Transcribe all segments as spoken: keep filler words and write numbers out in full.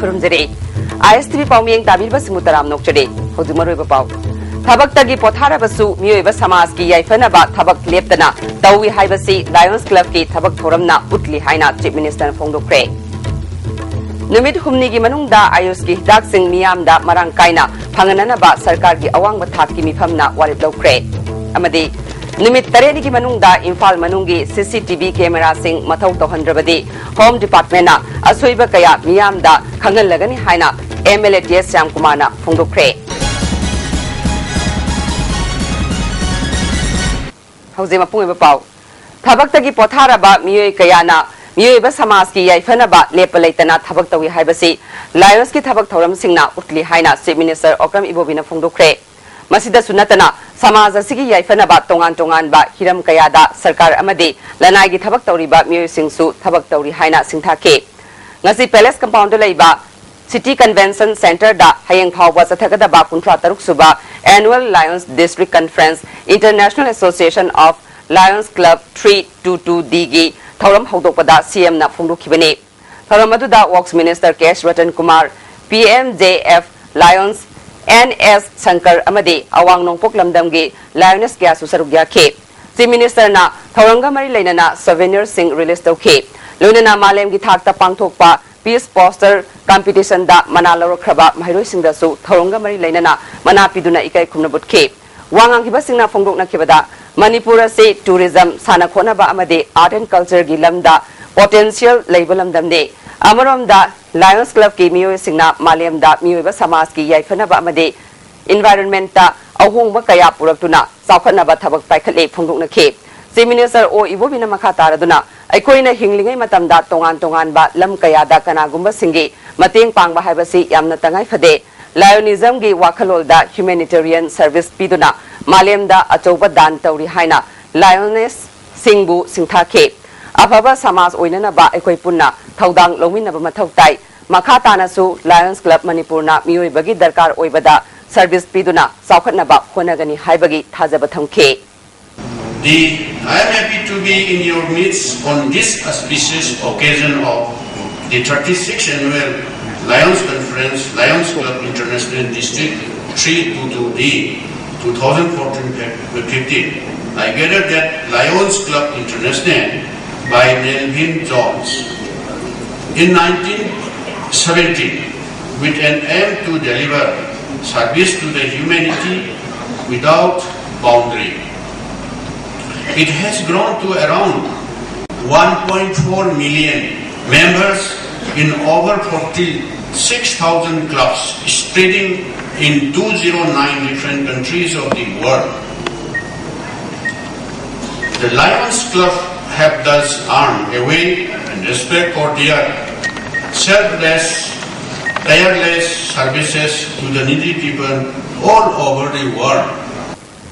ꯈꯨꯔꯨꯝꯖꯔꯤ꯫ ꯑꯥꯏ ꯑꯦꯁ T V ꯄꯥꯎꯃꯤꯌꯦꯡ ꯇꯥꯕꯤꯔꯤꯕꯁꯤꯡꯕꯨ ꯇꯔꯥꯝ ꯅꯣꯛꯆꯔꯤ꯫ ꯍꯧꯖꯤꯛ ꯃꯔꯨꯑꯣꯏꯕ ꯄꯥꯎ꯫ ꯊꯕꯛꯇꯒꯤ ꯄꯣꯊꯥꯔꯕꯁꯨ ꯃꯤꯑꯣꯏꯕ ꯁꯃꯥꯖꯀꯤ ꯌꯥꯏꯐꯅꯕ ꯊꯕꯛ ꯂꯦꯞꯇꯅ ꯇꯧꯏ ꯍꯥꯏꯕꯁꯤ ꯂꯥꯌꯣꯟꯁ ꯀ꯭ꯂꯕꯀꯤ ꯊꯕꯛ ꯊꯧꯔꯝꯅ ꯎꯠꯂꯤ ꯍꯥꯏꯅ ꯆꯤꯐ ꯃꯤꯅꯤꯁꯇꯔꯅ ꯐꯣꯡꯗꯣꯛꯈ꯭ꯔꯦ꯫ ꯅꯨꯃꯤꯠ ꯍꯨꯝꯅꯤꯒꯤ ꯃꯅꯨꯡꯗ ꯑꯥꯌꯨꯁꯀꯤ ꯍꯤꯗꯥꯛꯁꯤꯡ ꯃꯤꯌꯥꯝꯗ ꯃꯔꯥꯡ ꯀꯥꯏꯅ ꯐꯪꯍꯟꯅꯅꯕ ꯁꯔꯀꯥꯔꯒꯤ ꯑꯋꯥꯡꯕ ꯊꯥꯛꯀꯤ ꯃꯤꯐꯝꯅ ꯋꯥꯔꯦꯞ ꯂꯧꯈ꯭ꯔꯦ꯫ ꯑꯃꯗꯤ ꯅꯨꯃꯤꯠ ꯇꯔꯦꯠꯅꯤꯒꯤ ꯃꯅꯨꯡꯗ ꯏꯝꯐꯥꯜ ꯃꯅꯨꯡꯒꯤ ꯁꯤ ꯁꯤ ꯇꯤ ꯚꯤ ꯀꯦꯃꯦꯔꯥꯁꯤꯡ ꯃꯊꯧ ꯇꯧꯍꯟꯗ꯭ꯔꯕꯗꯤ ꯍꯣꯝ ꯗꯤꯄꯥꯔꯠꯃꯦꯟꯅ ꯑꯁꯣꯏꯕ ꯀꯌꯥ ꯃꯤꯌꯥꯝꯗ ꯈꯪꯍꯜꯂꯒꯅꯤ ꯍꯥꯏꯅ M L A T S ꯁ꯭ꯌꯥꯝꯀꯨꯃꯥꯔꯅ ꯐꯣꯡꯗꯣꯛꯈ꯭ꯔꯦ꯫ ꯍꯧꯖꯤꯛ ꯃꯄꯨꯡ ꯑꯣꯏꯕ ꯄꯥꯎ꯫ ꯊꯕꯛꯇꯒꯤ ꯄꯣꯊꯥꯔꯕ ꯃꯤꯑꯣꯏ ꯀꯌꯥꯅ ꯃꯤꯑꯣꯏꯕ ꯁꯃꯥꯖꯀꯤ ꯌꯥꯏꯐꯅꯕ ꯂꯦꯞꯄ ꯂꯩꯇꯅ ꯊꯕꯛ ꯇꯧꯏ ꯍꯥꯏꯕꯁꯤ ꯂꯥꯌꯣꯟꯁꯀꯤ ꯊꯕꯛ ꯊꯧꯔꯝꯁꯤꯡꯅ ꯎꯠꯂꯤ ꯍꯥꯏꯅ ꯆꯤꯐ ꯃꯤꯅꯤꯁꯇꯔ ꯑꯣꯀ꯭ꯔꯝ ꯏꯕꯣꯕꯤꯅ ꯐꯣꯡꯗꯣꯛꯈ꯭ꯔꯦ꯫ ꯃꯁꯤꯗꯁꯨ ꯅꯠꯇꯅ ꯁꯃꯥꯖ ꯑꯁꯤꯒꯤ ꯌꯥꯏꯐꯅꯕ ꯇꯣꯉꯥꯟ ꯇꯣꯉꯥꯟꯕ ꯍꯤꯔꯝ ꯀꯌꯥꯗ ꯁꯔꯀꯥꯔ ꯑꯃꯗꯤ ꯂꯅꯥꯏꯒꯤ ꯊꯕꯛ ꯇꯧꯔꯤꯕ ꯃꯤꯑꯣꯏꯁꯤꯡꯁꯨ ꯊꯕꯛ ꯇꯧꯔꯤ ꯍꯥꯏꯅ ꯁꯤꯡꯊꯥꯈꯤ꯫ ꯉꯁꯤ ꯄꯦꯂꯦꯁ ꯀꯝꯄꯥꯎꯟꯗ ꯂꯩꯕ ꯁꯤꯇꯤ ꯀꯟꯚꯦꯟꯁꯟ ꯁꯦꯟꯇꯔꯗ ꯍꯌꯦꯡ ꯐꯥꯎꯕ ꯆꯠꯊꯒꯗꯕ ꯀꯨꯟꯊ꯭ꯔꯥ ꯇꯔꯨꯛ ꯁꯨꯕ Annual Lions District Conference International Association of Lions Club three two two D ꯒꯤ ꯊꯧꯔꯝ ꯍꯧꯗꯣꯛꯄꯗ ꯁꯤ ꯑꯦꯝꯅ ꯐꯣꯡꯗꯣꯛꯈꯤꯕꯅꯤ꯫ ꯊꯧꯔꯝ ꯑꯗꯨꯗ works minister K S Ratan Kumar, P M J F Lions N S Shankar ꯑꯃꯗꯤ ꯑꯋꯥꯡ ꯅꯣꯡꯄꯣꯛ ꯂꯝꯗꯝꯒꯤ ꯂꯥꯌꯣꯅꯦꯁ ꯀꯌꯥꯁꯨ ꯁꯔꯨꯛ ꯌꯥꯈꯤ꯫ ꯆꯤꯐ ꯃꯤꯅꯤꯁꯇꯔꯅ ꯊꯧꯔꯝꯒ ꯃꯔꯤ ꯂꯩꯅꯅ ꯁꯣꯚꯦꯅꯤꯌꯔꯁꯤꯡ ꯔꯤꯂꯤꯖ ꯇꯧꯈꯤ꯫ ꯂꯣꯏꯅꯅ ꯃꯥꯂꯦꯝꯒꯤ ꯊꯥꯛꯇ ꯄꯥꯡꯊꯣꯛꯄ ꯄꯤꯁ ꯄꯣꯁꯇꯔ ꯀꯝꯄꯤꯇꯤꯁꯟꯗ ꯃꯅꯥ ꯂꯧꯔꯛꯈ꯭ꯔꯕ ꯃꯍꯩꯔꯣꯏꯁꯤꯡꯗꯁꯨ ꯊꯧꯔꯝꯒ ꯃꯔꯤ ꯂꯩꯅꯅ ꯃꯅꯥ ꯄꯤꯗꯨꯅ ꯏꯀꯥꯏ ꯈꯨꯝꯅꯕ ꯎꯠꯈꯤ꯫ ꯋꯥ ꯉꯥꯡꯈꯤꯕꯁꯤꯡꯅ ꯐꯣꯡꯗꯣꯛꯅꯈꯤꯕꯗ, ꯃꯅꯤꯄꯨꯔ ꯑꯁꯤ ꯇꯨꯔꯤꯖꯝ, ꯁꯥꯟꯅ ꯈꯣꯠꯅꯕ ꯑꯃꯗꯤ ꯑꯥꯔꯠ ꯑꯦꯟ ꯀꯜꯆꯔꯒꯤ ꯂꯝꯗ ꯄꯣꯇꯦꯟꯁꯤꯌꯦꯜ ꯂꯩꯕ ꯂꯝꯗꯝꯅꯤ꯫ ꯑꯃꯔꯣꯝꯗ, ꯂꯥꯌꯣꯟꯁ ꯀ꯭ꯂꯕꯀꯤ ꯃꯤꯑꯣꯏꯁꯤꯡꯅ ꯃꯥꯂꯦꯝꯗ ꯃꯤꯑꯣꯏꯕ ꯁꯃꯥꯖꯀꯤ ꯌꯥꯏꯐꯅꯕ ꯑꯃꯗꯤ ꯏꯟꯚꯥꯏꯔꯣꯟꯃꯦꯟꯇ ꯑꯍꯣꯡꯕ ꯀꯌꯥ ꯄꯨꯔꯛꯇꯨꯅ ꯆꯥꯎꯈꯠꯅꯕ ꯊꯕꯛ ꯄꯥꯏꯈꯠꯂꯦ ꯐꯣꯡꯗꯣꯛꯅꯈꯤ꯫ ꯆꯤꯐ ꯃꯤꯅꯤꯁꯇꯔ ꯑꯣ ꯏꯕꯣꯕꯤꯅ ꯃꯈꯥ ꯇꯥꯔꯗꯨꯅ, ꯑꯩꯈꯣꯏꯅ ꯍꯤꯡꯂꯤꯉꯩ ꯃꯇꯝꯗ ꯇꯣꯉꯥꯟ ꯇꯣꯉꯥꯟꯕ ꯂꯝ ꯀꯌꯥꯗ ꯀꯅꯥꯒꯨꯝꯕꯁꯤꯡꯒꯤ ꯃꯇꯦꯡ ꯄꯥꯡꯕ ꯍꯥꯏꯕꯁꯤ ꯌꯥꯝꯅ ꯇꯉꯥꯏ ꯐꯗꯦ꯫ ꯂꯥꯌꯣꯅꯤꯖꯝꯒꯤ ꯋꯥꯈꯜꯂꯣꯜꯗ ꯍ꯭ꯌꯨꯃꯦꯅꯤꯇꯦꯔꯤꯌꯟ ꯁꯔꯚꯤꯁ ꯄꯤꯗꯨꯅ ꯃꯥꯂꯦꯝꯗ ꯑꯆꯧꯕ ꯗꯥꯟ ꯇꯧꯔꯤ ꯍꯥꯏꯅ ꯂꯥꯌꯣꯅꯦꯁꯁꯤꯡꯕꯨ ꯁꯤꯡꯊꯥꯈꯤ꯫ ꯑꯐꯕ ꯁꯃꯥꯖ ꯑꯣꯏꯅꯅꯕ ꯑꯩꯈꯣꯏ ꯄꯨꯟꯅ ꯊꯧꯗꯥꯡ ꯂꯧꯃꯤꯟꯅꯕ ꯃꯊꯧ ꯇꯥꯏ꯫ ꯃꯈꯥ ꯇꯥꯅꯁꯨ ꯂꯥꯌꯣꯟꯁ ꯀ꯭ꯂꯕ ꯃꯅꯤꯄꯨꯔꯅ ꯃꯤꯑꯣꯏꯕꯒꯤ ꯗꯔꯀꯥꯔ ꯑꯣꯏꯕꯗ ꯁꯔꯚꯤꯁ ꯄꯤꯗꯨꯅ ꯆꯥꯎꯈꯠꯅꯕ ꯍꯣꯠꯅꯒꯅꯤ ꯍꯥꯏꯕꯒꯤ ꯊꯥꯖꯕ ꯊꯝꯈꯤ꯫ The, I am happy to be in your midst on this auspicious occasion of the thirty-sixth annual Lions Conference, Lions Club International District three two two D, two thousand fourteen fifteen. I gather that Lions Club International by Melvin Jones in nineteen seventy, with an aim to deliver service to the humanity without boundary. It has grown to around one point four million members in over forty-six thousand clubs, spreading in two zero nine different countries of the world. The Lions Club have thus earned a way and respect for their selfless, tireless services to the needy people all over the world.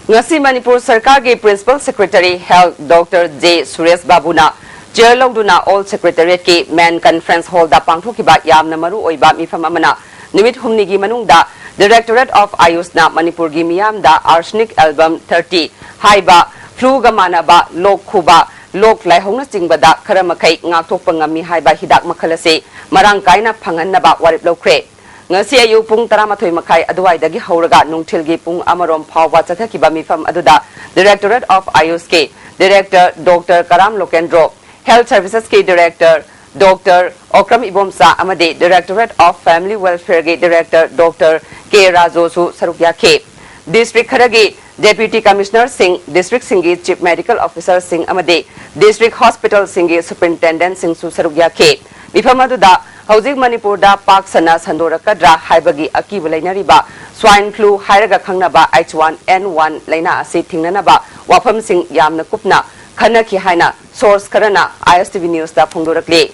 ꯉꯁꯤ ꯃꯅꯤꯄꯨꯔ ꯁꯔꯀꯥꯔꯒꯤ Principal Secretary Health Doctor J Suresh ꯕꯥꯕꯨꯅ ꯆꯤꯌꯔ ꯂꯧꯗꯨꯅ Old Secretariatꯀꯤ Main Conference Hallꯗ ꯄꯥꯡꯊꯣꯛꯈꯤꯕ ꯌꯥꯝꯅ ꯃꯔꯨ ꯑꯣꯏꯕ ꯃꯤꯐꯝ ꯑꯃꯅ ꯅꯨꯃꯤꯠ ꯍꯨꯝꯅꯤꯒꯤ ꯃꯅꯨꯡꯗ Directorate of AYUSꯅ ꯃꯅꯤꯄꯨꯔꯒꯤ ꯃꯤꯌꯥꯝꯗ Arsenic Album thirty ꯍꯥꯏꯕ fluꯒ ꯃꯥꯟꯅꯕ ꯂꯣꯛ ꯈꯨꯕ, ꯂꯣꯛ ꯂꯥꯏꯍꯧꯅꯆꯤꯡꯕꯗ ꯈꯔ ꯃꯈꯩ ꯉꯥꯛꯊꯣꯛꯄ ꯉꯝꯃꯤ ꯍꯥꯏꯕ ꯍꯤꯗꯥꯛ ꯃꯈꯜ ꯑꯁꯤ ꯃꯔꯥꯡ ꯀꯥꯏꯅ ꯐꯪꯍꯟꯅꯕ ꯋꯥꯔꯦꯞ ꯂꯧꯈ꯭ꯔꯦ꯫ ꯉꯁꯤ ꯑꯌꯨꯛ ꯄꯨꯡ ꯇꯔꯥꯃꯥꯊꯣꯏ ꯃꯈꯥꯏ ꯑꯗꯨꯋꯥꯏꯗꯒꯤ ꯍꯧꯔꯒ ꯅꯨꯡꯊꯤꯜꯒꯤ ꯄꯨꯡ ꯑꯃꯔꯣꯝ ꯐꯥꯎꯕ ꯆꯠꯊꯈꯤꯕ ꯃꯤꯐꯝ ꯑꯗꯨꯗ Directorate of AYUSꯀꯤ Director Doctor Karam Lokendro, Health Servicesꯀꯤ Director Doctor Okram Ibomcha ꯑꯃꯗꯤ Directorate of Family Welfareꯒꯤ Director Doctor ꯀꯦ ꯔꯥꯖꯨꯁꯨ ꯁꯔꯨꯛ ꯌꯥꯈꯤ꯫ District ꯈꯔꯒꯤ Deputy Commissionerꯁꯤꯡ, districtꯁꯤꯡꯒꯤ Chief Medical Officerꯁꯤꯡ ꯑꯃꯗꯤ District Hospitalꯁꯤꯡꯒꯤ Superintendentꯁꯤꯡꯁꯨ ꯁꯔꯨꯛ ꯌꯥꯈꯤ꯫ ꯃꯤꯐꯝ ꯑꯗꯨꯗ ꯍꯧꯖꯤꯛ ꯃꯅꯤꯄꯨꯔꯗ ꯄꯥꯛ ꯁꯟꯅ ꯁꯟꯗꯣꯔꯛꯀꯗ꯭ꯔꯥ ꯍꯥꯏꯕꯒꯤ ꯑꯀꯤꯕ ꯂꯩꯅꯔꯤꯕ Swine Flu ꯍꯥꯏꯔꯒ ꯈꯪꯅꯕ H one N one ꯂꯩꯅꯥ ꯑꯁꯤ ꯊꯤꯡꯅꯅꯕ ꯋꯥꯐꯝꯁꯤꯡ ꯌꯥꯝꯅ ꯀꯨꯞꯅ ꯈꯟꯅꯈꯤ ꯍꯥꯏꯅ source ꯈꯔꯅ ISTV Newsꯇ ꯐꯣꯡꯗꯣꯔꯛꯂꯤ꯫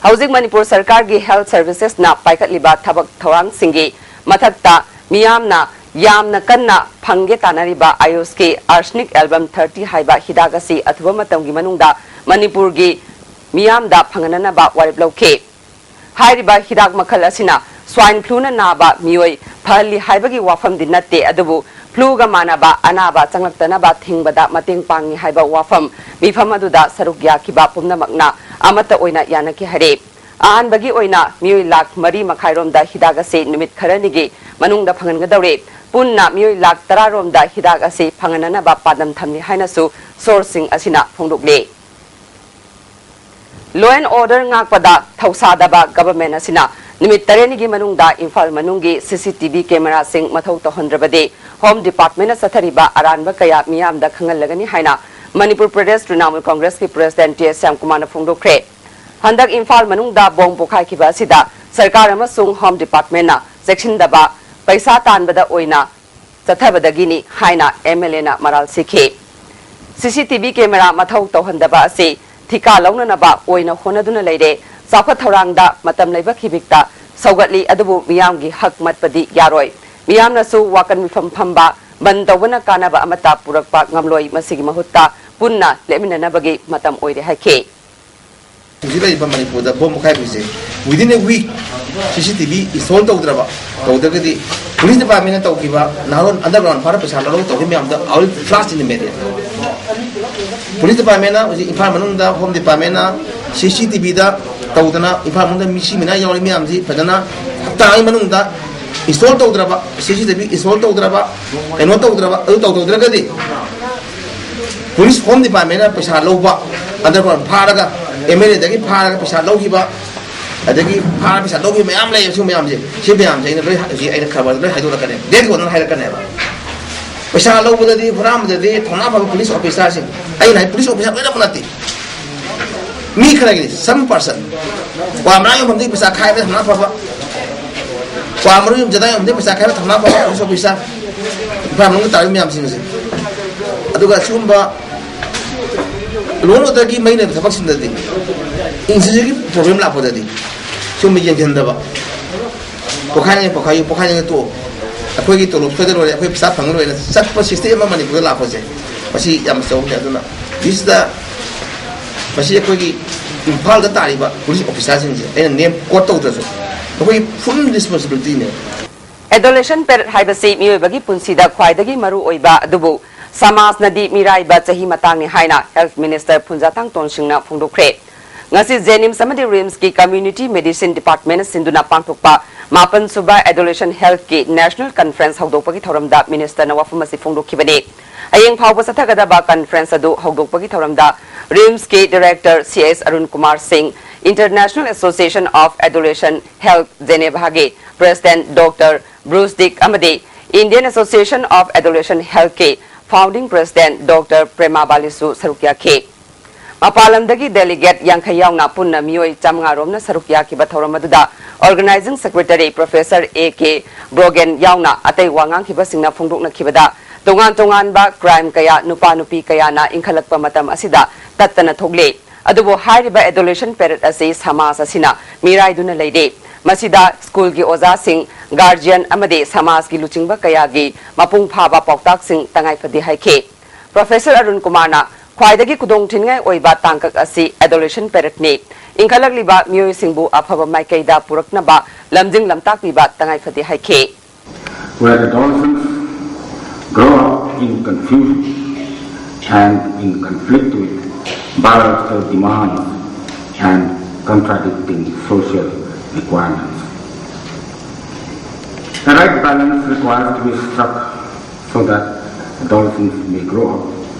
ꯍꯧꯖꯤꯛ ꯃꯅꯤꯄꯨꯔ ꯁꯔꯀꯥꯔꯒꯤ Health Servicesꯅ ꯄꯥꯏꯈꯠꯂꯤꯕ ꯊꯕꯛ ꯊꯧꯔꯥꯡꯁꯤꯡꯒꯤ ꯃꯊꯛꯇ ꯃꯤꯌꯥꯝꯅ ꯌꯥꯝꯅ ꯀꯟꯅ ꯐꯪꯒꯦ ꯇꯥꯟꯅꯔꯤꯕ AYUSꯀꯤ Arsenic Album thirty ꯍꯥꯏꯕ ꯍꯤꯗꯥꯛ ꯑꯁꯤ ꯑꯊꯨꯕ ꯃꯇꯝꯒꯤ ꯃꯅꯨꯡꯗ ꯃꯅꯤꯄꯨꯔꯒꯤ ꯃꯤꯌꯥꯝꯗ ꯐꯪꯍꯟꯅꯅꯕ ꯋꯥꯔꯦꯞ ꯂꯧꯈꯤ꯫ ꯍꯥꯏꯔꯤꯕ ꯍꯤꯗꯥꯛ ꯃꯈꯜ ꯑꯁꯤꯅ Swine Fluꯅ ꯅꯥꯕ ꯃꯤꯑꯣꯏ ꯐꯍꯜꯂꯤ ꯍꯥꯏꯕꯒꯤ ꯋꯥꯐꯝꯗꯤ ꯅꯠꯇꯦ, ꯑꯗꯨꯕꯨ fluꯒ ꯃꯥꯟꯅꯕ ꯑꯅꯥꯕ ꯆꯪꯂꯛꯇꯅꯕ ꯊꯤꯡꯕꯗ ꯃꯇꯦꯡ ꯄꯥꯡꯏ ꯍꯥꯏꯕ ꯋꯥꯐꯝ ꯃꯤꯐꯝ ꯑꯗꯨꯗ ꯁꯔꯨꯛ ꯌꯥꯈꯤꯕ ꯄꯨꯝꯅꯃꯛꯅ ꯑꯃꯠꯇ ꯑꯣꯏꯅ ꯌꯥꯅꯈꯤ ꯍꯥꯏꯔꯦ꯫ ꯑꯍꯥꯟꯕꯒꯤ ꯑꯣꯏꯅ ꯃꯤꯑꯣꯏ ꯂꯥꯈ ꯃꯔꯤ ꯃꯈꯥꯏꯔꯣꯝꯗ ꯍꯤꯗꯥꯛ ꯑꯁꯤ ꯅꯨꯃꯤꯠ ꯈꯔꯅꯤꯒꯤ ꯃꯅꯨꯡꯗ ꯐꯪꯍꯟꯒꯗꯧꯔꯤ꯫ ꯄꯨꯟꯅ ꯃꯤꯑꯣꯏ ꯂꯥꯈ ꯇꯔꯥꯔꯣꯝꯗ ꯍꯤꯗꯥꯛ ꯑꯁꯤ ꯐꯪꯍꯟꯅꯅꯕ ꯄꯥꯟꯗꯝ ꯊꯝꯂꯤ ꯍꯥꯏꯅꯁꯨ ꯁꯣꯔꯁꯁꯤꯡ ꯑꯁꯤꯅ ꯐꯣꯡꯗꯣꯛꯂꯤ꯫ Law and order ꯉꯥꯛꯄꯗ ꯊꯧꯁꯥꯗꯕ ꯒꯚꯔꯟꯃꯦꯟꯠ ꯑꯁꯤꯅ ꯅꯨꯃꯤꯠ ꯇꯔꯦꯠꯅꯤꯒꯤ ꯃꯅꯨꯡꯗ ꯏꯝꯐꯥꯜ ꯃꯅꯨꯡꯒꯤ ꯁꯤ ꯁꯤ ꯇꯤ ꯚꯤ ꯀꯦꯃꯦꯔꯥꯁꯤꯡ ꯃꯊꯧ ꯇꯧꯍꯟꯗ꯭ꯔꯕꯗꯤ ꯍꯣꯝ ꯗꯤꯄꯥꯔꯠꯃꯦꯟꯠꯅ ꯆꯠꯊꯔꯤꯕ ꯑꯔꯥꯟꯕ ꯀꯌꯥ ꯃꯤꯌꯥꯝꯗ ꯈꯪꯍꯜꯂꯒꯅꯤ ꯍꯥꯏꯅ Manipur Pradesh Trinamool ꯀꯣꯡꯒ꯭ꯔꯦꯁꯀꯤ president T S ꯁ꯭ꯌꯥꯝꯀꯨꯃꯥꯔꯅ ꯐꯣꯡꯗꯣꯛꯈ꯭ꯔꯦ꯫ ꯍꯟꯗꯛ ꯏꯝꯐꯥꯜ ꯃꯅꯨꯡꯗ ꯕꯣꯝ ꯄꯣꯈꯥꯏꯈꯤꯕ ꯑꯁꯤꯗ ꯁꯔꯀꯥꯔ ꯑꯃꯁꯨꯡ ꯍꯣꯝ ꯗꯤꯄꯥꯔꯠꯃꯦꯟꯠꯅ ꯆꯦꯛꯁꯤꯟꯗꯕ, ꯄꯩꯁꯥ ꯇꯥꯟꯕꯗ ꯑꯣꯏꯅ ꯆꯠꯊꯕꯗꯒꯤꯅꯤ ꯍꯥꯏꯅ ꯑꯦꯝ ꯑꯦꯜ ꯑꯦꯅ ꯃꯔꯥꯜ ꯁꯤꯈꯤ꯫ ꯁꯤ ꯁꯤ ꯇꯤ ꯚꯤ ꯀꯦꯃꯦꯔꯥ ꯃꯊꯧ ꯇꯧꯍꯟꯗꯕ ꯑꯁꯤ ꯊꯤꯀꯥ ꯂꯧꯅꯅꯕ ꯑꯣꯏꯅ ꯍꯣꯠꯅꯗꯨꯅ ꯂꯩꯔꯦ꯫ ꯆꯥꯎꯈꯠ ꯊꯧꯔꯥꯡꯗ ꯃꯇꯝ ꯂꯩꯕ ꯈꯤꯕꯤꯛꯇ ꯁꯧꯒꯠꯂꯤ, ꯑꯗꯨꯕꯨ ꯃꯤꯌꯥꯝꯒꯤ ꯍꯛ ꯃꯠꯄꯗꯤ ꯌꯥꯔꯣꯏ꯫ ꯃꯤꯌꯥꯝꯅꯁꯨ ꯋꯥꯀꯟ ꯃꯤꯐꯝ ꯐꯝꯕ ꯕꯟ ꯇꯧꯕꯅ ꯀꯥꯟꯅꯕ ꯑꯃꯠꯇ ꯄꯨꯔꯛꯄ ꯉꯝꯂꯣꯏ꯫ ꯃꯁꯤꯒꯤ ꯃꯍꯨꯠꯇ ꯄꯨꯟꯅ ꯂꯦꯞꯃꯤꯟꯅꯅꯕꯒꯤ ꯃꯇꯝ ꯑꯣꯏꯔꯦ ꯍꯥꯏꯈꯤ꯫ ꯍꯧꯖꯤꯛ ꯂꯩꯔꯤꯕ ꯃꯅꯤꯄꯨꯔꯗ bomb ꯄꯣꯈꯥꯏꯕꯁꯦ, within a week C C T V install ꯇꯧꯗ꯭ꯔꯕ, ꯇꯧꯗ꯭ꯔꯒꯗꯤ police department ꯇꯧꯈꯤꯕ ꯅꯍꯥꯔꯣꯟ underground ꯐꯥꯔ ꯄꯩꯁꯥ ꯂꯧꯔꯒ ꯇꯧꯈꯤꯕ ꯃꯌꯥꯝꯗꯣ I will flash in the media꯫ Police department ꯍꯧꯖꯤꯛ ꯏꯝꯐꯥꯜ ꯃꯅꯨꯡꯗ home department C C T V ꯗ ꯇꯧꯗꯅ ꯏꯝꯐꯥꯜ ꯃꯅꯨꯡꯗ ꯃꯤꯁꯤ ꯃꯤꯅꯥ ꯌꯥꯎꯔꯤ ꯃꯌꯥꯝꯁꯤ ꯐꯖꯅ ꯍꯞꯇꯥ ꯑꯃꯒꯤ ꯃꯅꯨꯡꯗ install ꯇꯧꯗ꯭ꯔꯕ, C C T V install ꯇꯧꯗ꯭ꯔꯕ, ꯀꯩꯅꯣ ꯇꯧꯗ꯭ꯔꯕ, ꯑꯗꯨ ꯇꯧꯗ꯭ꯔꯒꯗꯤ police home department ꯅ ꯄꯩꯁꯥ ꯂꯧꯕ, underground ꯐꯥꯔꯒ, M L A ꯗꯒꯤ ꯐꯥꯔꯒ ꯄꯩꯁꯥ ꯂꯧꯈꯤꯕ, ꯑꯗꯒꯤ ꯐꯥꯔ ꯄꯩꯁꯥ ꯂꯧꯈꯤꯕ ꯃꯌꯥꯝ ꯂꯩ꯫ ꯁꯤ ꯃꯌꯥꯝꯁꯦ, ꯁꯤ ꯃꯌꯥꯝꯁꯦ ꯑꯩꯅ ꯂꯣꯏ, ꯍꯧꯖꯤꯛ ꯑꯩꯅ ꯈꯕꯔꯗ ꯂꯣꯏ ꯍꯥꯏꯗꯣꯔꯛꯀꯅꯦꯕ, date ꯀꯣꯟꯅ ꯍꯥꯏꯔꯛꯀꯅꯦꯕ꯫ ꯄꯩꯁꯥ ꯂꯧꯕꯗꯗꯤ, ꯍꯨꯔꯥꯟꯕꯗꯗꯤ ꯊꯧꯅꯥ ꯐꯕ police officer ꯁꯤꯡ, ꯑꯩꯅ ꯍꯥꯏ police officer ꯂꯣꯏꯅꯃꯛ ꯅꯠꯇꯦ, ꯃꯤ ꯈꯔꯒꯤꯗꯤ, some person꯫ ꯀ꯭ꯋꯥ ꯃꯔꯥ ꯌꯣꯟꯐꯝꯗꯒꯤ ꯄꯩꯁꯥ ꯈꯥꯏꯕ ꯊꯧꯅꯥ ꯐꯕ, ꯀ꯭ꯋꯥ ꯃꯔꯨ ꯌꯣꯟꯐꯝ, ꯖꯔꯗꯥ ꯌꯣꯟꯐꯝꯗꯒꯤ ꯄꯩꯁꯥ ꯈꯥꯏꯕ ꯊꯧꯅꯥ ꯐꯕ police officer, ꯏꯝꯐꯥꯜ ꯃꯅꯨꯡꯗ ꯇꯥꯔꯤꯕ ꯃꯌꯥꯝꯁꯤꯡ ꯑꯁꯤ꯫ ꯑꯗꯨꯒ ꯁꯤꯒꯨꯝꯕ law and order ꯒꯤ ꯃꯔꯤ ꯂꯩꯅꯕ ꯊꯕꯛꯁꯤꯡꯗꯗꯤ, insecurity ꯒꯤ problem ꯂꯥꯛꯄꯗꯗꯤ ꯁꯤꯒꯨꯝꯕ ꯌꯦꯡꯁꯤꯟꯗꯕ, ꯄꯣꯈꯥꯏꯅꯤꯡꯉꯦ ꯄꯣꯈꯥꯏꯌꯨ, ꯄꯣꯈꯥꯏꯅꯤꯡꯉꯦ ꯇꯣꯛꯑꯣ, ꯑꯩꯈꯣꯏꯒꯤ ꯇꯣꯂꯣꯞ ꯁꯣꯏꯗ ꯂꯣꯏꯔꯦ, ꯑꯩꯈꯣꯏ ꯄꯩꯁꯥ ꯐꯪꯉ ꯂꯣꯏꯔꯦ ꯆꯠꯄ system ꯑꯃ ꯃꯅꯤꯄꯨꯔꯗ ꯂꯥꯛꯄꯁꯦ, ꯃꯁꯤ ꯌꯥꯝꯅ ꯆꯥꯎꯕꯅꯤ꯫ ꯑꯗꯨꯅ ꯁꯤꯗ ꯃꯁꯤ ꯑꯩꯈꯣꯏꯒꯤ ꯏꯝꯐꯥꯜꯗ ꯇꯥꯔꯤꯕ police officer ꯁꯤꯡꯁꯦ ꯑꯩꯅ name quote ꯇꯧꯗ꯭ꯔꯁꯨ ꯑꯩꯈꯣꯏꯒꯤ full responsibility ꯅꯦ꯫ Adolescent period ꯍꯥꯏꯕꯁꯤ ꯃꯤꯑꯣꯏꯕꯒꯤ ꯄꯨꯟꯁꯤꯗ ꯈ꯭ꯋꯥꯏꯗꯒꯤ ꯃꯔꯨ ꯑꯣꯏꯕ ꯑꯗꯨꯕꯨ ꯁꯃꯥꯖꯅꯗꯤ ꯃꯤꯔꯥꯏꯕ ꯆꯍꯤ ꯃꯇꯥꯡꯅꯤ ꯍꯥꯏꯅ Health Minister ꯐꯨꯟꯖꯥꯊꯥꯡ ꯇꯣꯟꯁꯤꯡꯅ ꯐꯣꯡꯗꯣꯛꯈ꯭ꯔꯦ꯫ ꯉꯁꯤ JNIMS ꯑꯃꯗꯤ RIMSꯀꯤ Community Medicine Department ꯁꯤꯟꯗꯨꯅ ꯄꯥꯡꯊꯣꯛꯄ ꯃꯥꯄꯟ ꯁꯨꯕ Adolescent Healthꯀꯤ National Conference ꯍꯧꯗꯣꯛꯄꯒꯤ ꯊꯧꯔꯝꯗ Ministerꯅ ꯋꯥꯐꯝ ꯑꯁꯤ ꯐꯣꯡꯗꯣꯛꯈꯤꯕꯅꯤ꯫ ꯍꯌꯦꯡ ꯐꯥꯎꯕ ꯆꯠꯊꯒꯗꯕ conference ꯑꯗꯨ ꯍꯧꯗꯣꯛꯄꯒꯤ ꯊꯧꯔꯝꯗ RIMSꯀꯤ Director C S Arun Kumar Singh, International Association of Adolescent Health Genevaꯒꯤ President Doctor Bruce Dick ꯑꯃꯗꯤ Indian Association of Adolescent Healthꯀꯤ Founding President Doctor Prema Balisu ꯁꯔꯨꯛ ꯌꯥꯈꯤ꯫ ꯃꯄꯥꯟ ꯂꯝꯗꯒꯤ delegate ꯌꯥꯡꯈꯩ ꯌꯥꯎꯅ ꯄꯨꯟꯅ ꯃꯤꯑꯣꯏ ꯆꯥꯃꯉꯥ ꯔꯣꯝꯅ ꯁꯔꯨꯛ ꯌꯥꯈꯤꯕ ꯊꯧꯔꯝ ꯑꯗꯨꯗ Organizing Secretary Professor A K Brogan ꯌꯥꯎꯅ ꯑꯇꯩ ꯋꯥ ꯉꯥꯡꯈꯤꯕꯁꯤꯡꯅ ꯐꯣꯡꯗꯣꯛꯅꯈꯤꯕꯗ, ꯇꯣꯉꯥꯟ ꯇꯣꯉꯥꯟꯕ crime ꯀꯌꯥ ꯅꯨꯄꯥ ꯅꯨꯄꯤ ꯀꯌꯥꯅ ꯏꯟꯈꯠꯂꯛꯄ ꯃꯇꯝ ꯑꯁꯤꯗ ꯇꯠꯇꯅ ꯊꯣꯛꯂꯤ꯫ ꯑꯗꯨꯕꯨ ꯍꯥꯏꯔꯤꯕ Adolescent Period ꯑꯁꯤ ꯁꯃꯥꯖ ꯑꯁꯤꯅ ꯃꯤꯔꯥꯏꯗꯨꯅ ꯂꯩꯔꯤ꯫ ꯃꯁꯤꯗ ꯁ꯭ꯀꯨꯜꯒꯤ ꯑꯣꯖꯥꯁꯤꯡ, guardian ꯑꯃꯗꯤ ꯁꯃꯥꯖꯒꯤ ꯂꯨꯆꯤꯡꯕ ꯀꯌꯥꯒꯤ ꯃꯄꯨꯡ ꯐꯥꯕ ꯄꯥꯎꯇꯥꯛꯁꯤꯡ ꯇꯉꯥꯏ ꯐꯗꯦ ꯍꯥꯏꯈꯤ꯫ Professor Arun Kumarꯅ ꯈ꯭ꯋꯥꯏꯗꯒꯤ ꯈꯨꯗꯣꯡ ꯊꯤꯅꯤꯡꯉꯥꯏ ꯑꯣꯏꯕ ꯇꯥꯡꯀꯛ ꯑꯁꯤ Adolescent Periodꯅꯤ꯫ ꯏꯟꯈꯠꯂꯛꯂꯤꯕ ꯃꯤꯑꯣꯏꯁꯤꯡꯕꯨ ꯑꯐꯕ ꯃꯥꯏꯀꯩꯗ ꯄꯨꯔꯛꯅꯕ ꯂꯝꯖꯤꯡ ꯂꯝꯇꯥꯛꯄꯤꯕ ꯇꯉꯥꯏ ꯐꯗꯦ ꯍꯥꯏꯈꯤ꯫ Where adolescents grow up in confusion and in conflict with biological demands and contradicting social requirements. The right balance requires to be struck so that adolescents may grow up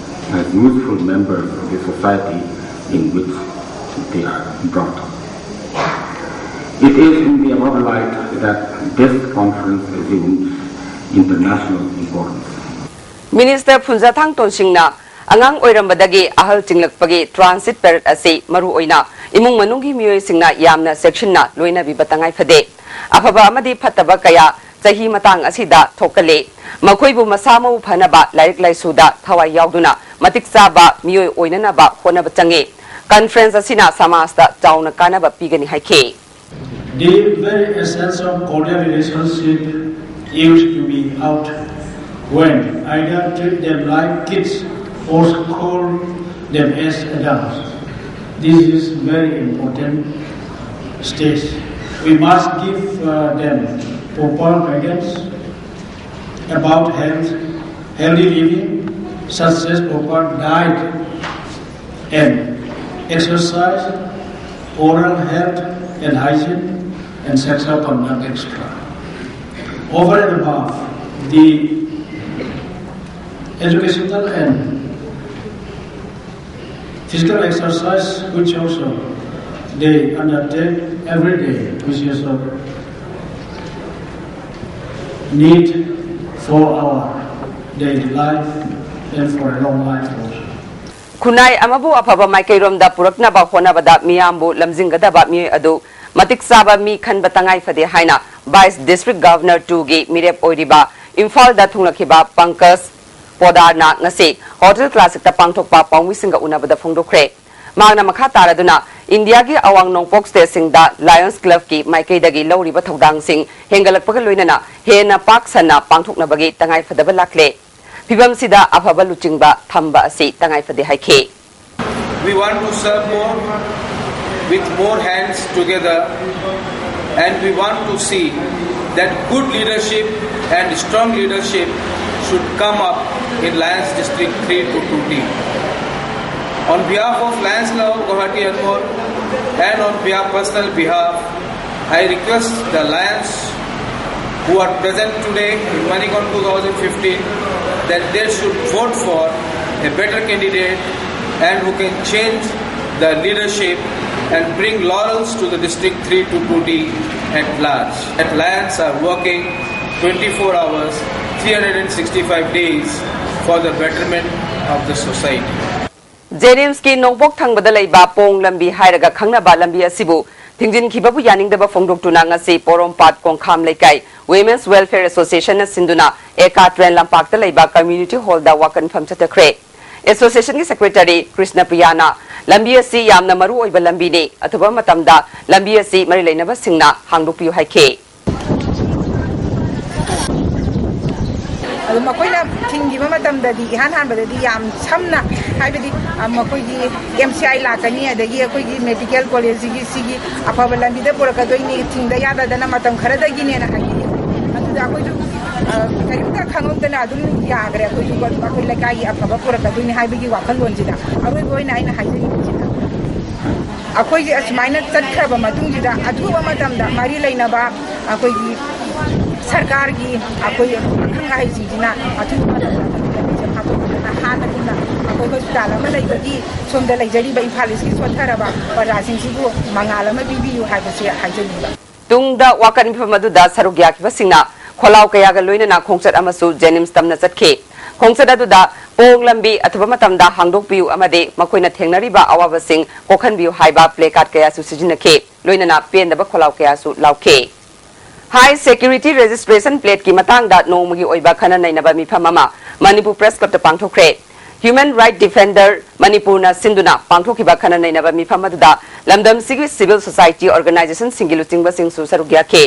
as useful members of the society in which they are brought up. It is in the above light that this conference assumes international importance. Minister Phunzathang Tonsingꯅ ꯑꯉꯥꯡ ꯑꯣꯏꯔꯝꯕꯗꯒꯤ ꯑꯍꯜ ꯆꯤꯡꯂꯛꯄꯒꯤ transit period ꯑꯁꯤ ꯃꯔꯨ ꯑꯣꯏꯅ ꯏꯃꯨꯡ ꯃꯅꯨꯡꯒꯤ ꯃꯤꯑꯣꯏꯁꯤꯡꯅ ꯌꯥꯝꯅ ꯆꯦꯛꯁꯤꯟꯅ ꯂꯣꯏꯅꯕꯤꯕ ꯇꯉꯥꯏ ꯐꯗꯦ꯫ ꯑꯐꯕ ꯑꯃꯗꯤ ꯐꯠꯇꯕ ꯀꯌꯥ ꯆꯍꯤ ꯃꯇꯥꯡ ꯑꯁꯤꯗ ꯊꯣꯛꯀꯜꯂꯤ꯫ ꯃꯈꯣꯏꯕꯨ ꯃꯁꯥ ꯃꯎ ꯐꯅꯕ ꯂꯥꯏꯔꯤꯛ ꯂꯥꯏꯁꯨꯗ ꯊꯋꯥꯏ ꯌꯥꯎꯗꯨꯅ ꯃꯇꯤꯛ ꯆꯥꯕ ꯃꯤꯑꯣꯏ ꯑꯣꯏꯅꯅꯕ ꯍꯣꯠꯅꯕ ꯆꯪꯏ꯫ Conference ꯑꯁꯤꯅ ꯁꯃꯥꯖꯇ ꯆꯥꯎꯅ ꯀꯥꯟꯅꯕ ꯄꯤꯒꯅꯤ ꯍꯥꯏꯈꯤ꯫ The very essence of cordial relationship used to be out when either treat them like kids or scold them as adults. This is very important stage. We must give uh, them proper guidance about health, healthy living, such as proper diet and exercise, oral health and hygiene, and sexual conduct, et cetera. Over and above the educational and physical exercise which also they undertake every day, which is a need for our daily life and for a long life also. ꯈꯨꯟꯅꯥꯏ ꯑꯃꯕꯨ ꯑꯐꯕ ꯃꯥꯏꯀꯩꯔꯣꯝꯗ ꯄꯨꯔꯛꯅꯕ ꯍꯣꯠꯅꯕꯗ ꯃꯤꯌꯥꯝꯕꯨ ꯂꯝꯖꯤꯡꯒꯗꯕ ꯃꯤꯑꯣꯏ ꯑꯗꯨ ꯃꯇꯤꯛ ꯆꯥꯕ ꯃꯤ ꯈꯟꯕ ꯇꯉꯥꯏ ꯐꯗꯦ ꯍꯥꯏꯅ Vice District Governor two ꯒꯤ ꯃꯤꯔꯦꯞ ꯑꯣꯏꯔꯤꯕ ꯏꯝꯐꯥꯜꯗ ꯊꯨꯡꯂꯈꯤꯕ ꯄꯪꯀꯖ ꯄꯣꯗꯥꯔꯅ ꯉꯁꯤ Hotel Classic ꯇ ꯄꯥꯡꯊꯣꯛꯄ ꯄꯥꯎꯃꯤꯁꯤꯡꯒ ꯎꯅꯕꯗ ꯐꯣꯡꯗꯣꯛꯈ꯭ꯔꯦ꯫ ꯃꯍꯥꯛꯅ ꯃꯈꯥ ꯇꯥꯔꯗꯨꯅ ꯏꯟꯗꯤꯌꯥꯒꯤ ꯑꯋꯥꯡ ꯅꯣꯡꯄꯣꯛ state ꯁꯤꯡꯗ Lions Club ꯀꯤ ꯃꯥꯏꯀꯩꯗꯒꯤ ꯂꯧꯔꯤꯕ ꯊꯧꯗꯥꯡꯁꯤꯡ ꯍꯦꯟꯒꯠꯂꯛꯄꯒ ꯂꯣꯏꯅꯅ ꯍꯦꯟꯅ ꯄꯥꯛ ꯁꯟꯅ ꯄꯥꯡꯊꯣꯛꯅꯕꯒꯤ ꯇꯉꯥꯏ ꯐꯗꯕ ꯂꯥꯛꯂꯦ꯫ ꯐꯤꯕꯝꯁꯤꯗ ꯑꯐꯕ ꯂꯨꯆꯤꯡꯕ ꯊꯝꯕ ꯑꯁꯤ ꯇꯉꯥꯏ ꯐꯗꯦ ꯍꯥꯏꯈꯤ꯫ We want to serve more with more hands together, and we want to see that good leadership and strong leadership should come up in Lions District three two two team. On behalf of Lions Club of Guwahati Anmol and on behalf personal behalf, I request the Lions who are present today in Manikon two thousand fifteen that they should vote for a better candidate and who can change the leadership and bring laurels to the district three two two D at large. That Lions are working twenty-four hours, three hundred sixty-five days for the betterment of the society. ꯖꯦꯅꯤꯝꯁꯀꯤ ꯅꯣꯡꯄꯣꯛ ꯊꯪꯕꯗ ꯂꯩꯕ ꯄꯣꯡ ꯂꯝꯕꯤ ꯍꯥꯏꯔꯒ ꯈꯪꯅꯕ ꯂꯝꯕꯤ ꯑꯁꯤꯕꯨ ꯊꯤꯡꯖꯤꯟꯈꯤꯕꯕꯨ ꯌꯥꯅꯤꯡꯗꯕ ꯐꯣꯡꯗꯣꯛꯇꯨꯅ ꯉꯁꯤ ꯄꯣꯔꯣꯝꯄꯥꯠ ꯀꯣꯡꯈꯥꯝ ꯂꯩꯀꯥꯏ Women's Welfare Association ꯅ ꯁꯤꯟꯗꯨꯅ ꯑꯦꯀꯥ ꯇ꯭ꯔꯦꯟ ꯂꯝꯄꯥꯛꯇ ꯂꯩꯕ Community Hall ꯗ ꯋꯥꯀꯠ ꯃꯤꯐꯝ ꯆꯠꯊꯈ꯭ꯔꯦ꯫ Association ꯒꯤ Secretary ꯀ꯭ꯔꯤꯁꯅ ꯄ꯭ꯔꯤꯌꯥꯅ ꯂꯝꯕꯤ ꯑꯁꯤ ꯌꯥꯝꯅ ꯃꯔꯨ ꯑꯣꯏꯕ ꯂꯝꯕꯤꯅꯤ, ꯑꯊꯨꯕ ꯃꯇꯝꯗ ꯂꯝꯕꯤ ꯑꯁꯤ ꯃꯔꯤ ꯂꯩꯅꯕꯁꯤꯡꯅ ꯍꯥꯡꯗꯣꯛꯄꯤꯌꯨ ꯍꯥꯏꯈꯤ꯫ ꯑꯗꯣ ꯃꯈꯣꯏꯅ ꯊꯤꯡꯈꯤꯕ ꯃꯇꯝꯗꯗꯤ ꯏꯍꯥꯟ ꯍꯥꯟꯕꯗꯗꯤ ꯌꯥꯝ ꯁꯝꯅ, ꯍꯥꯏꯕꯗꯤ ꯃꯈꯣꯏꯒꯤ ꯑꯦꯝ ꯁꯤ ꯑꯥꯏ ꯂꯥꯛꯀꯅꯤ, ꯑꯗꯒꯤ ꯑꯩꯈꯣꯏꯒꯤ ꯃꯦꯗꯤꯀꯦꯜ ꯀꯣꯂꯦꯖꯁꯤꯒꯤ ꯁꯤꯒꯤ ꯑꯐꯕ ꯂꯝꯕꯤꯗ ꯄꯨꯔꯛꯀꯗꯣꯏꯅꯤ, ꯊꯤꯡꯗ ꯌꯥꯗꯗꯅ ꯃꯇꯝ ꯈꯔꯗꯒꯤꯅꯦꯅ ꯍꯥꯏꯕꯤꯌꯦ꯫ ꯑꯗꯨꯗ ꯑꯩꯈꯣꯏꯁꯨ ꯀꯔꯤꯝꯇ ꯈꯪꯍꯧꯗꯅ ꯑꯗꯨꯝ ꯌꯥꯈ꯭ꯔꯦ꯫ ꯑꯩꯈꯣꯏꯁꯨ ꯑꯩꯈꯣꯏ ꯂꯩꯀꯥꯏꯒꯤ ꯑꯐꯕ ꯄꯨꯔꯛꯀꯗꯣꯏꯅꯤ ꯍꯥꯏꯕꯒꯤ ꯋꯥꯈꯜꯂꯣꯟꯁꯤꯗ ꯑꯔꯣꯏꯕ ꯑꯣꯏꯅ ꯑꯩꯅ ꯍꯥꯏꯖꯅꯤꯡꯕꯁꯤꯅ ꯑꯩꯈꯣꯏꯁꯦ ꯑꯁꯨꯃꯥꯏꯅ ꯆꯠꯈ꯭ꯔꯕ ꯃꯇꯨꯡꯁꯤꯗ ꯑꯊꯨꯕ ꯃꯇꯝꯗ ꯃꯔꯤ ꯂꯩꯅꯕ ꯑꯩꯈꯣꯏꯒꯤ ꯁꯔꯀꯥꯔꯒꯤ ꯑꯩꯈꯣꯏ ꯑꯈꯪ ꯑꯍꯩꯁꯤꯡꯁꯤꯅ ꯑꯊꯨꯕ ꯃꯇꯝꯗ ꯑꯩꯈꯣꯏꯒꯤ ꯂꯝꯕꯤꯁꯦ ꯐꯥꯊꯣꯛꯄꯤꯗꯨꯅ ꯍꯥꯟꯅꯒꯨꯝꯅ ꯑꯩꯈꯣꯏ ꯍꯣꯁꯄꯤꯇꯥꯜ ꯑꯃ ꯂꯩꯕꯒꯤ ꯁꯣꯝꯗ ꯂꯩꯖꯔꯤꯕ ꯏꯝꯐꯥꯜ ꯏꯁꯀꯤ ꯁꯣꯠꯊꯔꯕ ꯄ꯭ꯔꯖꯥꯁꯤꯡꯁꯤꯕꯨ ꯃꯉꯥꯜ ꯑꯃ ꯄꯤꯕꯤꯌꯨ ꯍꯥꯏꯕꯁꯦ ꯍꯥꯏꯖꯅꯤꯡꯕ꯫ ꯇꯨꯡꯗ ꯋꯥꯀꯠ ꯃꯤꯐꯝ ꯑꯗꯨꯗ ꯁꯔꯨꯛ ꯌꯥꯈꯤꯕꯁꯤꯡꯅ ꯈꯣꯜꯂꯥꯎ ꯀꯌꯥꯒ ꯂꯣꯏꯅꯅ ꯈꯣꯡꯆꯠ ꯑꯃꯁꯨ ꯖꯦꯅꯤꯝꯁ ꯇꯝꯅ ꯆꯠꯈꯤ꯫ ꯈꯣꯡꯆꯠ ꯑꯗꯨꯗ ꯄꯣꯡ ꯂꯝꯕꯤ ꯑꯊꯨꯕ ꯃꯇꯝꯗ ꯍꯥꯡꯗꯣꯛꯄꯤꯌꯨ ꯑꯃꯗꯤ ꯃꯈꯣꯏꯅ ꯊꯦꯡꯅꯔꯤꯕ ꯑꯋꯥꯕꯁꯤꯡ ꯀꯣꯛꯍꯟꯕꯤꯌꯨ ꯍꯥꯏꯕ ꯄ꯭ꯂꯦ ꯀꯥꯔꯗ ꯀꯌꯥꯁꯨ ꯁꯤꯖꯤꯟꯅꯈꯤ꯫ ꯂꯣꯏꯅꯅ ꯄꯦꯟꯗꯕ ꯈꯣꯜꯂꯥꯎ ꯀꯌꯥꯁꯨ ꯂꯥꯎꯈꯤ꯫ High Security Registration Plate ꯀꯤ ꯃꯇꯥꯡꯗ ꯅꯣꯡꯃꯒꯤ ꯑꯣꯏꯕ ꯈꯟꯅ ꯅꯩꯅꯕ ꯃꯤꯐꯝ ꯑꯃ ꯃꯅꯤꯄꯨꯔ Press Club ꯇ ꯄꯥꯡꯊꯣꯛꯈ꯭ꯔꯦ꯫ Human Right Defender ꯃꯅꯤꯄꯨꯔꯅ ꯁꯤꯟꯗꯨꯅ ꯄꯥꯡꯊꯣꯛꯈꯤꯕ ꯈꯟꯅ ꯅꯩꯅꯕ ꯃꯤꯐꯝ ꯑꯗꯨꯗ ꯂꯝꯗꯝꯁꯤꯒꯤ civil society organization ꯁꯤꯡꯒꯤ ꯂꯨꯆꯤꯡꯕꯁꯤꯡꯁꯨ ꯁꯔꯨꯛ ꯌꯥꯈꯤ꯫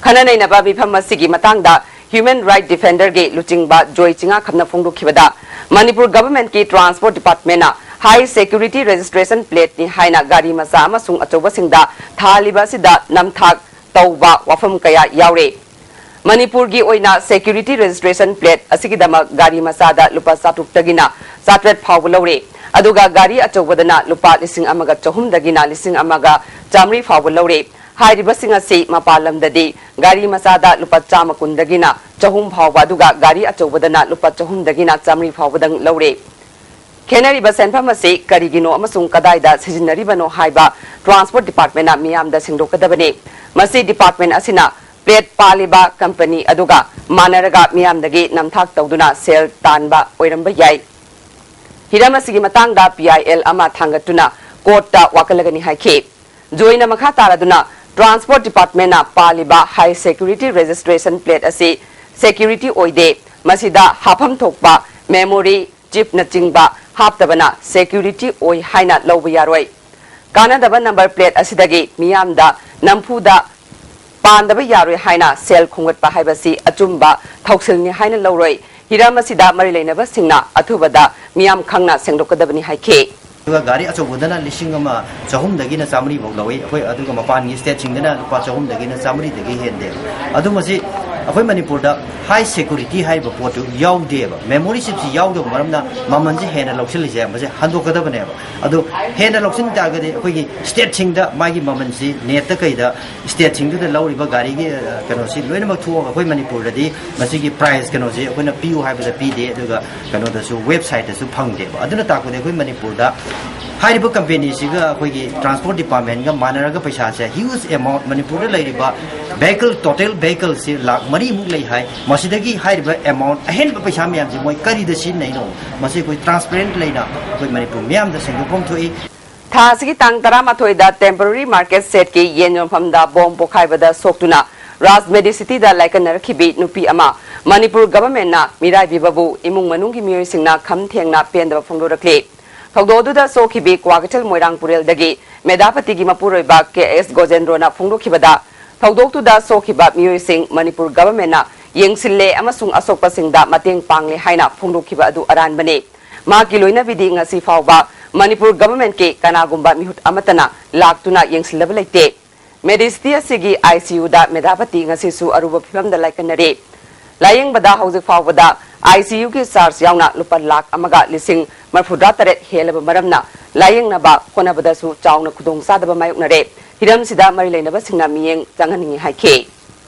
ꯈꯟꯅ ꯅꯩꯅꯕ ꯃꯤꯐꯝ ꯑꯁꯤꯒꯤ ꯃꯇꯥꯡꯗ Human Right Defender ꯒꯤ ꯂꯨꯆꯤꯡꯕ ꯖꯣꯏ ꯆꯤꯉꯥꯈꯝꯅ ꯐꯣꯡꯗꯣꯛꯈꯤꯕꯗ, ꯃꯅꯤꯄꯨꯔ government ꯀꯤ Transport Department ꯅ High Security Registration Plate ꯅꯤ ꯍꯥꯏꯅ ꯒꯥꯔꯤ ꯃꯆꯥ ꯑꯃꯁꯨꯡ ꯑꯆꯧꯕꯁꯤꯡꯗ ꯊꯥꯍꯜꯂꯤꯕ ꯑꯁꯤꯗ ꯅꯝꯊꯥꯛ ꯇꯧꯕ ꯋꯥꯐꯝ ꯀꯌꯥ ꯌꯥꯎꯔꯦ꯫ ꯃꯅꯤꯄꯨꯔꯒꯤ ꯑꯣꯏꯅ Security Registration Plate ꯑꯁꯤꯒꯤꯗꯃꯛ ꯒꯥꯔꯤ ꯃꯆꯥꯗ ꯂꯨꯄꯥ ꯆꯥꯇ꯭ꯔꯨꯛꯇꯒꯤꯅ ꯆꯥꯇ꯭ꯔꯦꯠ ꯐꯥꯎꯕ ꯂꯧꯔꯦ, ꯑꯗꯨꯒ ꯒꯥꯔꯤ ꯑꯆꯧꯕꯗꯅ ꯂꯨꯄꯥ ꯂꯤꯁꯤꯡ ꯑꯃꯒ ꯆꯍꯨꯝꯗꯒꯤꯅ ꯂꯤꯁꯤꯡ ꯑꯃꯒ ꯆꯥꯃꯔꯤ ꯐꯥꯎꯕ ꯂꯧꯔꯦ꯫ ꯍꯥꯏꯔꯤꯕꯁꯤꯡ ꯑꯁꯤ ꯃꯄꯥꯟ ꯂꯝꯗꯗꯤ ꯒꯥꯔꯤ ꯃꯆꯥꯗ ꯂꯨꯄꯥ ꯆꯥꯝꯃ ꯀꯨꯟꯗꯒꯤꯅ ꯆꯍꯨꯝ ꯐꯥꯎꯕ, ꯑꯗꯨꯒ ꯒꯥꯔꯤ ꯑꯆꯧꯕꯗꯅ ꯂꯨꯄꯥ ꯆꯍꯨꯝꯗꯒꯤꯅ ꯆꯥꯃꯔꯤ ꯐꯥꯎꯕꯗꯪ ꯂꯧꯔꯦ꯫ ꯈꯦꯠꯅꯔꯤꯕ ꯁꯦꯟꯐꯝ ꯑꯁꯤ ꯀꯔꯤꯒꯤꯅꯣ ꯑꯃꯁꯨꯡ ꯀꯗꯥꯏꯗ ꯁꯤꯖꯤꯟꯅꯔꯤꯕꯅꯣ ꯍꯥꯏꯕ Transport Department ꯅ ꯃꯤꯌꯥꯝꯗ ꯁꯦꯡꯗꯣꯛꯀꯗꯕꯅꯤ꯫ ꯃꯁꯤ department ꯑꯁꯤꯅ plate ꯄꯥꯜꯂꯤꯕ company ꯑꯗꯨꯒ ꯃꯥꯟꯅꯔꯒ ꯃꯤꯌꯥꯝꯗꯒꯤ ꯅꯝꯊꯥꯛ ꯇꯧꯗꯨꯅ ꯁꯦꯜ ꯇꯥꯟꯕ ꯑꯣꯏꯔꯝꯕ ꯌꯥꯏ꯫ ꯍꯤꯔꯝ ꯑꯁꯤꯒꯤ ꯃꯇꯥꯡꯗ P I L ꯑꯃ ꯊꯥꯡꯒꯠꯇꯨꯅ court ꯇ ꯋꯥꯀꯠꯂꯒꯅꯤ ꯍꯥꯏꯈꯤ꯫ ꯖꯣꯏꯅ ꯃꯈꯥ ꯇꯥꯔꯗꯨꯅ, Transport Department ꯅ ꯄꯥꯜꯂꯤꯕ High Security Registration Plate ꯑꯁꯤ security ꯑꯣꯏꯗꯦ, ꯃꯁꯤꯗ ꯍꯥꯞꯐꯝ ꯊꯣꯛꯄ memory chip ꯅꯆꯤꯡꯕ ꯍꯥꯞꯇꯕꯅ security ꯑꯣꯏ ꯍꯥꯏꯅ ꯂꯧꯕ ꯌꯥꯔꯣꯏ꯫ ꯀꯥꯟꯅꯗꯕ number plate ꯑꯁꯤꯗꯒꯤ ꯃꯤꯌꯥꯝꯗ ꯅꯝꯐꯨꯗ ꯄꯥꯟꯗꯕ ꯌꯥꯔꯣꯏ ꯍꯥꯏꯅ ꯁꯦꯜ ꯈꯣꯝꯒꯠꯄ ꯍꯥꯏꯕꯁꯤ ꯑꯆꯨꯝꯕ ꯊꯧꯁꯤꯜꯅꯤ ꯍꯥꯏꯅ ꯂꯧꯔꯣꯏ꯫ ꯍꯤꯔꯝ ꯑꯁꯤꯗ ꯃꯔꯤ ꯂꯩꯅꯕꯁꯤꯡꯅ ꯑꯊꯨꯕꯗ ꯃꯤꯌꯥꯝ ꯈꯪꯅ ꯁꯦꯡꯗꯣꯛꯀꯗꯕꯅꯤ ꯍꯥꯏꯈꯤ꯫ ꯑꯗꯨꯒ ꯒꯥꯔꯤ ꯑꯆꯧꯕꯗꯅ ꯂꯤꯁꯤꯡ ꯑꯃ ꯆꯍꯨꯝꯗꯒꯤꯅ ꯆꯥꯃꯔꯤ ꯐꯥꯎ ꯂꯧꯏ ꯑꯩꯈꯣꯏ, ꯑꯗꯨꯒ ꯃꯄꯥꯟꯒꯤ state ꯁꯤꯡꯗꯅ ꯂꯨꯄꯥ ꯆꯍꯨꯝꯗꯒꯤꯅ ꯆꯥꯃꯔꯤꯗꯒꯤ ꯍꯦꯟꯗꯦ꯫ ꯑꯗꯨ ꯃꯁꯤ ꯑꯩꯈꯣꯏ ꯃꯅꯤꯄꯨꯔꯗ ꯍꯥꯏ ꯁꯦꯀ꯭ꯌꯨꯔꯤꯇꯤ ꯍꯥꯏꯔꯤꯕ ꯄꯣꯠꯇꯨ ꯌꯥꯎꯗꯦꯕ꯫ ꯃꯦꯃꯣꯔꯤ ꯆꯤꯞꯁꯤ ꯌꯥꯎꯗꯕ ꯃꯔꯝꯅ ꯃꯃꯜꯁꯦ ꯍꯦꯟꯅ ꯂꯧꯁꯤꯜꯂꯤꯁꯦ ꯃꯁꯤ ꯍꯟꯗꯣꯛꯀꯗꯕꯅꯦꯕ꯫ ꯑꯗꯨ ꯍꯦꯟꯅ ꯂꯧꯁꯤꯟ ꯇꯥꯔꯒꯗꯤ ꯑꯩꯈꯣꯏꯒꯤ ꯁ꯭ꯇꯦꯠꯁꯤꯡꯗ ꯃꯥꯒꯤ ꯃꯃꯜꯁꯤ ꯅꯦꯠꯇ ꯀꯩꯗ ꯁ꯭ꯇꯦꯠꯁꯤꯡꯗꯨꯗ ꯂꯧꯔꯤꯕ ꯒꯥꯔꯤꯒꯤ, ꯑ, ꯀꯩꯅꯣꯁꯤ ꯂꯣꯏꯅꯃꯛ ꯊꯣꯛꯑꯒ ꯑꯩꯈꯣꯏ ꯃꯅꯤꯄꯨꯔꯗꯗꯤ ꯃꯁꯤꯒꯤ ꯄ꯭ꯔꯥꯏꯁ ꯀꯩꯅꯣꯁꯤ ꯑꯩꯈꯣꯏꯅ ꯄꯤꯌꯨ ꯍꯥꯏꯕꯗ ꯄꯤꯗꯦ, ꯑꯗꯨꯒ ꯀꯩꯅꯣꯗꯁꯨ ꯋꯦꯕꯁꯥꯏꯠꯇꯁꯨ ꯐꯪꯗꯦꯕ꯫ ꯑꯗꯨꯅ ꯇꯥꯛꯄꯗꯤ ꯑꯩꯈꯣꯏ ꯃꯅꯤꯄꯨꯔꯗ ꯍꯥꯏꯔꯤꯕ ꯀꯝꯄꯦꯅꯤꯁꯤꯒ ꯑꯩꯈꯣꯏꯒꯤ ꯇ꯭ꯔꯥꯟꯁꯄꯣꯔꯠ ꯗꯤꯄꯥꯔꯠꯃꯦꯟꯒ ꯃꯥꯟꯅꯔꯒ ꯄꯩꯁꯥꯁꯦ huge amount, ꯃꯅꯤꯄꯨꯔꯗ ꯂꯩꯔꯤꯕ vehicle, total vehicleꯁꯤ ꯂꯥꯈ ꯃꯔꯤꯃꯨꯛ ꯂꯩ ꯍꯥꯏ꯫ ꯃꯁꯤꯗꯒꯤ ꯍꯥꯏꯔꯤꯕ amount, ꯑꯍꯦꯟꯕ ꯄꯩꯁꯥ ꯃꯌꯥꯝꯁꯦ ꯃꯣꯏ ꯀꯔꯤꯗ ꯁꯤꯖꯤꯟꯅꯩꯅꯣ? ꯃꯁꯤ ꯑꯩꯈꯣꯏ transparent ꯂꯩꯅ ꯑꯩꯈꯣꯏ ꯃꯅꯤꯄꯨꯔ ꯃꯤꯌꯥꯝꯗ ꯁꯦꯡꯗꯣꯛꯐꯝ ꯊꯣꯛꯏ꯫ ꯊꯥ ꯑꯁꯤꯒꯤ ꯇꯥꯡ ꯇꯔꯥꯃꯥꯊꯣꯏꯗ temporary market shed ꯀꯤ ꯌꯦꯟ ꯌꯣꯟꯐꯝꯗ ꯕꯣꯝ ꯄꯣꯈꯥꯏꯕꯗ ꯁꯣꯛꯇꯨꯅ ꯔꯥꯖ ꯃꯦꯗꯤꯁꯤꯇꯤꯗ ꯂꯥꯏꯀꯠꯅꯔꯛꯈꯤꯕꯤ ꯅꯨꯄꯤ ꯑꯃ ꯃꯅꯤꯄꯨꯔ ꯒꯚꯔꯟꯃꯦꯟꯠꯅ ꯃꯤꯔꯥꯏꯕꯤꯕꯕꯨ ꯏꯃꯨꯡ ꯃꯅꯨꯡꯒꯤ ꯃꯤꯑꯣꯏꯁꯤꯡꯅ ꯈꯝ ꯊꯦꯡꯅ ꯄꯦꯟꯗꯕ ꯐꯣꯡꯗꯣꯔꯛꯂꯤ꯫ ꯊꯧꯗꯣꯛ ꯑꯗꯨꯗ ꯁꯣꯛꯈꯤꯕꯤ ꯀ꯭ꯋꯥꯀꯩꯊꯦꯜ ꯃꯣꯏꯔꯥꯡ ꯄꯨꯔꯦꯜꯗꯒꯤ ꯃꯦꯙꯥꯄꯇꯤꯒꯤ ꯃꯄꯨꯔꯣꯏꯕ ꯀꯦ ꯑꯦꯁ ꯒꯣꯖꯦꯟꯗ꯭ꯔꯣꯅ ꯐꯣꯡꯗꯣꯛꯈꯤꯕꯗ, ꯊꯧꯗꯣꯛꯇꯨꯗ ꯁꯣꯛꯈꯤꯕ ꯃꯤꯑꯣꯏꯁꯤꯡ ꯃꯅꯤꯄꯨꯔ ꯒꯚꯔꯟꯃꯦꯟꯠꯅ ꯌꯦꯡꯁꯤꯜꯂꯦ ꯑꯃꯁꯨꯡ ꯑꯁꯣꯛꯄꯁꯤꯡꯗ ꯃꯇꯦꯡ ꯄꯥꯡꯂꯦ ꯍꯥꯏꯅ ꯐꯣꯡꯗꯣꯛꯈꯤꯕ ꯑꯗꯨ ꯑꯔꯥꯟꯕꯅꯤ꯫ ꯃꯍꯥꯛꯀꯤ ꯂꯣꯏꯅꯕꯤꯗꯤ ꯉꯁꯤ ꯐꯥꯎꯕ ꯃꯅꯤꯄꯨꯔ ꯒꯚꯔꯟꯃꯦꯟꯠꯀꯤ ꯀꯅꯥꯒꯨꯝꯕ ꯃꯤꯍꯨꯠ ꯑꯃꯠꯇꯅ ꯂꯥꯛꯇꯨꯅ ꯌꯦꯡꯁꯤꯜꯂꯕ ꯂꯩꯇꯦ꯫ ꯃꯦꯗꯤꯁꯤꯇꯤ ꯑꯁꯤꯒꯤ ꯑꯥꯏ ꯁꯤ ꯌꯨꯗ ꯃꯦꯙꯥꯄꯇꯤ ꯉꯁꯤꯁꯨ ꯑꯔꯨꯕ ꯐꯤꯚꯝꯗ ꯂꯥꯏꯀꯠꯅꯔꯤ꯫ ꯂꯥꯌꯦꯡꯕꯗ ꯍꯧꯖꯤꯛ ꯐꯥꯎꯕꯗ ꯑꯥꯏ ꯁꯤ ꯌꯨꯒꯤ ꯆꯥꯔꯖ ꯌꯥꯎꯅ ꯂꯨꯄꯥ ꯂꯥꯈ ꯑꯃꯒ ꯂꯤꯁꯤꯡ ꯃꯔꯤꯐꯨꯇꯔꯥ ꯇꯔꯦꯠ ꯍꯦꯜꯂꯕ ꯃꯔꯝꯅ ꯂꯥꯌꯦꯡꯅꯕ ꯍꯣꯠꯅꯕꯗꯁꯨ ꯆꯥꯎꯅ ꯈꯨꯗꯣꯡꯆꯥꯗꯕ ꯃꯥꯌꯣꯛꯅꯔꯦ꯫ ꯍꯤꯔꯝꯁꯤꯗ ꯃꯔꯤ ꯂꯩꯅꯕꯁꯤꯡꯅ ꯃꯤꯠꯌꯦꯡ ꯆꯪꯍꯟꯅꯤꯡꯏ ꯍꯥꯏꯈꯤ꯫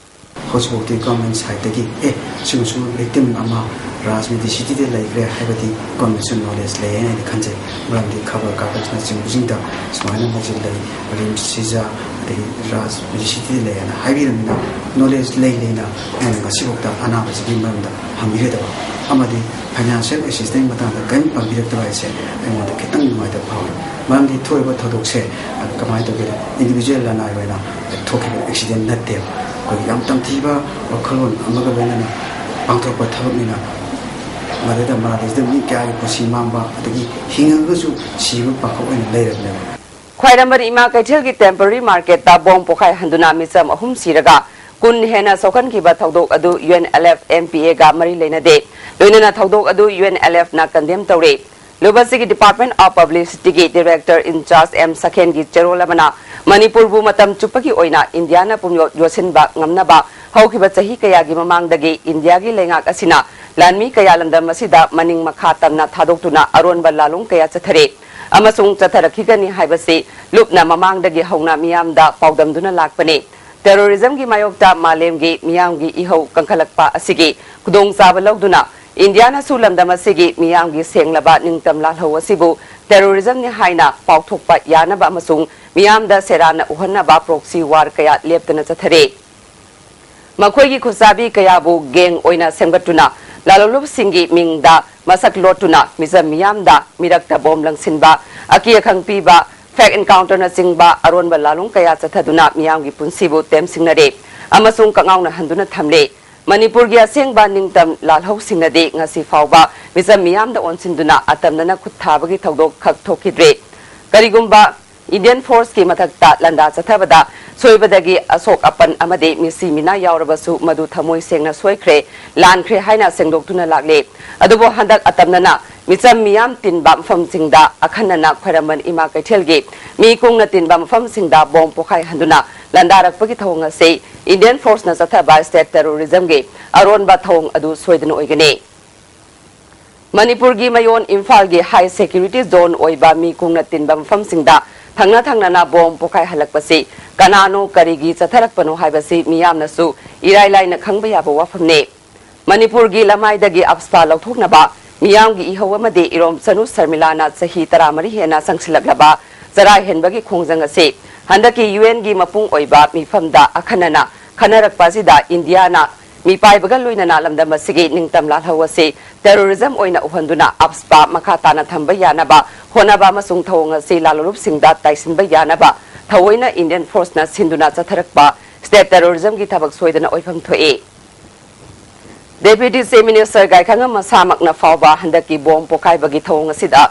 ꯍꯧꯖꯤꯛꯐꯥꯎꯗꯤ ꯒꯚꯔꯟꯃꯦꯟꯠ ꯁꯥꯏꯠꯇꯒꯤ, "ꯑꯦ, ꯁꯤꯒꯨꯝꯕ ꯁꯤꯒꯨꯝꯕ victim ꯑꯃ ꯔꯥꯖ ꯃꯦꯗꯤꯁꯤꯇꯤꯗ ꯂꯩꯈ꯭ꯔꯦ" ꯍꯥꯏꯕꯗꯤ ꯒꯚꯔꯟꯃꯦꯟꯠꯁꯨ knowledge ꯂꯩ ꯍꯥꯏꯅ ꯑꯩꯗꯤ ꯈꯟꯖꯩ꯫ ꯃꯔꯝꯗꯤ ꯈꯕꯔ ꯀꯥꯒꯖꯅꯆꯤꯡꯕꯁꯤꯡꯗ ꯁꯨꯃꯥꯏꯅ ꯃꯣꯏꯁꯦ ꯂꯩ, ꯔꯤꯝꯁ ꯁꯤꯖ, ꯑꯗꯒꯤ ꯔꯥꯖ ꯃꯦꯗꯤꯁꯤꯇꯤꯗ ꯂꯩ ꯍꯥꯏꯅ ꯍꯥꯏꯕꯤꯔꯕꯅꯤꯅ, knowledge ꯂꯩ ꯂꯩꯅ ꯑꯩꯅ ꯉꯁꯤꯐꯥꯎꯗ ꯑꯅꯥꯕꯁꯤꯒꯤ ꯃꯔꯝꯗ ꯍꯪꯕꯤꯔꯗꯕ ꯑꯃꯗꯤ financial assistance ꯃꯇꯥꯡꯗ ꯀꯔꯤꯝ ꯄꯥꯡꯕꯤꯔꯛꯇꯕ ꯍꯥꯏꯁꯦ ꯑꯩꯉꯣꯟꯗ ꯈꯤꯇꯪ ꯅꯨꯡꯉꯥꯏꯇꯕ ꯐꯥꯎꯏ꯫ ꯃꯔꯝꯗꯤ ꯊꯣꯛꯏꯕ ꯊꯧꯗꯣꯛꯁꯦ ꯀꯃꯥꯏꯅ ꯇꯧꯒꯦꯗ, individual ꯂꯅꯥꯏ ꯑꯣꯏꯅ ꯊꯣꯛꯈꯤꯕ accident ꯅꯠꯇꯦꯕ꯫ ꯑꯩꯈꯣꯏꯒꯤ ꯌꯥꯝ ꯇꯝꯊꯤꯕ ꯋꯥꯈꯜꯂꯣꯟ ꯑꯃꯒ ꯂꯣꯏꯅꯅ ꯄꯥꯡꯊꯣꯔꯛꯄ ꯊꯕꯛꯅꯤꯅ, ꯃꯗꯨꯗ ꯃꯔꯥꯜ ꯂꯩꯖꯗꯕ ꯃꯤ ꯀꯌꯥꯒꯤ ꯄꯨꯟꯁꯤ ꯃꯥꯡꯕ, ꯑꯗꯒꯤ ꯍꯤꯡꯉꯒꯁꯨ ꯁꯤꯕ ꯄꯥꯡꯈꯛ ꯑꯣꯏꯅ ꯂꯩꯔꯕꯅꯦꯕ꯫ ꯈ꯭ꯋꯥꯏꯔꯝꯕꯟ ꯏꯃꯥ ꯀꯩꯊꯦꯜꯒꯤ temporary marketꯇ ꯕꯣꯝ ꯄꯣꯈꯥꯏꯍꯟꯗꯨꯅ ꯃꯤꯆꯝ ꯑꯍꯨꯝ ꯁꯤꯔꯒ ꯀꯨꯟ ꯍꯦꯟꯅ ꯁꯣꯛꯍꯟꯈꯤꯕ ꯊꯧꯗꯣꯛ ꯑꯗꯨ U N L F M P ꯑꯦꯒ ꯃꯔꯤ ꯂꯩꯅꯗꯦ꯫ ꯂꯣꯏꯅꯅ ꯊꯧꯗꯣꯛ ꯑꯗꯨ ꯌꯨ ꯑꯦꯟ ꯑꯦꯜ ꯑꯦꯐꯅ condemn ꯇꯧꯔꯦ꯫ ꯂꯨꯕꯁꯤꯒꯤ Department of Publicityꯒꯤ director in charge ꯑꯦꯝ ꯁꯈꯦꯟꯒꯤ ꯆꯦꯔꯣꯜ ꯑꯃꯅ ꯃꯅꯤꯄꯨꯔꯕꯨ ꯃꯇꯝ ꯆꯨꯞꯄꯒꯤ ꯑꯣꯏꯅ ꯏꯟꯗꯤꯌꯥꯅ ꯄꯨꯝꯌꯣꯠ ꯌꯣꯠꯁꯤꯟꯕ ꯉꯝꯅꯕ ꯍꯧꯈꯤꯕ ꯆꯍꯤ ꯀꯌꯥꯒꯤ ꯃꯃꯥꯡꯗꯒꯤ ꯏꯟꯗꯤꯌꯥꯒꯤ ꯂꯩꯉꯥꯛ ꯑꯁꯤꯅ ꯂꯥꯟꯃꯤ ꯀꯌꯥ ꯂꯝꯗꯝ ꯑꯁꯤꯗ ꯃꯅꯤꯡ ꯃꯈꯥ ꯇꯝꯅ ꯊꯥꯗꯣꯛꯇꯨꯅ ꯑꯔꯣꯟꯕ ꯂꯥꯂꯣꯡ ꯀꯌꯥ ꯆꯠꯊꯔꯦ ꯑꯃꯁꯨꯡ ꯆꯠꯊꯔꯛꯈꯤꯒꯅꯤ ꯍꯥꯏꯕꯁꯤ ꯂꯨꯞꯅ ꯃꯃꯥꯡꯗꯒꯤ ꯍꯧꯅ ꯃꯤꯌꯥꯝꯗ ꯄꯥꯎꯗꯝꯗꯨꯅ ꯂꯥꯛꯄꯅꯤ꯫ ꯇꯦꯔꯣꯔꯤꯖꯝꯒꯤ ꯃꯥꯌꯣꯛꯇ ꯃꯥꯂꯦꯝꯒꯤ ꯃꯤꯌꯥꯝꯒꯤ ꯏꯍꯧ ꯀꯟꯈꯠꯂꯛꯄ ꯑꯁꯤꯒꯤ ꯈꯨꯗꯣꯡꯆꯥꯕ ꯂꯧꯗꯨꯅ ꯏꯟꯗꯤꯌꯥꯅꯁꯨ ꯂꯝꯗꯝ ꯑꯁꯤꯒꯤ ꯃꯤꯌꯥꯝꯒꯤ ꯁꯦꯡꯂꯕ ꯅꯤꯡꯇꯝ ꯂꯥꯜꯍꯧ ꯑꯁꯤꯕꯨ ꯇꯦꯔꯣꯔꯤꯖꯝꯅꯤ ꯍꯥꯏꯅ ꯄꯥꯎꯊꯣꯛꯄ ꯌꯥꯅꯕ ꯑꯃꯁꯨꯡ ꯃꯤꯌꯥꯝꯗ ꯁꯦꯔꯥꯟꯅ ꯎꯍꯟꯅꯕ ꯄ꯭ꯔꯣꯛꯁꯤ ꯋꯥꯔ ꯀꯌꯥ ꯂꯦꯞꯇꯅ ꯆꯠꯊꯔꯦ꯫ ꯃꯈꯣꯏꯒꯤ ꯈꯨꯠꯁꯥꯕꯤ ꯀꯌꯥꯕꯨ ꯒꯦꯡ ꯑꯣꯏꯅ ꯁꯦꯝꯒꯠꯇꯨꯅ ꯂꯥꯂꯣꯡꯂꯨꯞꯁꯤꯡꯒꯤ ꯃꯤꯡꯗ ꯃꯁꯛ ꯂꯣꯠꯇꯨꯅ ꯃꯤꯆꯝ ꯃꯤꯌꯥꯝꯗ ꯃꯤꯔꯛꯇ ꯕꯣꯝ ꯂꯪꯁꯤꯟꯕ, ꯑꯀꯤ ꯑꯈꯪ ꯄꯤꯕ, ꯐꯦꯛ ꯑꯦꯟꯀꯥꯎꯟꯇꯔꯅꯆꯤꯡꯕ ꯑꯔꯣꯟꯕ ꯂꯥꯂꯣꯡ ꯀꯌꯥ ꯆꯠꯊꯗꯨꯅ ꯃꯤꯌꯥꯝꯒꯤ ꯄꯨꯟꯁꯤꯕꯨ ꯇꯦꯝꯁꯤꯡꯅꯔꯦ ꯑꯃꯁꯨꯡ ꯀꯛꯉꯥꯎꯅꯍꯟꯗꯨꯅ ꯊꯝꯂꯦ꯫ ꯃꯅꯤꯄꯨꯔꯒꯤ ꯑꯁꯦꯡꯕ ꯅꯤꯡꯇꯝ ꯂꯥꯜꯍꯧꯁꯤꯡꯅꯗꯤ ꯉꯁꯤ ꯐꯥꯎꯕ ꯃꯤꯆꯝ ꯃꯤꯌꯥꯝꯗ ꯑꯣꯟꯁꯤꯟꯗꯨꯅ ꯑꯇꯝꯅꯅ ꯈꯨꯠ ꯊꯥꯕꯒꯤ ꯊꯧꯗꯣꯛ ꯈꯛ ꯊꯣꯛꯈꯤꯗ꯭ꯔꯦ꯫ ꯀꯔꯤꯒꯨꯝꯕ ꯏꯟꯗꯤꯌꯟ ꯐꯣꯔꯁꯀꯤ ꯃꯊꯛꯇ ꯂꯥꯟꯗꯥ ꯆꯠꯊꯕꯗ ꯁꯣꯏꯕꯗꯒꯤ ꯑꯁꯣꯛ ꯑꯄꯟ ꯑꯃꯗꯤ ꯃꯤꯁꯤ ꯃꯤꯅꯥ ꯌꯥꯎꯔꯕꯁꯨ ꯃꯗꯨ ꯊꯃꯣꯏ ꯁꯦꯡꯅ ꯁꯣꯏꯈ꯭ꯔꯦ, ꯂꯥꯟꯈ꯭ꯔꯦ ꯍꯥꯏꯅ ꯁꯦꯡꯗꯣꯛꯇꯨꯅ ꯂꯥꯛꯂꯦ꯫ ꯑꯗꯨꯕꯨ ꯍꯟꯗꯛ ꯑꯇꯝꯅꯅ ꯃꯤꯆꯝ ꯃꯤꯌꯥꯝ ꯇꯤꯟꯕ ꯃꯐꯝꯁꯤꯡꯗ, ꯑꯈꯟꯅꯅ ꯈ꯭ꯋꯥꯏꯔꯝꯕꯟ ꯏꯃꯥ ꯀꯩꯊꯦꯜꯒꯤ ꯃꯤ ꯀꯨꯡꯅ ꯇꯤꯟꯕ ꯃꯐꯝꯁꯤꯡꯗ ꯕꯣꯝ ꯄꯣꯈꯥꯏꯍꯟꯗꯨꯅ ꯂꯥꯟꯗꯥꯔꯛꯄꯒꯤ ꯊꯧꯑꯣꯡ ꯑꯁꯤ ꯏꯟꯗꯤꯌꯟ ꯐꯣꯔꯁꯅ ꯆꯠꯊꯕ ꯁ꯭ꯇꯦꯠ ꯇꯦꯔꯣꯔꯤꯖꯝꯒꯤ ꯑꯔꯣꯟꯕ ꯊꯧꯑꯣꯡ ꯑꯗꯨ ꯁꯣꯏꯗꯅ ꯑꯣꯏꯒꯅꯤ꯫ ꯃꯅꯤꯄꯨꯔꯒꯤ ꯃꯌꯣꯟ ꯏꯝꯐꯥꯜꯒꯤ ꯍꯥꯏ ꯁꯦꯀ꯭ꯌꯨꯔꯤꯇꯤ ꯖꯣꯟ ꯑꯣꯏꯕ ꯃꯤ ꯀꯨꯡꯅ ꯇꯤꯟꯕ ꯃꯐꯝꯁꯤꯡꯗ ꯊꯪꯅ ꯊꯪꯅꯅ ꯕꯣꯝ ꯄꯣꯈꯥꯏꯍꯜꯂꯛꯄꯁꯤ ꯀꯅꯥꯅꯣ, ꯀꯔꯤꯒꯤ ꯆꯠꯊꯔꯛꯄꯅꯣ ꯍꯥꯏꯕꯁꯤ ꯃꯤꯌꯥꯝꯅꯁꯨ ꯏꯔꯥꯏ ꯂꯥꯏꯅ ꯈꯪꯕ ꯌꯥꯕ ꯋꯥꯐꯝꯅꯤ꯫ ꯃꯅꯤꯄꯨꯔꯒꯤ ꯂꯃꯥꯏꯗꯒꯤ ꯑꯞꯁꯄꯥ ꯂꯧꯊꯣꯛꯅꯕ ꯃꯤꯌꯥꯝꯒꯤ ꯏꯍꯧ ꯑꯃꯗꯤ ꯏꯔꯣꯝ ꯆꯅꯨ ꯁꯔꯃꯤꯂꯥꯅ ꯆꯍꯤ ꯇꯔꯥꯃꯔꯤ ꯍꯦꯟꯅ ꯆꯪꯁꯤꯜꯂꯛꯂꯕ ꯆꯔꯥ ꯍꯦꯟꯕꯒꯤ ꯈꯣꯡꯖꯪ ꯑꯁꯤ ꯍꯟꯗꯛꯀꯤ ꯌꯨ ꯑꯦꯟꯒꯤ ꯃꯄꯨꯡ ꯑꯣꯏꯕ ꯃꯤꯐꯝꯗ ꯑꯈꯟꯅꯅ ꯈꯟꯅꯔꯛꯄ ꯑꯁꯤꯗ ꯏꯟꯗꯤꯌꯥꯅ ꯃꯤꯄꯥꯏꯕꯒ ꯂꯣꯏꯅꯅ ꯂꯝꯗꯝ ꯑꯁꯤꯒꯤ ꯅꯤꯡꯇꯝ ꯂꯥꯜꯍꯧ ꯑꯁꯤ ꯇꯦꯔꯣꯔꯤꯖꯝ ꯑꯣꯏꯅ ꯎꯍꯟꯗꯨꯅ ꯑꯞꯁꯄꯥ ꯃꯈꯥ ꯇꯥꯅ ꯊꯝꯕ ꯌꯥꯅꯕ ꯍꯣꯠꯅꯕ ꯑꯃꯁꯨꯡ ꯊꯧꯑꯣꯡ ꯑꯁꯤ ꯂꯥꯜꯂꯣꯂꯨꯞꯁꯤꯡꯗ ꯇꯥꯏꯁꯤꯟꯕ ꯌꯥꯅꯕ ꯊꯑꯣꯏꯅ ꯏꯟꯗꯤꯌꯟ ꯐꯣꯔꯁꯅ ꯁꯤꯟꯗꯨꯅ ꯆꯠꯊꯔꯛꯄ ꯁ꯭ꯇꯦꯠ ꯇꯦꯔꯣꯔꯤꯖꯝꯒꯤ ꯊꯕꯛ ꯁꯣꯏꯗꯅ ꯑꯣꯏꯐꯝ ꯊꯣꯛꯏ꯫ ꯗꯦꯄ꯭ꯌꯨꯇꯤ ꯆꯤꯐ ꯃꯤꯅꯤꯁꯇꯔ ꯒꯥꯏꯈꯉꯝ ꯃꯁꯥꯃꯛꯅ ꯐꯥꯎꯕ ꯍꯟꯗꯛꯀꯤ ꯕꯣꯝ ꯄꯣꯈꯥꯏꯕꯒꯤ ꯊꯧꯑꯣꯡ ꯑꯁꯤꯗ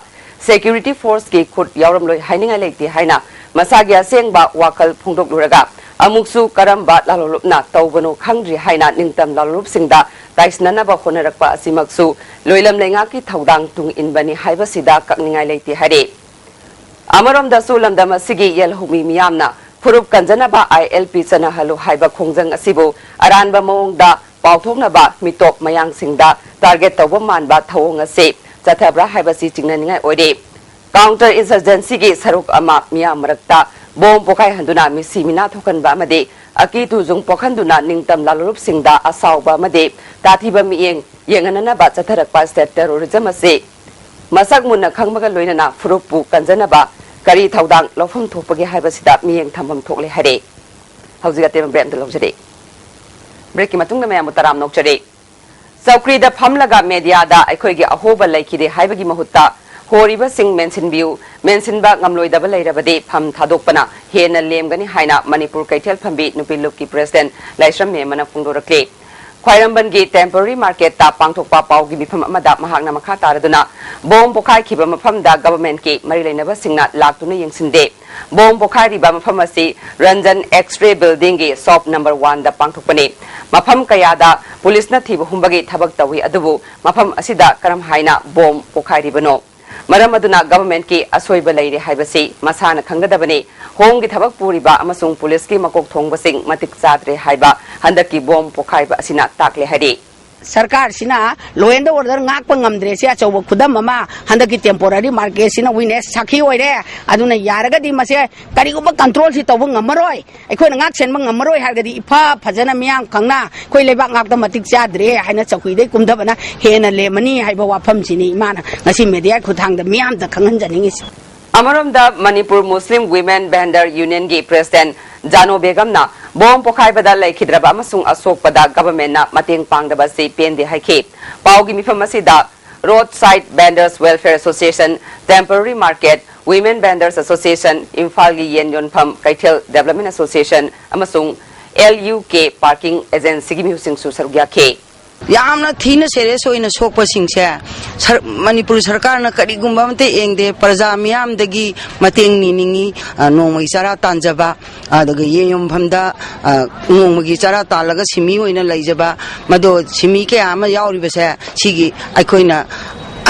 ꯁꯦꯀ꯭ꯌꯨꯔꯤꯇꯤ ꯐꯣꯔꯁꯀꯤ ꯈꯨꯠ ꯌꯥꯎꯔꯝꯂꯣꯏ ꯍꯥꯏꯅꯤꯡꯉꯥꯏ ꯂꯩꯇꯦ ꯍꯥꯏꯅ ꯃꯁꯥꯒꯤ ꯑꯁꯦꯡꯕ ꯋꯥꯈꯜ ꯐꯣꯡꯗꯣꯛꯂꯨꯔꯒ ꯑꯃꯨꯛꯁꯨ ꯀꯔꯝꯕ ꯂꯥꯂꯣꯂꯨꯞꯅ ꯇꯧꯕꯅꯣ ꯈꯪꯗ꯭ꯔꯤ ꯍꯥꯏꯅ ꯅꯤꯡꯇꯝ ꯂꯥꯂꯣꯂꯨꯞꯁꯤꯡꯗ ꯇꯥꯏꯁꯤꯟꯅꯅꯕ ꯍꯣꯠꯅꯔꯛꯄ ꯑꯁꯤꯃꯛꯁꯨ ꯂꯣꯏꯂꯝ ꯂꯩꯉꯥꯛꯀꯤ ꯊꯧꯗꯥꯡ ꯇꯨꯡ ꯏꯟꯕꯅꯤ ꯍꯥꯏꯕꯁꯤꯗ ꯀꯛꯅꯤꯡꯉꯥꯏ ꯂꯩꯇꯦ ꯍꯥꯏꯔꯤ꯫ ꯑꯃꯔꯣꯝꯗꯁꯨ ꯂꯝꯗꯝ ꯑꯁꯤꯒꯤ ꯌꯦꯜꯍꯧꯃꯤ ꯃꯤꯌꯥꯝꯅ ꯐꯨꯔꯨꯞ ꯀꯟꯖꯅꯕ ꯑꯥꯏ ꯑꯦꯜ ꯄꯤ ꯆꯠꯅꯍꯜꯂꯨ ꯍꯥꯏꯕ ꯈꯣꯡꯖꯪ ꯑꯁꯤꯕꯨ ꯑꯔꯥꯟꯕ ꯃꯑꯣꯡꯗ ꯄꯥꯎꯊꯣꯛꯅꯕ ꯃꯤꯇꯣꯞ ꯃꯌꯥꯡꯁꯤꯡꯗ target ꯇꯧꯕ ꯃꯥꯟꯕ ꯊꯧꯑꯣꯡ ꯑꯁꯤ ꯆꯠꯊꯕ꯭ꯔꯥ ꯍꯥꯏꯕꯁꯤ ꯆꯤꯡꯅꯅꯤꯡꯉꯥꯏ ꯑꯣꯏꯔꯦ꯫ Counter insurgencyꯒꯤ ꯁꯔꯨꯛ ꯑꯃ ꯃꯤꯌꯥꯝ ꯃꯔꯛꯇ ꯕꯣꯝ ꯄꯣꯈꯥꯏꯍꯟꯗꯨꯅ ꯃꯤꯁꯤ ꯃꯤꯅꯥ ꯊꯣꯛꯍꯟꯕ ꯑꯃꯗꯤ ꯑꯀꯤ ꯇꯨꯖꯨꯡ ꯄꯣꯛꯍꯟꯗꯨꯅ ꯅꯤꯡꯇꯝ ꯂꯥꯜꯂꯣꯂꯨꯞꯁꯤꯡꯗ ꯑꯁꯥꯎꯕ ꯑꯃꯗꯤ ꯇꯥꯊꯤꯕ ꯃꯤꯠꯌꯦꯡ ꯌꯦꯡꯍꯟꯅꯅꯕ ꯆꯠꯊꯔꯛꯄ state terrorism ꯑꯁꯤ ꯃꯁꯛ ꯃꯨꯟꯅ ꯈꯪꯕꯒ ꯂꯣꯏꯅꯅ ꯐꯨꯔꯨꯞꯄꯨ ꯀꯟꯖꯅꯕ ꯀꯔꯤ ꯊꯧꯗꯥꯡ ꯂꯧꯐꯝ ꯊꯣꯛꯄꯒꯦ ꯍꯥꯏꯕꯁꯤꯗ ꯃꯤꯠꯌꯦꯡ ꯊꯝꯐꯝ ꯊꯣꯛꯂꯦ ꯍꯥꯏꯔꯦ꯫ ꯍꯧꯖꯤꯛ ꯑꯇꯦꯟꯕ break ꯑꯃꯇ ꯂꯧꯖꯔꯤ꯫ Breakꯀꯤ ꯃꯇꯨꯡꯗ ꯃꯌꯥꯝꯕꯨ ꯇꯔꯥꯝꯅ ꯑꯣꯛꯆꯔꯤ꯫ ꯆꯧꯀ꯭ꯔꯤꯗ ꯐꯝꯂꯒ mediaꯗ ꯑꯩꯈꯣꯏꯒꯤ ꯑꯍꯣꯕ ꯂꯩꯈꯤꯗꯦ ꯍꯥꯏꯕꯒꯤ ꯃꯍꯨꯠꯇ ꯍꯣꯔꯤꯕꯁꯤꯡ ꯃꯦꯟꯁꯤꯟꯕꯤꯌꯨ, ꯃꯦꯟꯁꯤꯟꯕ ꯉꯝꯂꯣꯏꯗꯕ ꯂꯩꯔꯕꯗꯤ ꯐꯝ ꯊꯥꯗꯣꯛꯄꯅ ꯍꯦꯟꯅ ꯂꯦꯝꯒꯅꯤ ꯍꯥꯏꯅ ꯃꯅꯤꯄꯨꯔ ꯀꯩꯊꯦꯜ ꯐꯝꯕꯤ ꯅꯨꯄꯤ ꯂꯨꯞꯀꯤ president ꯂꯥꯏꯁ꯭ꯔꯝ ꯃꯦꯝꯃꯅ ꯐꯣꯡꯗꯣꯔꯛꯂꯤ꯫ ꯈ꯭ꯋꯥꯏꯔꯝꯕꯟꯒꯤ temporary marketꯇ ꯄꯥꯡꯊꯣꯛꯄ ꯄꯥꯎꯒꯤ ꯃꯤꯐꯝ ꯑꯃꯗ ꯃꯍꯥꯛꯅ ꯃꯈꯥ ꯇꯥꯔꯗꯨꯅ ꯕꯣꯝ ꯄꯣꯈꯥꯏꯈꯤꯕ ꯃꯐꯝꯗ governmentꯀꯤ ꯃꯔꯤ ꯂꯩꯅꯕꯁꯤꯡꯅ ꯂꯥꯛꯇꯨꯅ ꯌꯦꯡꯁꯤꯟꯗꯦ꯫ ꯕꯣꯝ ꯄꯣꯈꯥꯏꯔꯤꯕ ꯃꯐꯝ ꯑꯁꯤ ꯔꯟꯖꯟ X-ray buildingꯒꯤ shop number oneꯗ ꯄꯥꯡꯊꯣꯛꯄꯅꯤ꯫ ꯃꯐꯝ ꯀꯌꯥꯗ ꯄꯨꯂꯤꯁꯅ ꯊꯤꯕ ꯍꯨꯝꯕꯒꯤ ꯊꯕꯛ ꯇꯧꯏ, ꯑꯗꯨꯕꯨ ꯃꯐꯝ ꯑꯁꯤꯗ ꯀꯔꯝ ꯍꯥꯏꯅ ꯕꯣꯝ ꯄꯣꯈꯥꯏꯔꯤꯕꯅꯣ? ꯃꯔꯝ ꯑꯗꯨꯅ governmentꯀꯤ ꯑꯁꯣꯏꯕ ꯂꯩꯔꯦ ꯍꯥꯏꯕꯁꯤ ꯃꯁꯥꯅ ꯈꯪꯒꯗꯕꯅꯤ꯫ Homeꯒꯤ ꯊꯕꯛ ꯄꯨꯔꯤꯕ ꯑꯃꯁꯨꯡ ꯄꯨꯂꯤꯁꯀꯤ ꯃꯀꯣꯛ ꯊꯣꯡꯕꯁꯤꯡ ꯃꯇꯤꯛ ꯆꯥꯗ꯭ꯔꯦ ꯍꯥꯏꯕ ꯍꯟꯗꯛꯀꯤ ꯕꯣꯝ ꯄꯣꯈꯥꯏꯕ ꯑꯁꯤꯅ ꯇꯥꯛꯂꯦ ꯍꯥꯏꯔꯤ꯫ ꯁꯔꯀꯥꯔꯁꯤꯅ law and order ꯉꯥꯛꯄ ꯉꯝꯗ꯭ꯔꯦ꯫ ꯁꯤ ꯑꯆꯧꯕ ꯈꯨꯗꯝ ꯑꯃ ꯍꯟꯗꯛꯀꯤ temporary marketꯁꯤꯅ witness ꯁꯥꯈꯤ ꯑꯣꯏꯔꯦ꯫ ꯑꯗꯨꯅ ꯌꯥꯔꯒꯗꯤ ꯃꯁꯦ ꯀꯔꯤꯒꯨꯝꯕ controlꯁꯤ ꯇꯧꯕ ꯉꯝꯃꯔꯣꯏ, ꯑꯩꯈꯣꯏꯅ ꯉꯥꯛ ꯁꯦꯟꯕ ꯉꯝꯃꯔꯣꯏ ꯍꯥꯏꯔꯒꯗꯤ ꯏꯐ ꯐꯖꯅ ꯃꯤꯌꯥꯝ ꯈꯪꯅ ꯑꯩꯈꯣꯏ ꯂꯩꯕꯥꯛ ꯉꯥꯛꯇ ꯃꯇꯤꯛ ꯆꯥꯗ꯭ꯔꯦ ꯍꯥꯏꯅ ꯆꯧꯀ꯭ꯔꯤꯗꯩ ꯀꯨꯝꯊꯕꯅ ꯍꯦꯟꯅ ꯂꯦꯝꯃꯅꯤ ꯍꯥꯏꯕ ꯋꯥꯐꯝꯁꯤꯅꯤ ꯏꯃꯥꯅ ꯉꯁꯤ mediaꯒꯤ ꯈꯨꯠꯊꯥꯡꯗ ꯃꯤꯌꯥꯝꯗ ꯈꯪꯍꯟꯖꯅꯤꯡꯉꯤꯁꯤ꯫ ꯑꯃꯔꯣꯝꯗ ꯃꯅꯤꯄꯨꯔ Muslim Women Vendor Unionꯒꯤ president ꯖꯥꯅꯣ ꯕꯦꯒꯝꯅ ꯕꯣꯝ ꯄꯣꯈꯥꯏꯕꯗ ꯂꯩꯈꯤꯗ꯭ꯔꯕ ꯑꯃꯁꯨꯡ ꯑꯁꯣꯛꯄꯗ governmentꯅ ꯃꯇꯦꯡ ꯄꯥꯡꯗꯕ ꯑꯁꯤ ꯄꯦꯟꯗꯦ ꯍꯥꯏꯈꯤ꯫ ꯄꯥꯎꯒꯤ ꯃꯤꯐꯝ ꯑꯁꯤꯗ Roadside Vendors Welfare Association, Temporary Market, Women Vendors Association, ꯏꯝꯐꯥꯜꯒꯤ ꯌꯦꯟ ꯌꯣꯟꯐꯝ ꯀꯩꯊꯦꯜ Development Association ꯑꯃꯁꯨꯡ L U K Parking Agencyꯒꯤ ꯃꯤꯍꯨꯠꯁꯤꯡꯁꯨ ꯁꯔꯨꯛ ꯌꯥꯈꯤ꯫ ꯌꯥꯝꯅ ꯊꯤꯅ serious ꯑꯣꯏꯅ ꯁꯣꯛꯄꯁꯤꯡꯁꯦ ꯁꯔ-, ꯃꯅꯤꯄꯨꯔ ꯁꯔꯀꯥꯔꯅ ꯀꯔꯤꯒꯨꯝꯕ ꯑꯃꯠꯇ ꯌꯦꯡꯗꯦ꯫ ꯄ꯭ꯔꯖꯥ ꯃꯤꯌꯥꯝꯗꯒꯤ ꯃꯇꯦꯡ ꯅꯤꯅꯤꯡꯉꯤ꯫ ꯑ, ꯅꯣꯡꯃꯒꯤ ꯆꯔꯥ ꯇꯥꯟꯖꯕ, ꯑꯗꯨꯒ ꯌꯦꯟ ꯌꯣꯟꯐꯝꯗ, ꯑ, ꯅꯣꯡꯃꯒꯤ ꯆꯔꯥ ꯇꯥꯜꯂꯒ ꯁꯤꯟꯃꯤ ꯑꯣꯏꯅ ꯂꯩꯖꯕ, ꯃꯗꯣ ꯁꯤꯟꯃꯤ ꯀꯌꯥ ꯑꯃ ꯌꯥꯎꯔꯤꯕꯁꯦ ꯁꯤꯒꯤ ꯑꯩꯈꯣꯏꯅ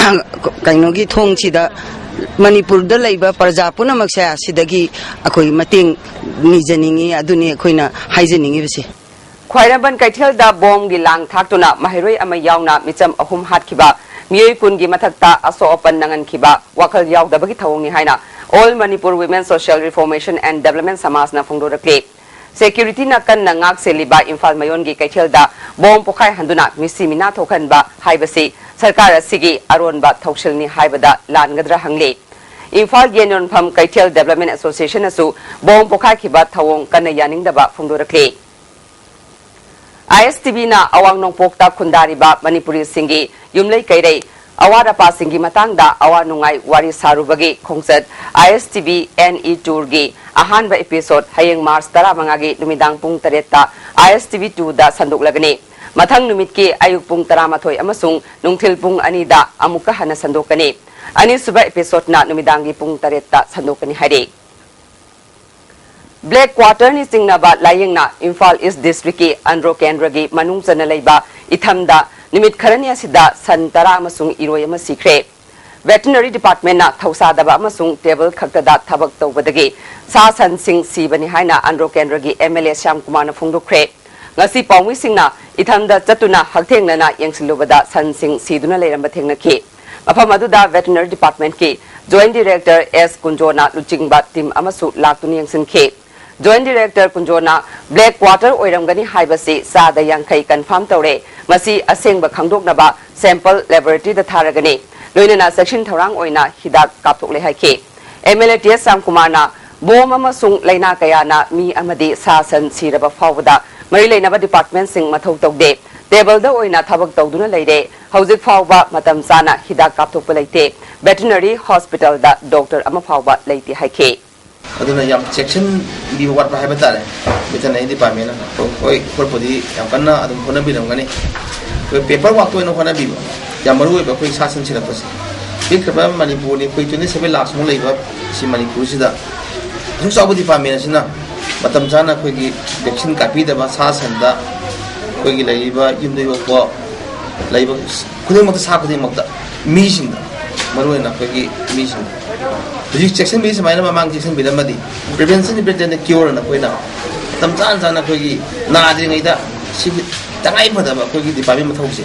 ꯀꯩꯅꯣꯒꯤ ꯊꯣꯡꯁꯤꯗ ꯃꯅꯤꯄꯨꯔꯗ ꯂꯩꯕ ꯄ꯭ꯔꯖꯥ ꯄꯨꯝꯅꯃꯛꯁꯦ ꯁꯤꯗꯒꯤ ꯑꯩꯈꯣꯏ ꯃꯇꯦꯡ ꯅꯤꯖꯅꯤꯡꯉꯤ, ꯑꯗꯨꯅꯤ ꯑꯩꯈꯣꯏꯅ ꯍꯥꯏꯖꯅꯤꯡꯉꯤꯕꯁꯦ꯫ ꯈ꯭ꯋꯥꯏꯔꯝꯕꯟ ꯀꯩꯊꯦꯜꯗ ꯕꯣꯝꯒꯤ ꯂꯥꯡ ꯊꯥꯛꯇꯨꯅ ꯃꯍꯩꯔꯣꯏ ꯑꯃ ꯌꯥꯎꯅ ꯃꯤꯆꯝ ꯑꯍꯨꯝ ꯍꯥꯠꯈꯤꯕ, ꯃꯤꯑꯣꯏ ꯀꯨꯟꯒꯤ ꯃꯊꯛꯇ ꯑꯁꯣꯛ ꯑꯄꯟ ꯅꯪꯍꯟꯈꯤꯕ ꯋꯥꯈꯜ ꯌꯥꯎꯗꯕꯒꯤ ꯊꯧꯑꯣꯡꯅꯤ ꯍꯥꯏꯅ All Manipur Women Social Reformation and Development ꯁꯃꯥꯖꯅ ꯐꯣꯡꯗꯣꯔꯛꯂꯤ꯫ ꯁꯦꯀ꯭ꯌꯨꯔꯤꯇꯤꯅ ꯀꯟꯅ ꯉꯥꯛ ꯁꯦꯜꯂꯤꯕ ꯏꯝꯐꯥꯜ ꯃꯌꯣꯟꯒꯤ ꯀꯩꯊꯦꯜꯗ ꯕꯣꯝ ꯄꯣꯈꯥꯏꯍꯟꯗꯨꯅ ꯃꯤꯁꯤ ꯃꯤꯅꯥ ꯊꯣꯛꯍꯟꯕ ꯍꯥꯏꯕꯁꯤ ꯁꯔꯀꯥꯔ ꯑꯁꯤꯒꯤ ꯑꯔꯣꯟꯕ ꯊꯧꯁꯤꯜꯅꯤ ꯍꯥꯏꯕꯗ ꯂꯥꯟꯒꯗ꯭ꯔꯥ ꯍꯪꯂꯤ꯫ ꯏꯝꯐꯥꯜ ꯌꯦꯟ ꯌꯣꯟꯐꯝ ꯀꯩꯊꯦꯜ ꯗꯦꯕꯂꯞꯃꯦꯟ ꯑꯦꯁꯣꯁꯤꯌꯦꯁꯟꯅꯁꯨ ꯕꯣꯝ ꯄꯣꯈꯥꯏꯈꯤꯕ ꯊꯧꯑꯣꯡ ꯀꯟꯅ ꯌꯥꯅꯤꯡꯗꯕ ꯐꯣꯡꯗꯣꯔꯛꯂꯤ꯫ ꯑꯥꯏ ꯑꯦꯁ ꯇꯤ ꯚꯤꯅ ꯑꯋꯥꯡ ꯅꯣꯡꯄꯣꯛꯇ ꯈꯨꯟꯗꯥꯔꯤꯕ ꯃꯅꯤꯄꯨꯔꯤꯁꯤꯡꯒꯤ ꯌꯨꯝꯂꯩ ꯀꯩꯔꯩ, ꯑꯋꯥꯠ ꯑꯄꯥꯁꯤꯡꯒꯤ ꯃꯇꯥꯡꯗ ꯑꯋꯥ ꯅꯨꯡꯉꯥꯏ ꯋꯥꯔꯤ ꯁꯥꯔꯨꯕꯒꯤ ꯈꯣꯡꯆꯠ ꯑꯥꯏ ꯑꯦꯁ ꯇꯤ ꯚꯤ ꯑꯦꯟ ꯏ ꯇꯨꯔꯒꯤ ꯑꯍꯥꯟꯕ ꯏꯄꯤꯁꯣꯗ ꯍꯌꯦꯡ ꯃꯥꯔꯆ ꯇꯔꯥꯃꯉꯥꯒꯤ ꯅꯨꯃꯤꯗꯥꯡ ꯄꯨꯡ ꯇꯔꯦꯠꯇ ꯑꯥꯏ ꯑꯦꯁ ꯇꯤ ꯚꯤ ꯇꯨꯗ ꯁꯟꯗꯣꯛꯂꯒꯅꯤ꯫ ꯃꯊꯪ ꯅꯨꯃꯤꯠꯀꯤ ꯑꯌꯨꯛ ꯄꯨꯡ ꯇꯔꯥꯃꯥꯊꯣꯏ ꯑꯃꯁꯨꯡ ꯅꯨꯡꯊꯤꯜ ꯄꯨꯡ ꯑꯅꯤꯗ ꯑꯃꯨꯛꯀ ꯍꯟꯅ ꯁꯟꯗꯣꯛꯀꯅꯤ꯫ ꯑꯅꯤꯁꯨꯕ ꯏꯄꯤꯁꯣꯗꯅ ꯅꯨꯃꯤꯗꯥꯡꯒꯤ ꯄꯨꯡ ꯇꯔꯦꯠꯇ ꯁꯟꯗꯣꯛꯀꯅꯤ ꯍꯥꯏꯔꯤ꯫ ꯕ꯭ꯂꯦꯛ ꯀ꯭ꯋꯥꯇꯔꯅꯤ ꯆꯤꯡꯅꯕ ꯂꯥꯏꯌꯦꯡꯅ ꯏꯝꯐꯥꯜ ꯏꯁ ꯗꯤꯁꯇ꯭ꯔꯤꯛꯀꯤ ꯑꯟꯗ꯭ꯔꯣ ꯀꯦꯟꯗ꯭ꯔꯒꯤ ꯃꯅꯨꯡ ꯆꯟꯅ ꯂꯩꯕ ꯏꯊꯝꯗ ꯅꯨꯃꯤꯠ ꯈꯔꯅꯤ ꯑꯁꯤꯗ ꯁꯟ ꯇꯔꯥ ꯑꯃꯁꯨꯡ ꯏꯔꯣꯏ ꯑꯃ ꯁꯤꯈ꯭ꯔꯦ꯫ ꯚꯦꯇꯤꯅꯔꯤ ꯗꯤꯄꯥꯔꯠꯃꯦꯟꯅ ꯊꯧꯁꯥꯗꯕ ꯑꯃꯁꯨꯡ ꯇꯦꯕꯜ ꯈꯛꯇꯗ ꯊꯕꯛ ꯇꯧꯕꯗꯒꯤ ꯁꯥ ꯁꯟꯁꯤꯡ ꯁꯤꯕꯅꯤ ꯍꯥꯏꯅ ꯑꯟꯗ꯭ꯔꯣ ꯀꯦꯟꯗ꯭ꯔꯒꯤ ꯑꯦꯝ ꯑꯦꯜ ꯑꯦ ꯁ꯭ꯌꯥꯝ ꯀꯨꯃꯥꯔꯅ ꯐꯣꯡꯗꯣꯛꯈ꯭ꯔꯦ꯫ ꯉꯁꯤ ꯄꯥꯎꯃꯤꯁꯤꯡꯅ ꯏꯊꯝꯗ ꯆꯠꯇꯨꯅ ꯍꯛꯊꯦꯡꯅꯅ ꯌꯦꯡꯁꯤꯜꯂꯨꯕꯗ ꯁꯟꯁꯤꯡ ꯁꯤꯗꯨꯅ ꯂꯩꯔꯝꯕ ꯊꯦꯡꯅꯈꯤ꯫ ꯃꯐꯝ ꯑꯗꯨꯗ ꯚꯦꯇꯤꯅꯔꯤ ꯗꯤꯄꯥꯔꯠꯃꯦꯟꯠꯀꯤ ꯖꯣꯏꯟꯠ ꯗꯤꯔꯦꯛꯇꯔ ꯑꯦꯁ ꯀꯨꯟꯖꯣꯅ ꯂꯨꯆꯤꯡꯕ ꯇꯤꯝ ꯑꯃꯁꯨ ꯂꯥꯛꯇꯨꯅ ꯌꯦꯡꯁꯤꯟꯈꯤ꯫ ꯖꯣꯏꯟꯠ ꯗꯤꯔꯦꯛꯇꯔ ꯀꯨꯟꯖꯣꯅ ꯕ꯭ꯂꯦꯛ ꯀ꯭ꯋꯥꯇꯔ ꯑꯣꯏꯔꯝꯒꯅꯤ ꯍꯥꯏꯕꯁꯤ ꯆꯥꯗ ꯌꯥꯡꯈꯩ ꯀꯟꯐꯥꯔꯝ ꯇꯧꯔꯦ꯫ ꯃꯁꯤ ꯑꯁꯦꯡꯕ ꯈꯪꯗꯣꯛꯅꯕ ꯁꯦꯝꯄꯜ ꯂꯦꯕꯣꯔꯦꯇꯔꯤꯗ ꯊꯥꯔꯒꯅꯤ꯫ ꯂꯣꯏꯅꯅ ꯆꯦꯛꯁꯤꯟ ꯊꯧꯔꯥꯡ ꯑꯣꯏꯅ ꯍꯤꯗꯥꯛ ꯀꯥꯞꯊꯣꯛꯂꯦ ꯍꯥꯏꯈꯤ꯫ M L A T S ꯁ꯭ꯌꯥꯝꯀꯨꯃꯥꯔꯅ ꯕꯣꯝ ꯑꯃꯁꯨꯡ ꯂꯥꯏꯅꯥ ꯀꯌꯥꯅ ꯃꯤ ꯑꯃꯗꯤ ꯁꯥ ꯁꯟ ꯁꯤꯔꯕ ꯐꯥꯎꯕꯗ ꯃꯔꯤ ꯂꯩꯅꯕ ꯗꯤꯄꯥꯔꯠꯃꯦꯟꯠꯁꯤꯡ ꯃꯊꯧ ꯇꯧꯗꯦ꯫ ꯇꯦꯕꯜꯗ ꯑꯣꯏꯅ ꯊꯕꯛ ꯇꯧꯗꯨꯅ ꯂꯩꯔꯦ꯫ ꯍꯧꯖꯤꯛ ꯐꯥꯎꯕ ꯃꯇꯝ ꯆꯥꯅ ꯍꯤꯗꯥꯛ ꯀꯥꯞꯊꯣꯛꯄ ꯂꯩꯇꯦ꯫ ꯚꯦꯇꯤꯅꯔꯤ ꯍꯣꯁꯄꯤꯇꯥꯜꯗ ꯗꯣꯛꯇꯔ ꯑꯃ ꯐꯥꯎꯕ ꯂꯩꯇꯦ ꯍꯥꯏꯈꯤ꯫ ꯑꯗꯨꯅ ꯌꯥꯝ ꯆꯦꯛꯁꯤꯟꯕꯤꯕ ꯋꯥꯠꯄ ꯍꯥꯏꯕ ꯇꯥꯔꯦ ꯚꯦꯇꯤꯅꯔꯤ ꯗꯤꯄꯥꯔꯠꯃꯦꯟꯅ꯫ ꯍꯣꯏ, ꯍꯣꯏ, ꯍꯣꯠꯄꯨꯗꯤ ꯌꯥꯝ ꯀꯟꯅ ꯑꯗꯨꯝ ꯍꯣꯠꯅꯕꯤꯔꯝꯒꯅꯤ꯫ ꯑꯩꯈꯣꯏ ꯄꯦꯄꯔ ꯋꯥꯛꯇ ꯑꯣꯏꯅ ꯍꯣꯠꯅꯕꯤꯕ ꯌꯥꯝ ꯃꯔꯨ ꯑꯣꯏꯕ, ꯑꯩꯈꯣꯏ ꯁꯥ ꯁꯟ ꯁꯤꯔꯛꯄꯁꯦ꯫ ꯄꯤꯛꯈ꯭ꯔꯕ ꯃꯅꯤꯄꯨꯔꯅꯤ, ꯑꯩꯈꯣꯏ twenty seven ꯂꯥꯛꯁꯃꯨꯛ ꯂꯩꯕ ꯁꯤ ꯃꯅꯤꯄꯨꯔꯁꯤꯗ ꯑꯁꯨꯛ ꯆꯥꯎꯕ ꯗꯤꯄꯥꯔꯠꯃꯦꯟ ꯑꯁꯤꯅ ꯃꯇꯝ ꯆꯥꯅ ꯑꯩꯈꯣꯏꯒꯤ ꯚꯦꯛꯁꯤꯟ ꯀꯥꯞꯄꯤꯗꯕ, ꯁꯥ ꯁꯟꯗ, ꯑꯩꯈꯣꯏꯒꯤ ꯂꯩꯔꯤꯕ ꯌꯨꯝꯗ ꯌꯣꯛꯄ ꯂꯩꯕ ꯈꯨꯗꯤꯡꯃꯛꯇ, ꯁꯥ ꯈꯨꯗꯤꯡꯃꯛꯇ, ꯃꯤꯁꯤꯡꯗ ꯃꯔꯨꯑꯣꯏꯅ ꯑꯩꯈꯣꯏꯒꯤ ꯃꯤꯁꯤꯡ ꯍꯧꯖꯤꯛ ꯆꯦꯛꯁꯤꯟꯕꯤ ꯁꯨꯃꯥꯏꯅ ꯃꯃꯥꯡ ꯆꯦꯛꯁꯤꯟꯕꯤꯔꯝꯃꯗꯤ, prevention is better than cure ꯑꯅ ꯑꯩꯈꯣꯏꯅ ꯃꯇꯝ ꯆꯥꯅ ꯆꯥꯅ ꯑꯩꯈꯣꯏꯒꯤ ꯅꯥꯗ꯭ꯔꯤꯉꯩꯗ ꯁꯤꯒꯤ ꯇꯉꯥꯏ ꯐꯗꯕ ꯑꯩꯈꯣꯏꯒꯤ department ꯃꯊꯧꯁꯦ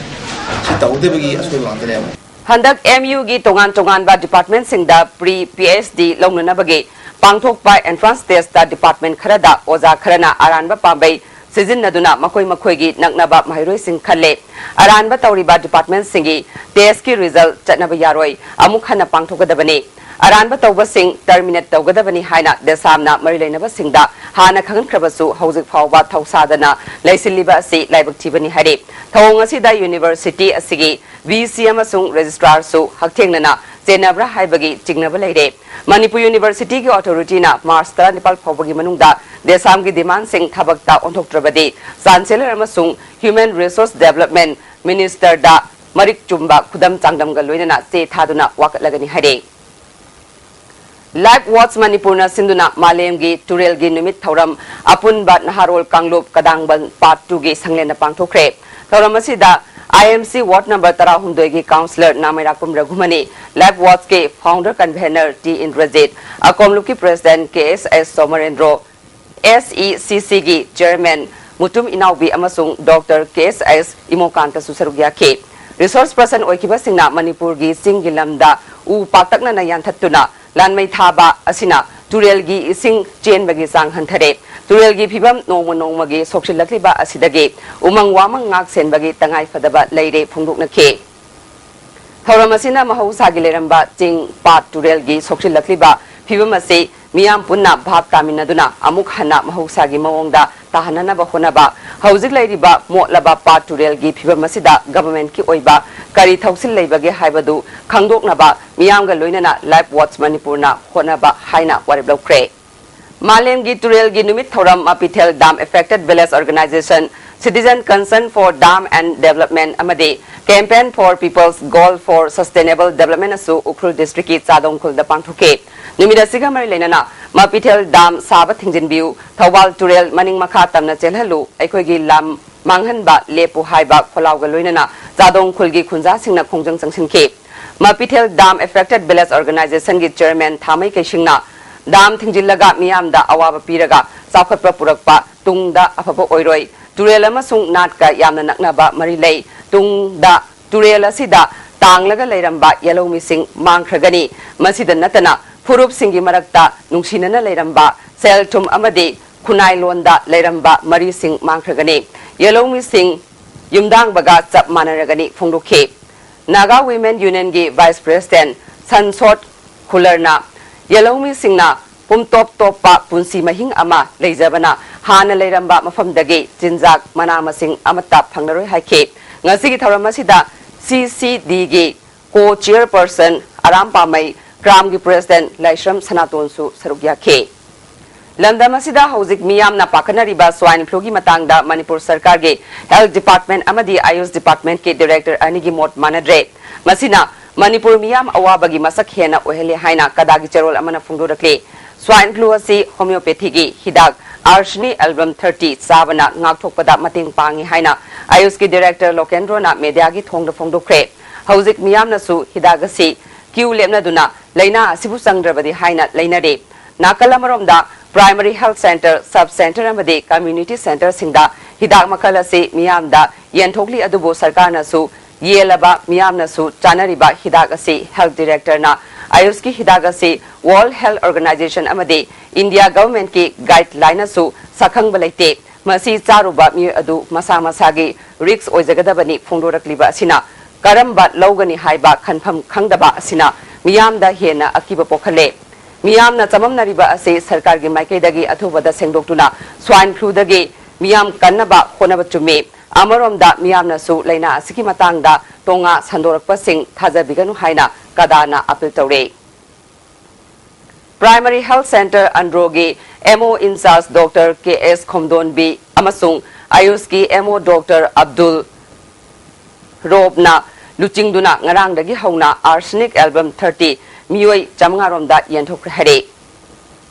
ꯁꯤ ꯇꯧꯍꯧꯗꯕꯒꯤ ꯑꯁꯣꯏꯕ ꯉꯥꯛꯇꯅꯦꯕ꯫ ꯍꯟꯗꯛ ꯑꯦꯝ ꯌꯨꯒꯤ ꯇꯣꯉꯥꯟ ꯇꯣꯉꯥꯟꯕ department ꯁꯤꯡꯗ pre P H D ꯂꯧꯅꯅꯕꯒꯤ ꯄꯥꯡꯊꯣꯛꯄ entrance test ꯇ department ꯈꯔꯗ ꯑꯣꯖꯥ ꯈꯔꯅ ꯑꯔꯥꯟꯕ ꯄꯥꯝꯕꯩ ꯁꯤꯖꯤꯟꯅꯗꯨꯅ ꯃꯈꯣꯏ ꯃꯈꯣꯏꯒꯤ ꯅꯛꯅꯕ ꯃꯍꯩꯔꯣꯏꯁꯤꯡ ꯈꯜꯂꯦ꯫ ꯑꯔꯥꯟꯕ ꯇꯧꯔꯤꯕ department ꯁꯤꯡꯒꯤ test ꯀꯤ result ꯆꯠꯅꯕ ꯌꯥꯔꯣꯏ, ꯑꯃꯨꯛ ꯍꯟꯅ ꯄꯥꯡꯊꯣꯛꯀꯗꯕꯅꯤ꯫ ꯑꯔꯥꯟꯕ ꯇꯧꯕꯁꯤꯡ terminate ꯇꯧꯒꯗꯕꯅꯤ ꯍꯥꯏꯅ ꯗꯦꯁꯥꯝꯅ ꯃꯔꯤ ꯂꯩꯅꯕꯁꯤꯡꯗ ꯍꯥꯟꯅ ꯈꯪꯍꯟꯈ꯭ꯔꯕꯁꯨ ꯍꯧꯖꯤꯛ ꯐꯥꯎꯕ ꯊꯧꯁꯥꯗꯅ ꯂꯩꯁꯤꯜꯂꯤꯕ ꯑꯁꯤ ꯂꯥꯏꯕꯛ ꯊꯤꯕꯅꯤ ꯍꯥꯏꯔꯤ꯫ ꯊꯧꯑꯣꯡ ꯑꯁꯤꯗ university ꯑꯁꯤꯒꯤ V C ꯑꯃꯁꯨꯡ registrar ꯁꯨ ꯍꯛꯊꯦꯡꯅꯅ ꯆꯦꯟꯅꯕ꯭ꯔꯥ ꯍꯥꯏꯕꯒꯤ ꯆꯤꯡꯅꯕ ꯂꯩꯔꯦ꯫ ꯃꯅꯤꯄꯨꯔ University ꯒꯤ authority ꯅ March ꯇꯔꯥꯅꯤꯄꯥꯜ ꯐꯥꯎꯕꯒꯤ ꯃꯅꯨꯡꯗ ꯗꯦꯁꯥꯝꯒꯤ demand ꯁꯤꯡ ꯊꯕꯛꯇ ꯑꯣꯟꯊꯣꯛꯇ꯭ꯔꯕꯗꯤ Chancellor ꯑꯃꯁꯨꯡ Human Resource Development Minister ꯗ ꯃꯔꯤꯛ ꯆꯨꯝꯕ ꯈꯨꯗꯝ ꯆꯥꯡꯗꯝꯒ ꯂꯣꯏꯅꯅ ꯆꯦ ꯊꯥꯗꯨꯅ ꯋꯥꯀꯠꯂꯒꯅꯤ ꯍꯥꯏꯔꯦ꯫ Life Watch ꯃꯅꯤꯄꯨꯔꯅ ꯁꯤꯟꯗꯨꯅ ꯃꯥꯂꯦꯝꯒꯤ ꯇꯨꯔꯦꯜꯒꯤ ꯅꯨꯃꯤꯠ ꯊꯧꯔꯝ ꯑꯄꯨꯟꯕ ꯅꯍꯥꯔꯣꯜ ꯀꯥꯡꯂꯨꯞ ꯀꯗꯥꯡꯕꯟ part two ꯒꯤ ꯁꯪꯂꯦꯟꯗ ꯄꯥꯡꯊꯣꯛꯈ꯭ꯔꯦ꯫ ꯊꯧꯔꯝ ꯑꯁꯤꯗ I M C ward number ꯇꯔꯥꯍꯨꯝꯗꯣꯏꯒꯤ councillor ꯅꯥꯃꯩꯔꯥꯛꯄꯝ Raghumani, Life Watch ꯀꯤ founder convener T Indrajit, ꯑꯀꯣꯝꯂꯨꯞꯀꯤ president K S S ꯁꯣꯃꯔꯦꯟꯗ꯭ꯔꯣ, S E C C ꯒꯤ chairman ꯃꯨꯇꯨꯝ ꯏꯅꯥꯎꯕꯤ ꯑꯃꯁꯨꯡ Doctor K S S ꯏꯃꯣꯀꯥꯟꯇꯁꯨ ꯁꯔꯨꯛ ꯌꯥꯈꯤ꯫ Resource person ꯑꯣꯏꯈꯤꯕꯁꯤꯡꯅ ꯃꯅꯤꯄꯨꯔꯒꯤ ꯆꯤꯡꯒꯤ ꯂꯝꯗ ꯎ ꯄꯥꯛꯇꯛꯅꯅ ꯌꯥꯟꯊꯠꯇꯨꯅ ꯂꯥꯟꯃꯩ ꯊꯥꯕ ꯑꯁꯤꯅ ꯇꯨꯔꯦꯜꯒꯤ ꯏꯁꯤꯡ ꯆꯦꯟꯕꯒꯤ ꯆꯥꯡ ꯍꯟꯊꯔꯦ꯫ ꯇꯨꯔꯦꯜꯒꯤ ꯐꯤꯕꯝ ꯅꯣꯡꯃ ꯅꯣꯡꯃꯒꯤ ꯁꯣꯛꯆꯤꯜꯂꯛꯂꯤꯕ ꯑꯁꯤꯗꯒꯤ ꯎꯃꯪ ꯋꯥꯃꯪ ꯉꯥꯛ ꯁꯦꯟꯕꯒꯤ ꯇꯉꯥꯏ ꯐꯗꯕ ꯂꯩꯔꯦ ꯐꯣꯡꯗꯣꯛꯅꯈꯤ꯫ ꯊꯧꯔꯝ ꯑꯁꯤꯅ ꯃꯍꯧꯁꯥꯒꯤ ꯂꯩꯔꯝꯕ ꯆꯤꯡ, ꯄꯥꯠ, ꯇꯨꯔꯦꯜꯒꯤ ꯁꯣꯛꯆꯤꯜꯂꯛꯂꯤꯕ ꯐꯤꯕꯝ ꯑꯁꯤ ꯃꯤꯌꯥꯝ ꯄꯨꯟꯅ ꯚꯥꯞ ꯇꯥꯃꯤꯟꯅꯗꯨꯅ ꯑꯃꯨꯛ ꯍꯟꯅ ꯃꯍꯧꯁꯥꯒꯤ ꯃꯑꯣꯡꯗ ꯇꯥꯍꯟꯅꯅꯕ ꯍꯣꯠꯅꯕ, ꯍꯧꯖꯤꯛ ꯂꯩꯔꯤꯕ ꯃꯣꯠꯂꯕ ꯄꯥꯠ ꯇꯨꯔꯦꯜꯒꯤ ꯐꯤꯕꯝ ꯑꯁꯤꯗ government ꯀꯤ ꯑꯣꯏꯕ ꯀꯔꯤ ꯊꯧꯁꯤꯜ ꯂꯩꯕꯒꯦ ꯍꯥꯏꯕꯗꯨ ꯈꯪꯗꯣꯛꯅꯕ ꯃꯤꯌꯥꯝꯒ ꯂꯣꯏꯅꯅ Life Watch ꯃꯅꯤꯄꯨꯔꯅ ꯍꯣꯠꯅꯕ ꯍꯥꯏꯅ ꯋꯥꯔꯦꯞ ꯂꯧꯈ꯭ꯔꯦ꯫ ꯃꯥꯂꯦꯝꯒꯤ ꯇꯨꯔꯦꯜꯒꯤ ꯅꯨꯃꯤꯠ ꯊꯧꯔꯝ ꯃꯄꯤꯊꯦꯜ dam affected village organization Citizen Concern for Dam and Development ꯑꯃꯗꯤ Campaign for People's Goal for Sustainable Development ꯑꯁꯨ ꯎꯈ꯭ꯔꯨꯜ district ꯀꯤ ꯆꯥꯗꯣꯡ ꯈꯨꯜꯗ ꯄꯥꯡꯊꯣꯛꯈꯤ꯫ ꯅꯨꯃꯤꯠ ꯑꯁꯤꯒ ꯃꯔꯤ ꯂꯩꯅꯅ ꯃꯄꯤꯊꯦꯜ dam ꯁꯥꯕ ꯊꯤꯡꯖꯤꯟꯕꯤꯌꯨ, ꯊꯧꯕꯥꯜ ꯇꯨꯔꯦꯜ ꯃꯅꯤꯡ ꯃꯈꯥ ꯇꯝꯅ ꯆꯦꯜꯍꯜꯂꯨ, ꯑꯩꯈꯣꯏꯒꯤ ꯂꯝ ꯃꯥꯡꯍꯟꯕ ꯂꯦꯞꯄꯨ ꯍꯥꯏꯕ ꯈꯣꯜꯂꯥꯎꯒ ꯂꯣꯏꯅꯅ ꯆꯥꯗꯣꯡ ꯈꯨꯜꯒꯤ ꯈꯨꯟꯖꯥꯁꯤꯡꯅ ꯈꯣꯡꯖꯪ ꯆꯪꯁꯤꯟꯈꯤ꯫ ꯃꯄꯤꯊꯦꯜ Dam Affected Village Organization ꯒꯤ chairman ꯊꯥꯃꯩ ꯀꯩꯁꯤꯡꯅ, dam ꯊꯤꯡꯖꯤꯜꯂꯒ ꯃꯤꯌꯥꯝꯗ ꯑꯋꯥꯕ ꯄꯤꯔꯒ ꯆꯥꯎꯈꯠꯄ ꯄꯨꯔꯛꯄ ꯇꯨꯡꯗ ꯑꯐꯕ ꯑꯣꯏꯔꯣꯏ꯫ ꯇꯨꯔꯦꯜ ꯑꯃꯁꯨꯡ ꯅꯥꯠꯀ ꯌꯥꯝꯅ ꯅꯛꯅꯕ ꯃꯔꯤ ꯂꯩ꯫ ꯇꯨꯡꯗ ꯇꯨꯔꯦꯜ ꯑꯁꯤꯗ ꯇꯥꯡꯂꯒ ꯂꯩꯔꯝꯕ ꯌꯦꯜꯍꯧꯃꯤꯁꯤꯡ ꯃꯥꯡꯈ꯭ꯔꯒꯅꯤ꯫ ꯃꯁꯤꯗ ꯅꯠꯇꯅ ꯐꯨꯔꯨꯞꯁꯤꯡꯒꯤ ꯃꯔꯛꯇ ꯅꯨꯡꯁꯤꯅꯅ ꯂꯩꯔꯝꯕ, ꯁꯦꯜ ꯊꯨꯝ ꯑꯃꯗꯤ ꯈꯨꯟꯅꯥꯏꯂꯣꯟꯗ ꯂꯩꯔꯝꯕ ꯃꯔꯤꯁꯤꯡ ꯃꯥꯡꯈ꯭ꯔꯒꯅꯤ꯫ ꯌꯦꯜꯍꯧꯃꯤꯁꯤꯡ ꯌꯨꯝꯗꯥꯡꯕꯒ ꯆꯞ ꯃꯥꯟꯅꯔꯒꯅꯤ ꯐꯣꯡꯗꯣꯛꯈꯤ꯫ Naga Women Union ꯒꯤ vice president ꯁꯟꯁꯣꯠ ꯈꯨꯂꯔꯅ ꯌꯦꯜꯍꯧꯃꯤꯁꯤꯡꯅ ꯄꯨꯝꯇꯣꯞ ꯇꯣꯞꯄ ꯄꯨꯟꯁꯤ ꯃꯍꯤꯡ ꯑꯃ ꯂꯩꯖꯕꯅ ꯍꯥꯟꯅ ꯂꯩꯔꯝꯕ ꯃꯐꯝꯗꯒꯤ ꯆꯤꯟꯖꯥꯛ, ꯃꯅꯥ ꯃꯁꯤꯡ ꯑꯃꯠꯇ ꯐꯪꯂꯔꯣꯏ ꯍꯥꯏꯈꯤ꯫ ꯉꯁꯤꯒꯤ ꯊꯧꯔꯝ ꯑꯁꯤꯗ C C D ꯒꯤ co-chairperson ꯑꯔꯥꯝ ꯄꯥꯃꯩ, ꯀ꯭ꯔꯥꯝꯒꯤ president ꯂꯥꯏꯁ꯭ꯔꯝ ꯁꯅꯥꯇꯣꯟꯁꯨ ꯁꯔꯨꯛ ꯌꯥꯈꯤ꯫ ꯂꯝꯗꯝ ꯑꯁꯤꯗ ꯍꯧꯖꯤꯛ ꯃꯤꯌꯥꯝꯅ ꯄꯥꯈꯠꯅꯔꯤꯕ swine flu ꯒꯤ ꯃꯇꯥꯡꯗ ꯃꯅꯤꯄꯨꯔ ꯁꯔꯀꯥꯔꯒꯤ health department ꯑꯃꯗꯤ AYUSH department ꯀꯤ director ꯑꯅꯤꯒꯤ ꯃꯣꯠ ꯃꯥꯟꯅꯗ꯭ꯔꯦ꯫ ꯃꯁꯤꯅ ꯃꯅꯤꯄꯨꯔ ꯃꯤꯌꯥꯝ ꯑꯋꯥꯕꯒꯤ ꯃꯁꯛ ꯍꯦꯟꯅ ꯑꯣꯏꯍꯜꯂꯦ ꯍꯥꯏꯅ ꯀꯗꯥꯒꯤ ꯆꯦꯔꯣꯜ ꯑꯃꯅ ꯐꯣꯡꯗꯣꯔꯛꯂꯤ꯫ Swine flu ꯑꯁꯤ homeopathy ꯒꯤ ꯍꯤꯗꯥꯛ Arsenic Album thirty ꯆꯥꯕꯅ ꯉꯥꯛꯊꯣꯛꯄꯗ ꯃꯇꯦꯡ ꯄꯥꯡꯉꯤ ꯍꯥꯏꯅ AYUSH ꯀꯤ director ꯂꯣꯀꯦꯟꯗ꯭ꯔꯣꯅ media ꯒꯤ ꯊꯣꯡꯗ ꯐꯣꯡꯗꯣꯛꯈ꯭ꯔꯦ꯫ ꯍꯧꯖꯤꯛ ꯃꯤꯌꯥꯝꯅꯁꯨ ꯍꯤꯗꯥꯛ ꯑꯁꯤ queue ꯂꯦꯞꯅꯗꯨꯅ ꯂꯥꯏꯅꯥ ꯑꯁꯤꯕꯨ ꯆꯪꯗ꯭ꯔꯕꯗꯤ ꯍꯥꯏꯅ ꯂꯩꯅꯔꯤ꯫ ꯅꯥꯀꯜ ꯑꯃꯔꯣꯝꯗ, primary health centre, sub centre ꯑꯃꯗꯤ community centre ꯁꯤꯡꯗ ꯍꯤꯗꯥꯛ ꯃꯈꯜ ꯑꯁꯤ ꯃꯤꯌꯥꯝꯗ ꯌꯦꯟꯊꯣꯛꯂꯤ, ꯑꯗꯨꯕꯨ ꯁꯔꯀꯥꯔꯅꯁꯨ ꯌꯦꯜꯂꯕ, ꯃꯤꯌꯥꯝꯅꯁꯨ ꯆꯥꯅꯔꯤꯕ ꯍꯤꯗꯥꯛ ꯑꯁꯤ health director ꯅ AYUSH ꯀꯤ ꯍꯤꯗꯥꯛ ꯑꯁꯤ World Health Organization ꯑꯃꯗꯤ India government ꯀꯤ guideline ꯅꯁꯨ ꯁꯛꯈꯪꯕ ꯂꯩꯇꯦ꯫ ꯃꯁꯤ ꯆꯥꯔꯨꯕ ꯃꯤꯑꯣꯏ ꯑꯗꯨ ꯃꯁꯥ ꯃꯁꯥꯒꯤ risk ꯑꯣꯏꯖꯒꯗꯕꯅꯤ ꯐꯣꯡꯗꯣꯔꯛꯂꯤꯕ ꯑꯁꯤꯅ ꯀꯔꯝꯕ ꯂꯧꯒꯅꯤ ꯍꯥꯏꯕ ꯈꯟꯐꯝ ꯈꯪꯗꯕ ꯑꯁꯤꯅ ꯃꯤꯌꯥꯝꯗ ꯍꯦꯟꯅ ꯑꯀꯤꯕ ꯄꯣꯛꯍꯜꯂꯦ꯫ ꯃꯤꯌꯥꯝꯅ ꯆꯃꯝꯅꯔꯤꯕ ꯑꯁꯤ ꯁꯔꯀꯥꯔꯒꯤ ꯃꯥꯏꯀꯩꯗꯒꯤ ꯑꯊꯨꯕꯗ ꯁꯦꯡꯗꯣꯛꯇꯨꯅ swine flu ꯗꯒꯤ ꯃꯤꯌꯥꯝ ꯀꯟꯅꯕ ꯍꯣꯠꯅꯕ ꯆꯨꯝꯃꯤ꯫ ꯑꯃꯔꯣꯝꯗ, ꯃꯤꯌꯥꯝꯅꯁꯨ ꯂꯥꯏꯅꯥ ꯑꯁꯤꯒꯤ ꯃꯇꯥꯡꯗ ꯇꯣꯉꯥ ꯁꯟꯗꯣꯔꯛꯄꯁꯤꯡ ꯊꯥꯖꯕꯤꯒꯅꯨ ꯍꯥꯏꯅ ꯀꯗꯥꯅ appeal ꯇꯧꯔꯦ꯫ Primary Health Centre ꯑꯟꯗ꯭ꯔꯣꯒꯤ M O in charge Doctor K S ꯈꯣꯝꯗꯣꯟꯕꯤ ꯑꯃꯁꯨꯡ AYUSH ꯀꯤ M O Doctor ꯑꯕꯗꯨꯜ ꯔꯣꯕꯅ ꯂꯨꯆꯤꯡꯗꯨꯅ ꯉꯔꯥꯡꯗꯒꯤ ꯍꯧꯅ Arsenic Album thirty ꯃꯤꯑꯣꯏ ꯆꯥꯃꯉꯥ ꯔꯣꯝꯗ ꯌꯦꯟꯊꯣꯛꯈ꯭ꯔꯦ ꯍꯥꯏꯔꯦ꯫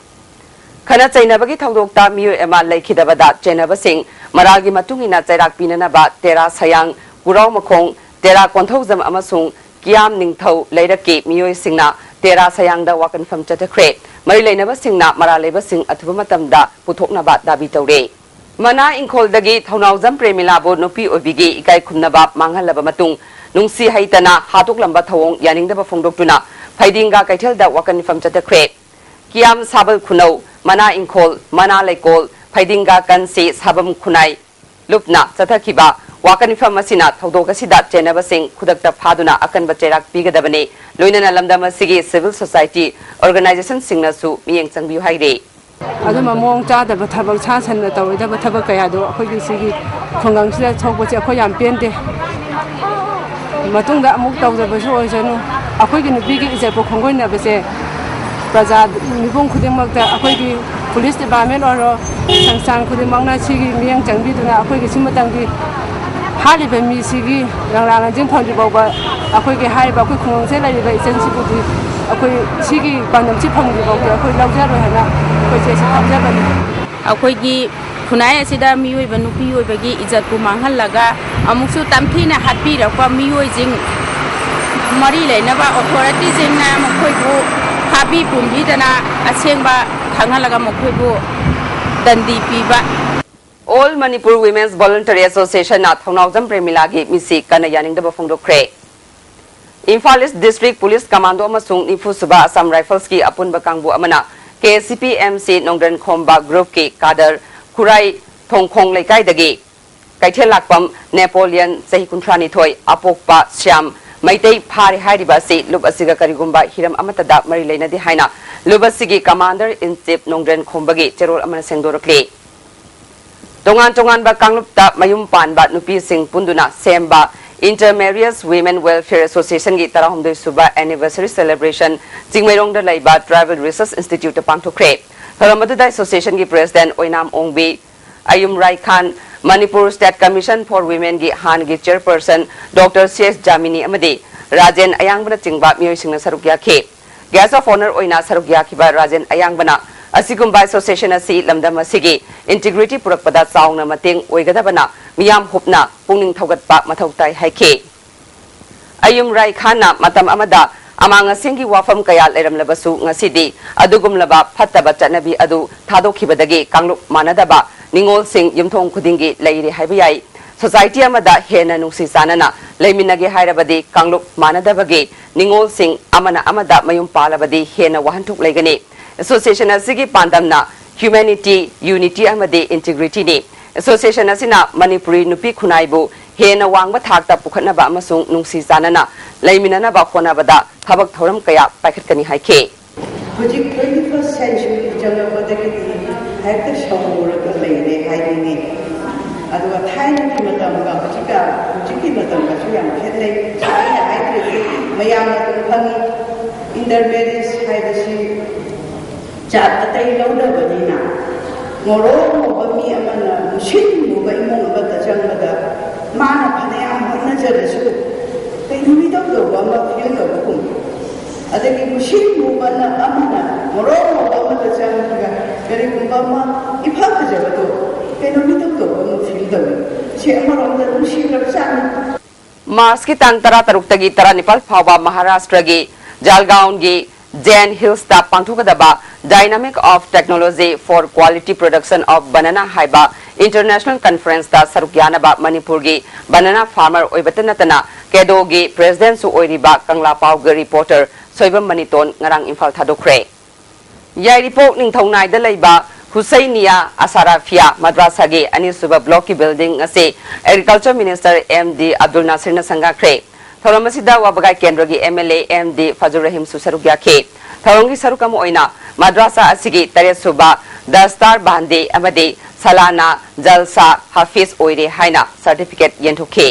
ꯈꯠꯅ ꯆꯩꯅꯕꯒꯤ ꯊꯧꯗꯣꯛꯇ ꯃꯤꯑꯣꯏ ꯑꯃ ꯂꯩꯈꯤꯗꯕꯗ ꯆꯦꯟꯅꯕꯁꯤꯡ ꯃꯔꯥꯜꯒꯤ ꯃꯇꯨꯡ ꯏꯟꯅ ꯆꯩꯔꯥꯛ ꯄꯤꯅꯅꯕ ꯇꯦꯔꯥ ꯁꯌꯥꯡ, ꯀꯨꯔꯥꯎꯃꯈꯣꯡ, ꯇꯦꯔꯥ ꯀꯣꯟꯊꯧꯖꯝ ꯑꯃꯁꯨꯡ ꯀꯤꯌꯥꯝ ꯅꯤꯡꯊꯧ ꯂꯩꯔꯛꯀꯤ ꯃꯤꯑꯣꯏꯁꯤꯡꯅ ꯇꯦꯔꯥ ꯁꯌꯥꯡꯗ ꯋꯥꯀꯟꯐꯝ ꯆꯠꯊꯈ꯭ꯔꯦ꯫ ꯃꯔꯤ ꯂꯩꯅꯕꯁꯤꯡꯅ ꯃꯔꯥꯜ ꯂꯩꯕꯁꯤꯡ ꯑꯊꯨꯕ ꯃꯇꯝꯗ ꯄꯨꯊꯣꯛꯅꯕ ꯗꯥꯕꯤ ꯇꯧꯔꯦ꯫ ꯃꯅꯥ ꯏꯪꯈꯣꯜꯗꯒꯤ ꯊꯧꯅꯥꯎꯖꯝ ꯄ꯭ꯔꯦꯃꯤꯂꯥꯕꯨ ꯅꯨꯄꯤ ꯑꯣꯏꯕꯤꯒꯤ ꯏꯀꯥꯏ ꯈꯨꯝꯅꯕ ꯃꯥꯡꯍꯜꯂꯕ ꯃꯇꯨꯡ, ꯅꯨꯡꯁꯤ ꯍꯩꯇꯅ ꯍꯥꯠꯇꯣꯛꯂꯝꯕ ꯊꯧꯑꯣꯡ ꯌꯥꯅꯤꯡꯗꯕ ꯐꯣꯡꯗꯣꯛꯇꯨꯅ ꯐꯩꯗꯤꯡꯒꯥ ꯀꯩꯊꯦꯜꯗ ꯋꯥꯀꯟ ꯃꯤꯐꯝ ꯆꯠꯊꯈ꯭ꯔꯦ꯫ ꯀꯤꯌꯥꯝ ꯁꯥꯕꯜ ꯈꯨꯅꯧ, ꯃꯅꯥ ꯏꯪꯈꯣꯜ, ꯃꯅꯥ ꯂꯩꯀꯣꯜ, ꯐꯩꯗꯤꯡꯒꯥ ꯀꯟꯁꯤ ꯁꯥꯕꯝ ꯈꯨꯅꯥꯏ ꯂꯨꯞꯅ ꯆꯠꯊꯈꯤꯕ ꯋꯥꯀꯟ ꯃꯤꯐꯝ ꯑꯁꯤꯅ ꯊꯧꯗꯣꯛ ꯑꯁꯤꯗ ꯆꯦꯟꯅꯕꯁꯤꯡ ꯈꯨꯗꯛꯇ ꯐꯥꯗꯨꯅ ꯑꯀꯟꯕ ꯆꯩꯔꯥꯛ ꯄꯤꯒꯗꯕꯅꯤ꯫ ꯂꯣꯏꯅꯅ ꯂꯝꯗꯝ ꯑꯁꯤꯒꯤ civil society organization ꯁꯤꯡꯅꯁꯨ ꯃꯤꯠꯌꯦꯡ ꯆꯪꯕꯤꯌꯨ ꯍꯥꯏꯔꯤ꯫ ꯑꯗꯨꯝꯕ ꯃꯑꯣꯡ ꯆꯥꯗꯕ ꯊꯕꯛ, ꯁꯥ ꯁꯟꯅ ꯇꯧꯔꯣꯏꯗꯕ ꯊꯕꯛ ꯀꯌꯥꯗꯣ ꯑꯩꯈꯣꯏꯒꯤ ꯁꯤꯒꯤ ꯈꯨꯡꯒꯪꯁꯤꯗ ꯊꯣꯛꯄꯁꯦ ꯑꯩꯈꯣꯏ ꯌꯥꯝ ꯄꯦꯟꯗꯦ꯫ ꯃꯇꯨꯡꯗ ꯑꯃꯨꯛ ꯇꯧꯗꯕꯁꯨ ꯑꯣꯏꯁꯅꯨ꯫ ꯑꯩꯈꯣꯏꯒꯤ ꯅꯨꯄꯤꯒꯤ ꯏꯖꯠꯄꯨ ꯈꯣꯡꯒꯣꯏꯅꯕꯁꯦ ꯄ꯭ꯔꯖꯥ ꯃꯤꯄꯨꯝ ꯈꯨꯗꯤꯡꯃꯛꯇ, ꯑꯩꯈꯣꯏꯒꯤ police department ꯑꯣꯏꯔꯣ, ꯁꯪꯁꯊꯥꯟ ꯈꯨꯗꯤꯡꯃꯛꯅ ꯁꯤꯒꯤ ꯃꯤꯠꯌꯦꯡ ꯆꯪꯕꯤꯗꯨꯅ ꯑꯩꯈꯣꯏꯒꯤ ꯁꯤꯃꯇꯪꯒꯤ ꯍꯥꯠꯂꯤꯕ ꯃꯤꯁꯤꯒꯤ ꯂꯪꯂꯥ ꯂꯪꯖꯤꯟ ꯐꯪꯗ꯭ꯔꯤ ꯐꯥꯎꯕ, ꯑꯩꯈꯣꯏꯒꯤ ꯍꯥꯏꯔꯤꯕ ꯑꯩꯈꯣꯏ ꯈꯨꯡꯒꯪꯁꯤꯗ ꯂꯩꯔꯤꯕ ꯏꯆꯟꯁꯤꯕꯨꯗꯤ ꯑꯩꯈꯣꯏ ꯁꯤꯒꯤ ꯄꯥꯟꯗꯝꯁꯤ ꯐꯪꯗ꯭ꯔꯤ ꯐꯥꯎꯗꯤ ꯑꯩꯈꯣꯏ ꯂꯧꯖꯔꯣꯏ ꯍꯥꯏꯅ ꯑꯩꯈꯣꯏ ꯆꯦꯁꯤ ꯊꯝꯖꯕꯅꯤ꯫ ꯑꯩꯈꯣꯏꯒꯤ ꯈꯨꯟꯅꯥꯏ ꯑꯁꯤꯗ ꯃꯤꯑꯣꯏꯕ ꯅꯨꯄꯤ ꯑꯣꯏꯕꯒꯤ ꯏꯖꯠꯄꯨ ꯃꯥꯡꯍꯜꯂꯒ ꯑꯃꯨꯛꯁꯨ ꯇꯝꯊꯤꯅ ꯍꯥꯠꯄꯤꯔꯛꯄ ꯃꯤꯑꯣꯏꯁꯤꯡ, ꯃꯔꯤ ꯂꯩꯅꯕ authority ꯁꯤꯡꯅ ꯃꯈꯣꯏꯕꯨ ꯐꯥꯕꯤ ꯄꯨꯟꯕꯤꯗꯅ ꯑꯁꯦꯡꯕ ꯈꯪꯍꯜꯂꯒ ꯃꯈꯣꯏꯕꯨ ꯗꯟꯗꯤ ꯄꯤꯕ꯫ All Manipur Women's Voluntary Association ꯅ ꯊꯧꯅꯥꯎꯖꯝ ꯄ꯭ꯔꯦꯃꯤꯂꯥꯒꯤ ꯃꯤꯠꯁꯤ ꯀꯟꯅ ꯌꯥꯅꯤꯡꯗꯕ ꯐꯣꯡꯗꯣꯛꯈ꯭ꯔꯦ꯫ Imphal East District Police Commando ꯑꯃꯁꯨꯡ ꯅꯤꯐꯨ ꯁꯨꯕ Assam Rifles ꯀꯤ ꯑꯄꯨꯟꯕ ꯀꯥꯡꯕꯨ ꯑꯃꯅ K C P M C ꯅꯣꯡꯗ꯭ꯔꯦꯟ ꯈꯣꯝꯕ group ꯀꯤ cadre ꯈꯨꯔꯥꯏ ꯊꯣꯡꯈꯣꯡ ꯂꯩꯀꯥꯏꯗꯒꯤ ꯀꯩꯊꯦꯜ ꯂꯥꯛꯄꯝ ꯅꯦꯄꯣꯂꯤꯌꯟ, ꯆꯍꯤ ꯀꯨꯟꯊ꯭ꯔꯥ ꯅꯤꯊꯣꯏ, ꯑꯄꯣꯛꯄ ꯁ꯭ꯌꯥꯝ ꯃꯩꯇꯩ ꯐꯥꯔꯦ ꯍꯥꯏꯔꯤꯕ ꯑꯁꯤ ꯂꯨꯞ ꯑꯁꯤꯒ ꯀꯔꯤꯒꯨꯝꯕ ꯍꯤꯔꯝ ꯑꯃꯠꯇꯗ ꯃꯔꯤ ꯂꯩꯅꯗꯦ ꯍꯥꯏꯅ ꯂꯨꯞ ꯑꯁꯤꯒꯤ Commander in Chief ꯅꯣꯡꯗ꯭ꯔꯦꯟ ꯈꯣꯝꯕꯒꯤ ꯆꯦꯔꯣꯜ ꯑꯃꯅ ꯁꯦꯡꯗꯣꯔꯛꯂꯤ꯫ ꯇꯣꯉꯥꯟ ꯇꯣꯉꯥꯟꯕ ꯀꯥꯡꯂꯨꯞꯇ ꯃꯌꯨꯝ ꯄꯥꯟꯕ ꯅꯨꯄꯤꯁꯤꯡ ꯄꯨꯟꯗꯨꯅ ꯁꯦꯝꯕ Inter Marriage Women Welfare Association ꯒꯤ ꯇꯔꯥꯍꯨꯝꯗꯣꯏ ꯁꯨꯕ anniversary celebration ꯆꯤꯡꯃꯩꯔꯣꯡꯗ ꯂꯩꯕ Tribal Research Institute ꯇ ꯄꯥꯡꯊꯣꯛꯈ꯭ꯔꯦ꯫ ꯊꯧꯔꯝ ꯑꯗꯨꯗ association ꯒꯤ president Oinam Ongbi, ꯑꯌꯨꯝ ꯔꯥꯏꯈꯥꯟ, Manipur State Commission for Women ꯒꯤ ꯍꯥꯟꯅꯒꯤ chairperson Doctor C S ꯖꯥꯃꯤꯅꯤ ꯑꯃꯗꯤ ꯔꯥꯖꯦꯟ ꯑꯌꯥꯡꯕꯅꯆꯤꯡꯕ ꯃꯤꯑꯣꯏꯁꯤꯡꯅ ꯁꯔꯨꯛ ꯌꯥꯈꯤ꯫ Guest of honour ꯑꯣꯏꯅ ꯁꯔꯨꯛ ꯌꯥꯈꯤꯕ ꯔꯥꯖꯦꯟ ꯑꯌꯥꯡꯕꯅ ꯑꯁꯤꯒꯨꯝꯕ association ꯑꯁꯤ ꯂꯝꯗꯝ ꯑꯁꯤꯒꯤ integrity ꯄꯨꯔꯛꯄꯗ ꯆꯥꯎꯅ ꯃꯇꯦꯡ ꯑꯣꯏꯒꯗꯕꯅ ꯃꯤꯌꯥꯝ ꯍꯨꯞꯅ ꯄꯨꯛꯅꯤꯡ ꯊꯧꯒꯠꯄ ꯃꯊꯧ ꯇꯥꯏ ꯍꯥꯏꯈꯤ꯫ ꯑꯌꯨꯝ ꯔꯥꯏꯈꯥꯟꯅ ꯃꯇꯝ ꯑꯃꯗ ꯑꯃꯥꯡ ꯑꯁꯦꯡꯒꯤ ꯋꯥꯐꯝ ꯀꯌꯥ ꯂꯩꯔꯝꯂꯕꯁꯨ, ꯉꯁꯤꯗꯤ ꯑꯗꯨꯒꯨꯝꯂꯕ ꯐꯠꯇꯕ ꯆꯠꯅꯕꯤ ꯑꯗꯨ ꯊꯥꯗꯣꯛꯈꯤꯕꯗꯒꯤ ꯀꯥꯡꯂꯨꯞ ꯃꯥꯟꯅꯗꯕ ꯅꯤꯉꯣꯜꯁꯤꯡ ꯌꯨꯝꯊꯣꯡ ꯈꯨꯗꯤꯡꯒꯤ ꯂꯩꯔꯦ ꯍꯥꯏꯕ ꯌꯥꯏ꯫ ꯁꯣꯁꯥꯏꯇꯤ ꯑꯃꯗ ꯍꯦꯟꯅ ꯅꯨꯡꯁꯤ ꯆꯥꯟꯅꯅ ꯂꯩꯃꯤꯟꯅꯒꯦ ꯍꯥꯏꯔꯕꯗꯤ ꯀꯥꯡꯂꯨꯞ ꯃꯥꯟꯅꯗꯕꯒꯤ ꯅꯤꯉꯣꯜꯁꯤꯡ ꯑꯃꯅ ꯑꯃꯗ ꯃꯌꯨꯝ ꯄꯥꯜꯂꯕꯗꯤ ꯍꯦꯟꯅ ꯋꯥꯍꯟꯊꯣꯛ ꯂꯩꯒꯅꯤ꯫ ꯑꯦꯁꯣꯁꯤꯌꯦꯁꯟ ꯑꯁꯤꯒꯤ ꯄꯥꯟꯗꯝꯅ humanity, unity ꯑꯃꯗꯤ integrityꯅꯤ꯫ ꯑꯦꯁꯣꯁꯤꯌꯦꯁꯟ ꯑꯁꯤꯅ ꯃꯅꯤꯄꯨꯔꯤ ꯅꯨꯄꯤ ꯈꯨꯟꯅꯥꯏꯕꯨ ꯍꯦꯟꯅ ꯋꯥꯡꯕ ꯊꯥꯛꯇ ꯄꯨꯈꯠꯅꯕ ꯑꯃꯁꯨꯡ ꯅꯨꯡꯁꯤ ꯆꯥꯟꯅꯅ ꯂꯩꯃꯤꯟꯅꯅꯕ ꯍꯣꯠꯅꯕꯗ ꯊꯕꯛ ꯊꯧꯔꯝ ꯀꯌꯥ ꯄꯥꯏꯈꯠꯀꯅꯤ ꯍꯥꯏꯈꯤ꯫ ꯍꯧꯖꯤꯛ twenty first century ꯆꯪꯂꯛꯄꯗꯒꯤꯗꯤ ꯍꯦꯛꯇ ꯁꯥꯎꯔꯒ ꯂꯩꯔꯦ ꯍꯥꯏꯅꯤꯡꯉꯤ꯫ ꯑꯗꯨꯒ ꯊꯥꯏꯅꯒꯤ ꯃꯇꯝꯒ ꯍꯧꯖꯤꯛꯀ, ꯍꯧꯖꯤꯛꯀꯤ ꯃꯇꯝꯒꯁꯨ ꯌꯥꯝ ꯈꯦꯠꯅꯩ꯫ ꯑꯩꯅ ꯍꯥꯏꯗ꯭ꯔꯁꯨ ꯃꯌꯥꯝꯅ ꯑꯗꯨꯝ ꯈꯪꯉꯤ꯫ Intermarriage ꯍꯥꯏꯕꯁꯤ ꯖꯥꯠ ꯑꯇꯩ ꯂꯧꯗꯕꯅꯤꯅ, ꯉꯧꯔꯣꯛ ꯉꯧꯕ ꯃꯤ ꯑꯃꯅ ꯃꯨꯁꯤꯟ ꯃꯨꯕ ꯏꯃꯨꯡ ꯑꯃꯗ ꯆꯪꯕꯗ ꯃꯥꯅ ꯐꯅꯌꯥꯝ ꯍꯣꯠꯅꯖꯔꯁꯨ ꯀꯩꯅꯣ ꯃꯤꯇꯧ ꯇꯧꯕ ꯑꯃ feel ꯇꯧꯕꯒꯨꯝ꯫ ꯑꯗꯒꯤ ꯃꯨꯁꯤꯟ ꯃꯨꯕꯅ ꯑꯃꯅ ꯉꯧꯔꯣꯛ ꯉꯧꯕ ꯑꯃꯗ ꯆꯪꯉꯒ ꯀꯔꯤꯒꯨꯝꯕ ꯑꯃ ꯏꯐ ꯐꯖꯕꯗꯣ ꯀꯩꯅꯣ ꯃꯤꯇꯧ ꯇꯧꯕ ꯑꯃ feel ꯇꯧꯏ꯫ ꯁꯤ ꯑꯃꯔꯣꯝꯗ ꯅꯨꯡꯁꯤꯈ꯭ꯔꯕꯖꯥꯠꯅꯤ꯫ ꯃꯥꯔꯆꯀꯤ ꯇꯥꯡ ꯇꯔꯥꯇꯔꯨꯛꯇꯒꯤ ꯇꯔꯥꯅꯤꯄꯥꯜ ꯐꯥꯎꯕ ꯃꯍꯥꯔꯥꯁꯇ꯭ꯔꯒꯤ ꯖꯥꯜꯒꯥꯎꯟꯒꯤ ꯖꯦꯟ ꯍꯤꯜꯁꯇ ꯄꯥꯡꯊꯣꯛꯀꯗꯕ Dynamic of Technology for Quality Production of Banana ꯍꯥꯏꯕ international conferenceꯇ ꯁꯔꯨꯛ ꯌꯥꯅꯕ ꯃꯅꯤꯄꯨꯔꯒꯤ banana farmer ꯑꯣꯏꯕꯇ ꯅꯠꯇꯅ ꯀꯦꯗꯣꯒꯤ presidentꯁꯨ ꯑꯣꯏꯔꯤꯕ ꯀꯪꯂꯥ ꯄꯥꯎꯒꯤ reporter ꯁꯣꯏꯕꯝ ꯃꯅꯤꯇꯣꯟ ꯉꯔꯥꯡ ꯏꯝꯐꯥꯜ ꯊꯥꯗꯣꯛꯈ꯭ꯔꯦ꯫ ꯌꯥꯏꯔꯤꯄꯣꯛ ꯅꯤꯡꯊꯧꯅꯥꯏꯗ ꯂꯩꯕ ꯍꯨꯁꯩꯅꯤꯌꯥ ꯑꯁꯥꯔꯥꯐꯤꯌꯥ ꯃꯗ꯭ꯔꯥꯁꯥꯒꯤ ꯑꯅꯤꯁꯨꯕ blockꯀꯤ building ꯑꯁꯤ Agriculture Minister M D Abdul ꯅꯥꯁꯤꯔꯅ ꯁꯪꯒꯥꯈ꯭ꯔꯦ꯫ ꯊꯧꯔꯝ ꯑꯁꯤꯗ ꯋꯥꯕꯒꯥꯏ ꯀꯦꯟꯗ꯭ꯔꯒꯤ M L A M D Fazur ꯔꯍꯤꯝꯁꯨ ꯁꯔꯨꯛ ꯌꯥꯈꯤ꯫ ꯊꯧꯔꯝꯒꯤ ꯁꯔꯨꯛ ꯑꯃ ꯑꯣꯏꯅ ꯃꯗ꯭ꯔꯥꯁꯥ ꯑꯁꯤꯒꯤ ꯇꯔꯦꯠꯁꯨꯕ ꯗꯁꯇꯥꯔ ꯕꯥꯟꯗꯤ ꯑꯃꯗꯤ ꯁꯂꯥꯅꯥ ꯖꯜꯁꯥ ꯍꯥꯐꯤꯖ ꯑꯣꯏꯔꯦ ꯍꯥꯏꯅ certificate ꯌꯦꯟꯊꯣꯛꯈꯤ꯫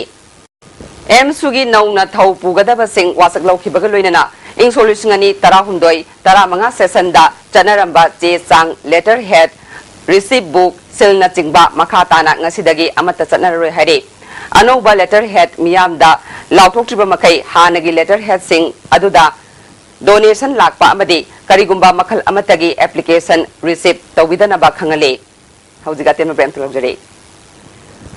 ꯑꯦꯝꯁꯨꯒꯤ ꯅꯧꯅ ꯊꯧ ꯄꯨꯒꯗꯕꯁꯤꯡ ꯋꯥꯁꯛ ꯂꯧꯈꯤꯕꯒ ꯂꯣꯏꯅꯅ ꯏꯪ ꯁꯣꯛ ꯂꯤꯁꯤꯡ ꯑꯅꯤ ꯇꯔꯥꯍꯨꯝꯗꯣꯏ ꯇꯔꯥꯃꯉꯥ sessionꯗ ꯆꯠꯅꯔꯝꯕ ꯆꯦ ꯆꯥꯡ, letter head, receipt book, sealꯅꯆꯤꯡꯕ ꯃꯈꯥ ꯇꯥꯅ ꯉꯁꯤꯗꯒꯤ ꯑꯃꯠꯇ ꯆꯠꯅꯔꯔꯣꯏ ꯍꯥꯏꯔꯤ꯫ ꯑꯅꯧꯕ letter head ꯃꯤꯌꯥꯝꯗ ꯂꯥꯎꯊꯣꯛꯇ꯭ꯔꯤꯕ ꯃꯈꯩ ꯍꯥꯟꯅꯒꯤ letter headꯁꯤꯡ ꯑꯗꯨꯗ donation ꯂꯥꯛꯄ ꯑꯃꯗꯤ ꯀꯔꯤꯒꯨꯝꯕ ꯃꯈꯜ ꯑꯃꯠꯇꯒꯤ application receive ꯇꯧꯕꯤꯗꯅꯕ ꯈꯪꯍꯜꯂꯤ꯫ ꯍꯧꯖꯤꯛ ꯑꯇꯦꯟꯕ break ꯑꯃꯇ ꯂꯧꯖꯔꯤ꯫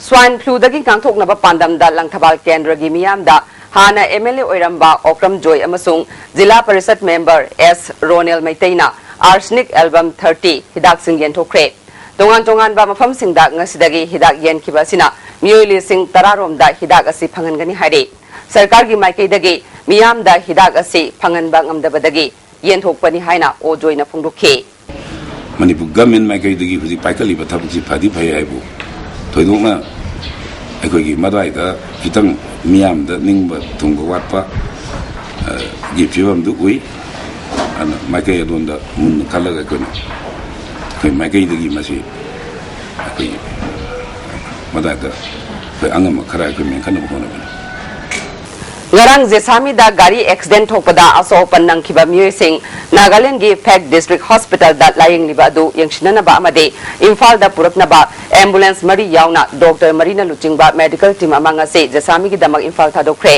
Swine fluꯗꯒꯤ ꯉꯥꯛꯊꯣꯛꯅꯕ ꯄꯥꯟꯗꯝꯗ ꯂꯪꯊꯕꯥꯜ ꯀꯦꯟꯗ꯭ꯔꯒꯤ ꯃꯤꯌꯥꯝꯗ ꯍꯥꯟꯅ ꯑꯦꯝ ꯑꯦꯜ ꯑꯦ ꯑꯣꯏꯔꯝꯕ ꯑꯣꯀ꯭ꯔꯝ ꯖꯣꯏ ꯑꯃꯁꯨꯡ ꯖꯤꯂꯥ ꯄꯔꯤꯁꯠ ꯃꯦꯝꯕꯔ ꯑꯦꯁ ꯔꯣꯅꯦꯜ ꯃꯩꯇꯩꯅ ꯑꯥꯔꯁꯅꯤꯛ ꯑꯦꯜꯕꯝ ꯊꯥꯔꯇꯤ ꯍꯤꯗꯥꯛꯁꯤꯡ ꯌꯦꯟꯊꯣꯛꯈ꯭ꯔꯦ꯫ ꯇꯣꯉꯥꯟ ꯇꯣꯉꯥꯟꯕ ꯃꯐꯝꯁꯤꯡꯗ ꯉꯁꯤꯗꯒꯤ ꯍꯤꯗꯥꯛ ꯌꯦꯟꯈꯤꯕ ꯑꯁꯤꯅ ꯃꯤꯑꯣꯏ ꯂꯤꯁꯤꯡ ꯇꯔꯥ ꯔꯣꯝꯗ ꯍꯤꯗꯥꯛ ꯑꯁꯤ ꯐꯪꯍꯟꯒꯅꯤ ꯍꯥꯏꯔꯤ꯫ ꯁꯔꯀꯥꯔꯒꯤ ꯃꯥꯏꯀꯩꯗꯒꯤ ꯃꯤꯌꯥꯝꯗ ꯍꯤꯗꯥꯛ ꯑꯁꯤ ꯐꯪꯍꯟꯕ ꯉꯝꯗꯕꯗꯒꯤ ꯌꯦꯟꯊꯣꯛꯄꯅꯤ ꯍꯥꯏꯅ ꯑꯣ ꯖꯣꯏꯅ ꯐꯣꯡꯗꯣꯛꯈꯤ꯫ ꯃꯅꯤꯄꯨꯔ ꯒꯃꯦꯟ ꯃꯥꯏꯀꯩꯗꯒꯤ ꯍꯧꯖꯤꯛ ꯄꯥꯏꯈꯠꯂꯤꯕ ꯊꯕꯛꯁꯤ ꯐꯗꯤ ꯐꯩ ꯍꯥꯏꯕꯨ, ꯊꯣꯏꯗꯣꯛꯅ ꯑꯩꯈꯣꯏꯒꯤ ꯃꯗ꯭ꯋꯥꯏꯗ ꯈꯤꯇꯪ ꯃꯤꯌꯥꯝꯗ ꯅꯤꯡꯕ ꯊꯨꯡꯕ ꯋꯥꯠꯄ, ꯑ, ꯒꯤ ꯐꯤꯕꯝꯗꯨ ꯎꯏ꯫ ꯑꯗꯨꯅ ꯃꯥꯏꯀꯩ ꯑꯗꯣꯝꯗ ꯃꯨꯟꯅ ꯈꯜꯂꯒ ꯑꯩꯈꯣꯏꯅ, ꯑꯩꯈꯣꯏ ꯃꯥꯏꯀꯩꯗꯒꯤ ꯃꯁꯤ ꯑꯩꯈꯣꯏꯒꯤ ꯃꯗ꯭ꯋꯥꯏꯗ ꯑꯩꯈꯣꯏ ꯑꯉꯝꯕ ꯈꯔ ꯑꯩꯈꯣꯏ ꯃꯦꯟꯈꯠꯅꯕ ꯍꯣꯠꯅꯕꯅꯤ꯫ ꯉꯔꯥꯡ ꯖꯦꯁꯥꯃꯤꯗ ꯒꯥꯔꯤ ꯑꯦꯛꯁꯤꯗꯦꯟ ꯊꯣꯛꯄꯗ ꯑꯁꯣꯛ ꯑꯄꯟ ꯅꯪꯈꯤꯕ ꯃꯤꯑꯣꯏꯁꯤꯡ ꯅꯥꯒꯥꯂꯦꯟꯗꯒꯤ ꯐꯦꯛ ꯗꯤꯁꯇ꯭ꯔꯤꯛ ꯍꯣꯁꯄꯤꯇꯥꯜꯗ ꯂꯥꯌꯦꯡꯂꯤꯕ ꯑꯗꯨ ꯌꯦꯡꯁꯤꯟꯅꯅꯕ ꯑꯃꯗꯤ ꯏꯝꯐꯥꯜꯗ ꯄꯨꯔꯛꯅꯕ ꯑꯦꯝꯕꯨꯂꯦꯟꯁ ꯃꯔꯤ ꯌꯥꯎꯅ ꯗꯣꯛꯇꯔ ꯃꯔꯤꯅ ꯂꯨꯆꯤꯡꯕ ꯃꯦꯗꯤꯀꯦꯜ ꯇꯤꯝ ꯑꯃ ꯉꯁꯤ ꯖꯦꯁꯥꯃꯤꯒꯤꯗꯃꯛ ꯏꯝꯐꯥꯜ ꯊꯥꯗꯣꯛꯈ꯭ꯔꯦ꯫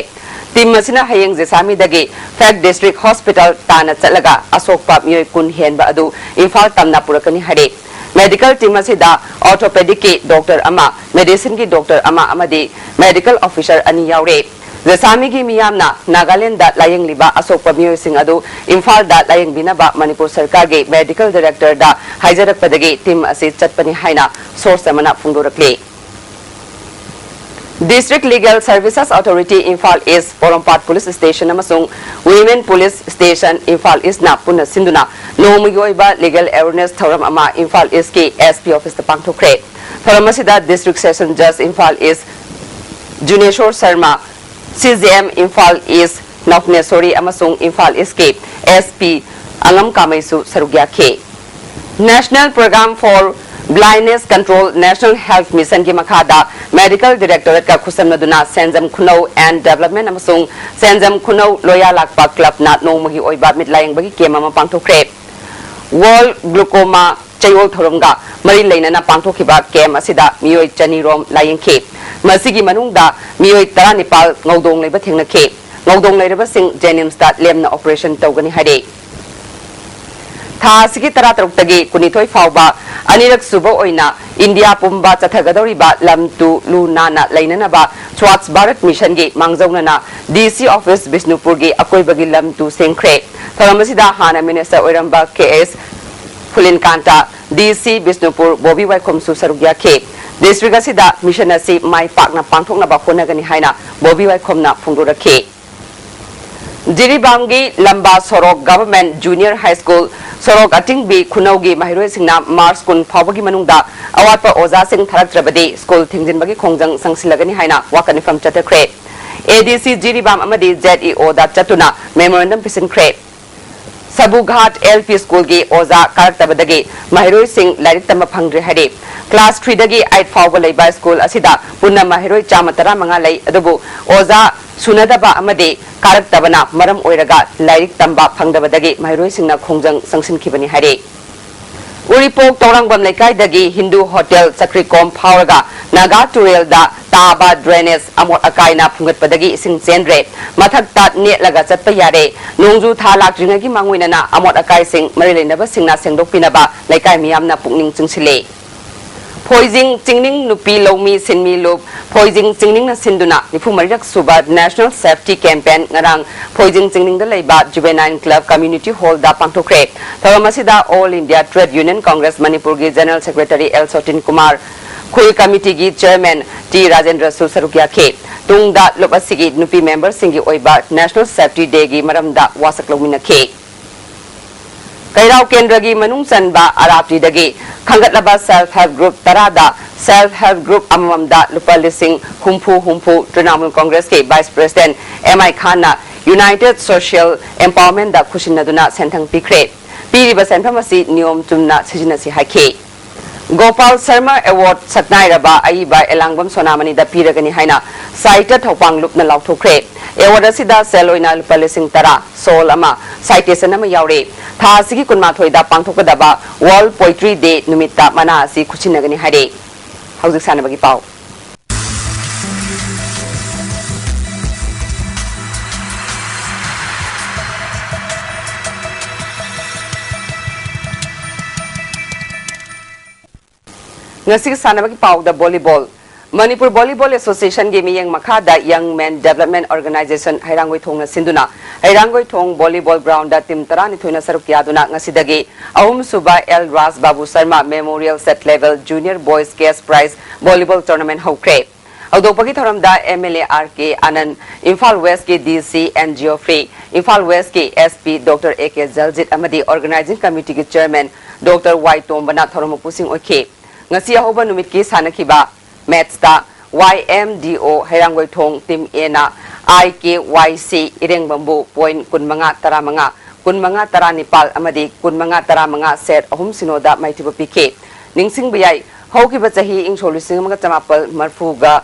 ꯇꯤꯝ ꯑꯁꯤꯅ ꯍꯌꯦꯡ ꯖꯦꯁꯥꯃꯤꯗꯒꯤ ꯐꯦꯛ ꯗꯤꯁꯇ꯭ꯔꯤꯛ ꯍꯣꯁꯄꯤꯇꯥꯜ ꯇꯥꯟꯅ ꯆꯠꯂꯒ ꯑꯁꯣꯛꯄ ꯃꯤꯑꯣꯏ ꯀꯨꯟ ꯍꯦꯟꯕ ꯑꯗꯨ ꯏꯝꯐꯥꯜ ꯇꯝꯅ ꯄꯨꯔꯛꯀꯅꯤ ꯍꯥꯏꯔꯦ꯫ ꯃꯦꯗꯤꯀꯦꯜ ꯇꯤꯝ ꯑꯁꯤꯗ ꯑꯣꯔꯊꯣꯄꯦꯗꯤꯛꯀꯤ ꯗꯣꯛꯇꯔ ꯑꯃ, ꯃꯦꯗꯤꯁꯤꯟꯒꯤ ꯗꯣꯛꯇꯔ ꯑꯃ ꯑꯃꯗꯤ ꯃꯦꯗꯤꯀꯦꯜ ꯑꯣꯐꯤꯁꯥꯔ ꯑꯅꯤ ꯌꯥꯎꯔꯦ꯫ ꯖꯦꯁꯥꯃꯤꯒꯤ ꯃꯤꯌꯥꯝꯅ ꯅꯥꯒꯥꯂꯦꯟꯗ ꯂꯥꯌꯦꯡꯂꯤꯕ ꯑꯁꯣꯛꯄ ꯃꯤꯑꯣꯏꯁꯤꯡ ꯑꯗꯨ ꯏꯝꯐꯥꯜꯗ ꯂꯥꯌꯦꯡꯕꯤꯅꯕ ꯃꯅꯤꯄꯨꯔ ꯁꯔꯀꯥꯔꯒꯤ ꯃꯦꯗꯤꯀꯦꯜ ꯗꯥꯏꯔꯦꯛꯇꯔꯗ ꯍꯥꯏꯖꯔꯛꯄꯗꯒꯤ ꯇꯤꯝ ꯑꯁꯤ ꯆꯠꯄꯅꯤ ꯍꯥꯏꯅ ꯁꯣꯔꯁ ꯑꯃꯅ ꯐꯣꯡꯗꯣꯔꯛꯂꯤ꯫ District Legal Services Authority Imphal East, Porompat police station ꯑꯃꯁꯨꯡ ꯋꯤꯃꯦꯟ ꯄꯨꯂꯤꯁ ꯁ꯭ꯇꯦꯁꯟ ꯏꯝꯐꯥꯜ ꯏꯁꯅ ꯄꯨꯟꯅ ꯁꯤꯟꯗꯨꯅ ꯅꯣꯡꯃꯒꯤ ꯑꯣꯏꯕ ꯂꯤꯒꯦꯜ ꯑꯦꯋꯦꯔꯅꯦꯁ ꯊꯧꯔꯝ ꯑꯃ ꯏꯝꯐꯥꯜ ꯏꯁꯀꯤ ꯑꯦꯁ ꯄꯤ ꯑꯣꯐꯤꯁꯇ ꯄꯥꯡꯊꯣꯛꯈ꯭ꯔꯦ꯫ ꯊꯧꯔꯝ ꯑꯁꯤꯗ ꯗꯤꯁꯇ꯭ꯔꯤꯛ ꯁꯦꯁꯟ ꯖꯖ ꯏꯝꯐꯥꯜ ꯏꯁ ꯖꯨꯅꯦꯁꯣꯔ ꯁꯔꯃ, ꯁꯤ ꯖꯦ ꯑꯦꯝ ꯏꯝꯐꯥꯜ ꯏꯁ ꯅꯧꯅꯦꯁꯣꯔꯤ ꯑꯃꯁꯨꯡ ꯏꯝꯐꯥꯜ ꯏꯁꯀꯤ ꯑꯦꯁ ꯄꯤ ꯑꯉꯝ ꯀꯥꯃꯩꯁꯨ ꯁꯔꯨꯛ ꯌꯥꯈꯤ꯫ National Program for Blindness Control National Health Mission ꯒꯤ ꯃꯈꯥꯗ ꯃꯦꯗꯤꯀꯦꯜ ꯗꯤꯔꯦꯛꯇꯣꯔꯦꯠꯀ ꯈꯨꯠꯁꯝꯅꯗꯨꯅ ꯁꯦꯟꯖꯝ ꯈꯨꯅꯧ ꯑꯦꯟ ꯗꯦꯕꯂꯞꯃꯦꯟ ꯑꯃꯁꯨꯡ ꯁꯦꯟꯖꯝ ꯈꯨꯅꯧ ꯂꯣꯌꯥ ꯂꯥꯛꯄ ꯀ꯭ꯂꯕꯅ ꯅꯣꯡꯃꯒꯤ ꯑꯣꯏꯕ ꯃꯤꯠ ꯂꯥꯌꯦꯡꯕꯒꯤ ꯀꯦꯝ ꯑꯃ ꯄꯥꯡꯊꯣꯛꯈ꯭ꯔꯦ꯫ ꯋꯥꯔꯜꯗ ꯒ꯭ꯂꯨꯀꯣꯃꯥ ꯆꯌꯣꯜ ꯊꯧꯔꯝꯒ ꯃꯔꯤ ꯂꯩꯅꯅ ꯄꯥꯡꯊꯣꯛꯈꯤꯕ ꯀꯦꯝ ꯑꯁꯤꯗ ꯃꯤꯑꯣꯏ ꯆꯅꯤ ꯔꯣꯝ ꯂꯥꯌꯦꯡꯈꯤ꯫ ꯃꯁꯤꯒꯤ ꯃꯅꯨꯡꯗ ꯃꯤꯑꯣꯏ ꯇꯔꯥꯅꯤꯄꯥꯜ ꯉꯧꯗꯣꯡ ꯂꯩꯕ ꯊꯦꯡꯅꯈꯤ꯫ ꯉꯧꯗꯣꯡ ꯂꯩꯔꯕꯁꯤꯡ ꯖꯦꯅꯤꯝꯁꯇ ꯂꯦꯝꯅ ꯑꯣꯄꯔꯦꯁꯟ ꯇꯧꯒꯅꯤ ꯍꯥꯏꯔꯦ꯫ ꯊꯥ ꯑꯁꯤꯒꯤ ꯇꯔꯥꯇꯔꯨꯛꯇꯒꯤ ꯀꯨꯟꯅꯤꯊꯣꯏ ꯐꯥꯎꯕ ꯑꯅꯤꯔꯛ ꯁꯨꯕ ꯑꯣꯏꯅ ꯏꯟꯗꯤꯌꯥ ꯄꯨꯝꯕ ꯆꯠꯊꯒꯗꯧꯔꯤꯕ ꯂꯝ ꯇꯨ ꯂꯨ ꯅꯥꯟꯅ ꯂꯩꯅꯅꯕ ꯁ꯭ꯋꯥꯆ ꯚꯥꯔꯠ ꯃꯤꯁꯟꯒꯤ ꯃꯥꯡꯖꯧꯅꯅ ꯗꯤ ꯁꯤ ꯑꯣꯐꯤꯁ ꯕꯤꯁꯅꯨꯄꯨꯔꯒꯤ ꯑꯀꯣꯏꯕꯒꯤ ꯂꯝ ꯇꯨ ꯁꯦꯝꯈ꯭ꯔꯦ꯫ ꯊꯧꯔꯝ ꯑꯁꯤꯗ ꯍꯥꯟꯅ ꯃꯤꯅꯤꯁꯇꯔ ꯑꯣꯏꯔꯝꯕ ꯀꯦ ꯑꯦꯁ ꯐꯨꯂꯤꯟꯀꯥꯟꯇ, ꯗꯤ ꯁꯤ ꯕꯤꯁꯅꯨꯄꯨꯔ ꯕꯣꯕꯤ ꯋꯥꯏꯈꯣꯝꯁꯨ ꯁꯔꯨꯛ ꯌꯥꯈꯤ꯫ ꯗꯤꯁꯇ꯭ꯔꯤꯛ ꯑꯁꯤꯗ ꯃꯤꯁꯟ ꯑꯁꯤ ꯃꯥꯏ ꯄꯥꯛꯅ ꯄꯥꯡꯊꯣꯛꯅꯕ ꯍꯣꯠꯅꯒꯅꯤ ꯍꯥꯏꯅ ꯕꯣꯕꯤ ꯋꯥꯏꯈꯣꯝꯅ ꯐꯣꯡꯗꯣꯔꯛꯈꯤ꯫ ꯖꯤꯔꯤꯕꯥꯝꯒꯤ ꯂꯝꯕꯥ ꯁꯣꯔꯣꯛ ꯒꯚꯔꯟꯃꯦꯟꯠ ꯖꯨꯅꯤꯌꯔ ꯍꯥꯏ ꯁ꯭ꯀꯨꯜ ꯁꯣꯔꯣꯛ ꯑꯇꯤꯡꯕꯤ ꯈꯨꯅꯧꯒꯤ ꯃꯍꯩꯔꯣꯏꯁꯤꯡꯅ ꯃꯥꯔꯆ ꯀꯨꯟ ꯐꯥꯎꯕꯒꯤ ꯃꯅꯨꯡꯗ ꯑꯋꯥꯠꯄ ꯑꯣꯖꯥꯁꯤꯡ ꯊꯥꯔꯛꯇ꯭ꯔꯕꯗꯤ ꯁ꯭ꯀꯨꯜ ꯊꯤꯡꯖꯤꯟꯕꯒꯤ ꯈꯣꯡꯖꯪ ꯆꯪꯁꯤꯜꯂꯒꯅꯤ ꯍꯥꯏꯅ ꯋꯥꯀꯠ ꯃꯤꯐꯝ ꯆꯠꯊꯈ꯭ꯔꯦ꯫ ꯑꯦ ꯗꯤ ꯁꯤ ꯖꯤꯔꯤꯕꯥꯝ ꯑꯃꯗꯤ ꯖꯦꯗ ꯏ ꯑꯣꯗ ꯆꯠꯇꯨꯅ ꯃꯦꯃꯣꯔꯦꯟꯗꯝ ꯄꯤꯁꯤꯟꯈ꯭ꯔꯦ꯫ ꯁꯕꯨꯘꯥꯠ ꯑꯦꯜ ꯄꯤ ꯁ꯭ꯀꯨꯜꯒꯤ ꯑꯣꯖꯥ ꯀꯥꯔꯛꯇꯕꯗꯒꯤ ꯃꯍꯩꯔꯣꯏꯁꯤꯡ ꯂꯥꯏꯔꯤꯛ ꯇꯝꯕ ꯐꯪꯗ꯭ꯔꯦ ꯍꯥꯏꯔꯤ꯫ ꯀ꯭ꯂꯥꯁ ꯊ꯭ꯔꯤꯗꯒꯤ ꯑꯩꯠ ꯐꯥꯎꯕ ꯂꯩꯕ ꯁ꯭ꯀꯨꯜ ꯑꯁꯤꯗ ꯄꯨꯟꯅ ꯃꯍꯩꯔꯣꯏ ꯆꯥꯝꯃ ꯇꯔꯥꯃꯉꯥ ꯂꯩ, ꯑꯗꯨꯕꯨ ꯑꯣꯖꯥ ꯁꯨꯅꯗꯕ ꯑꯃꯗꯤ ꯀꯥꯔꯛꯇꯕꯅ ꯃꯔꯝ ꯑꯣꯏꯔꯒ ꯂꯥꯏꯔꯤꯛ ꯇꯝꯕ ꯐꯪꯗꯕꯗꯒꯤ ꯃꯍꯩꯔꯣꯏꯁꯤꯡꯅ ꯈꯣꯡꯖꯪ ꯆꯪꯁꯤꯟꯈꯤꯕꯅꯤ ꯍꯥꯏꯔꯤ꯫ ꯎꯔꯤꯄꯣꯛ ꯇꯧꯔꯥꯡꯕꯝ ꯂꯩꯀꯥꯏꯗꯒꯤ ꯍꯤꯟꯗꯨ ꯍꯣꯇꯦꯜ ꯆꯀ꯭ꯔꯤꯀꯣꯝ ꯐꯥꯎꯔꯒ ꯅꯥꯒꯥ ꯇꯨꯔꯦꯜꯗ ꯇꯥꯕ ꯗ꯭ꯔꯦꯅꯦꯖ ꯑꯃꯣꯠ ꯑꯀꯥꯏꯅ ꯐꯨꯡꯒꯠꯄꯗꯒꯤ ꯏꯁꯤꯡ ꯆꯦꯟꯗ꯭ꯔꯦ꯫ ꯃꯊꯛꯇ ꯅꯦꯠꯂꯒ ꯆꯠꯄ ꯌꯥꯔꯦ꯫ ꯅꯣꯡꯖꯨ ꯊꯥ ꯂꯥꯛꯇ꯭ꯔꯤꯉꯩꯒꯤ ꯃꯥꯡꯑꯣꯏꯅꯅ ꯑꯃꯣꯠ ꯑꯀꯥꯏꯁꯤꯡ ꯃꯔꯤ ꯂꯩꯅꯕꯁꯤꯡꯅ ꯁꯦꯡꯗꯣꯛꯄꯤꯅꯕ ꯂꯩꯀꯥꯏ ꯃꯤꯌꯥꯝꯅ ꯄꯨꯛꯅꯤꯡ ꯆꯤꯡꯁꯤꯜꯂꯤ꯫ ꯐꯣꯏꯖꯤꯡ ꯆꯤꯡꯅꯤꯡ ꯅꯨꯄꯤ ꯂꯧꯃꯤ ꯁꯤꯟꯃꯤ ꯂꯨꯞ ꯐꯣꯏꯖꯤꯡ ꯆꯤꯡꯅꯤꯡꯅ ꯁꯤꯟꯗꯨꯅ ꯅꯤꯐꯨ ꯃꯔꯤꯔꯛ ꯁꯨꯕ ꯅꯦꯁꯅꯦꯜ ꯁꯦꯐꯇꯤ ꯀꯦꯝꯄꯦꯟ ꯉꯔꯥꯡ ꯐꯣꯏꯖꯤꯡ ꯆꯤꯡꯅꯤꯡꯗ ꯂꯩꯕ ꯖꯨꯕꯦꯅꯥꯏꯟ ꯀ꯭ꯂꯕ ꯀꯝꯃ꯭ꯌꯨꯅꯤꯇꯤ ꯍꯣꯜꯗ ꯄꯥꯡꯊꯣꯛꯈ꯭ꯔꯦ꯫ ꯊꯧꯔꯝ ꯑꯁꯤꯗ All India Trade Union Congress ꯃꯅꯤꯄꯨꯔꯒꯤ general secretary L Sotin Kumar, ꯈꯨꯜ ꯀꯃꯤꯇꯤꯒꯤ ꯆꯦꯌꯔꯃꯦꯟ ꯇꯤ ꯔꯥꯖꯦꯟꯗ꯭ꯔꯁꯨ ꯁꯔꯨꯛ ꯌꯥꯈꯤ꯫ ꯇꯨꯡꯗ ꯂꯨꯞ ꯑꯁꯤꯒꯤ ꯅꯨꯄꯤ ꯃꯦꯝꯕꯔꯁꯤꯡꯒꯤ ꯑꯣꯏꯕ ꯅꯦꯁꯅꯦꯜ ꯁꯦꯐꯇꯤ ꯗꯦꯒꯤ ꯃꯔꯝꯗ ꯋꯥꯁꯛ ꯂꯧꯃꯤꯟꯅꯈꯤ꯫ ꯀꯩꯔꯥꯎ ꯀꯦꯟꯗ꯭ꯔꯒꯤ ꯃꯅꯨꯡ ꯆꯟꯕ ꯑꯔꯥꯞꯇꯤꯗꯒꯤ ꯈꯟꯒꯠꯂꯕ ꯁꯦꯜꯐ ꯍꯦꯜꯞ ꯒ꯭ꯔꯨꯞ ꯇꯔꯥꯗ ꯁꯦꯜꯐ ꯍꯦꯜꯞ ꯒ꯭ꯔꯨꯞ ꯑꯃꯃꯝꯗ ꯂꯨꯄꯥ ꯂꯤꯁꯤꯡ ꯍꯨꯝꯐꯨ ꯍꯨꯝꯐꯨ ꯇ꯭ꯔꯤꯅꯥꯃꯨꯜ ꯀꯣꯡꯒ꯭ꯔꯦꯁꯀꯤ ꯚꯥꯏꯁ ꯄ꯭ꯔꯦꯁꯤꯗꯦꯟꯠ ꯑꯦꯝ ꯑꯥꯏ ꯈꯥꯟꯅ ꯌꯨꯅꯥꯏꯇꯦꯗ ꯁꯣꯁꯤꯌꯦꯜ ꯑꯦꯝꯄꯥꯋꯔꯃꯦꯟꯠꯗ ꯈꯨꯠꯁꯤꯟꯅꯗꯨꯅ ꯁꯦꯟꯊꯪ ꯄꯤꯈ꯭ꯔꯦ꯫ ꯄꯤꯔꯤꯕ ꯁꯦꯟꯐꯝ ꯑꯁꯤ ꯅꯤꯌꯣꯝ ꯆꯨꯝꯅ ꯁꯤꯖꯤꯟꯅꯁꯤ ꯍꯥꯏꯈꯤ꯫ ꯒꯣꯄꯥꯜ ꯁꯔꯃ ꯑꯦꯋꯥꯔꯗ ꯁꯛꯅꯥꯏꯔꯕ ꯑꯏꯕ ꯑꯦꯂꯥꯡꯕꯝ ꯁꯣꯅꯥꯃꯅꯤꯗ ꯄꯤꯔꯒꯅꯤ ꯍꯥꯏꯅ ꯁꯥꯍꯤꯇ꯭ꯌ ꯊꯧꯄꯥꯡ ꯂꯨꯞꯅ ꯂꯥꯎꯊꯣꯛꯈ꯭ꯔꯦ꯫ ꯑꯦꯋꯥꯔꯗ ꯑꯁꯤꯗ ꯁꯦꯜ ꯑꯣꯏꯅ ꯂꯨꯄꯥ ꯂꯤꯁꯤꯡ ꯇꯔꯥ, ꯁꯣꯜ ꯑꯃ, ꯁꯥꯏꯇꯦꯁꯟ ꯑꯃ ꯌꯥꯎꯔꯦ꯫ ꯊꯥ ꯑꯁꯤꯒꯤ ꯀꯨꯟꯃꯥꯊꯣꯏꯗ ꯄꯥꯡꯊꯣꯛꯀꯗꯕ ꯋꯥꯔꯜꯗ ꯄꯣꯏꯇ꯭ꯔꯤ ꯗꯦ ꯅꯨꯃꯤꯠꯇ ꯃꯅꯥ ꯑꯁꯤ ꯈꯨꯠꯁꯤꯟꯅꯒꯅꯤ ꯍꯥꯏꯔꯦ꯫ ꯍꯧꯖꯤꯛ ꯁꯥꯟꯅꯕꯒꯤ ꯄꯥꯎ꯫ ꯉꯁꯤꯒꯤ ꯁꯥꯟꯅꯕꯒꯤ ꯄꯥꯎꯗ ꯚꯣꯂꯤꯕꯣꯜ꯫ ꯃꯅꯤꯄꯨꯔ ꯚꯣꯂꯤꯕꯣꯜ ꯑꯦꯁꯣꯁꯤꯌꯦꯁꯟꯒꯤ ꯃꯤꯠꯌꯦꯡ ꯃꯈꯥꯗ ꯌꯪ ꯃꯦꯟ ꯗꯦꯕꯂꯞꯃꯦꯟ ꯑꯣꯔꯒꯅꯥꯏꯖꯦꯁꯟ ꯍꯩꯔꯥꯡꯒꯣꯏꯊꯣꯡꯅ ꯁꯤꯟꯗꯨꯅ ꯍꯩꯔꯥꯡꯒꯣꯏꯊꯣꯡ ꯚꯣꯂꯤꯕꯣꯜ ꯒ꯭ꯔꯥꯎꯟꯗ ꯇꯤꯝ ꯇꯔꯥꯅꯤꯊꯣꯏꯅ ꯁꯔꯨꯛ ꯌꯥꯗꯨꯅ ꯉꯁꯤꯗꯒꯤ ꯑꯍꯨꯝꯁꯨꯕ L Raj Babu Sharma memorial state level junior boys cash prize volleyball tournament ꯍꯧꯈ꯭ꯔꯦ꯫ ꯍꯧꯗꯣꯛꯄꯒꯤ ꯊꯧꯔꯝꯗ M L A R K Anand, Imphal ꯋꯦꯁꯀꯤ ꯗꯤ ꯁꯤ ꯑꯦꯟ ꯖꯤꯑꯣꯐ꯭ꯔꯤ, ꯏꯝꯐꯥꯜ ꯋꯦꯁꯀꯤ S P doctor A K ꯖꯜꯖꯤꯠ ꯑꯃꯗꯤ ꯑꯣꯔꯒꯅꯥꯏꯖꯤꯡ ꯀꯃꯤꯇꯤꯒꯤ ꯆꯦꯌꯔꯃꯦꯟ ꯗꯣꯛꯇꯔ ꯋꯥꯏ ꯇꯣꯝꯕꯅ ꯊꯧꯔꯝ ꯃꯄꯨꯁꯤꯡ ꯑꯣꯏꯈꯤ꯫ ꯉꯁꯤ ꯑꯍꯧꯕ ꯅꯨꯃꯤꯠꯀꯤ ꯁꯥꯟꯅꯈꯤꯕ ꯃꯦꯠꯁꯇ ꯋꯥꯏ ꯑꯦꯝ ꯗꯤ ꯑꯣ ꯍꯩꯔꯥꯡꯒꯣꯏꯊꯣꯡ ꯇꯤꯝ ꯑꯦꯅ ꯑꯥꯏ ꯀꯦ ꯋꯥꯏ ꯁꯤ ꯏꯔꯦꯡꯕꯝꯕꯨ ꯄꯣꯏꯟ ꯀꯨꯟꯃꯉꯥ ꯇꯔꯥꯃꯉꯥ, ꯀꯨꯟꯃꯉꯥ ꯇꯔꯥꯅꯤꯄꯥꯜ ꯑꯃꯗꯤ ꯀꯨꯟꯃꯉꯥ ꯇꯔꯥꯃꯉꯥ ꯁꯦꯠ ꯑꯍꯨꯝ ꯁꯤꯅꯣꯗ ꯃꯥꯏꯊꯤꯕ ꯄꯤꯈꯤ꯫ ꯅꯤꯡꯁꯤꯡꯕ ꯌꯥꯏ, ꯍꯧꯈꯤꯕ ꯆꯍꯤ ꯏꯪ ꯁꯣꯛ ꯂꯤꯁꯤꯡ ꯑꯃꯒ ꯆꯃꯥꯄꯜ ꯃꯔꯤꯐꯨꯒ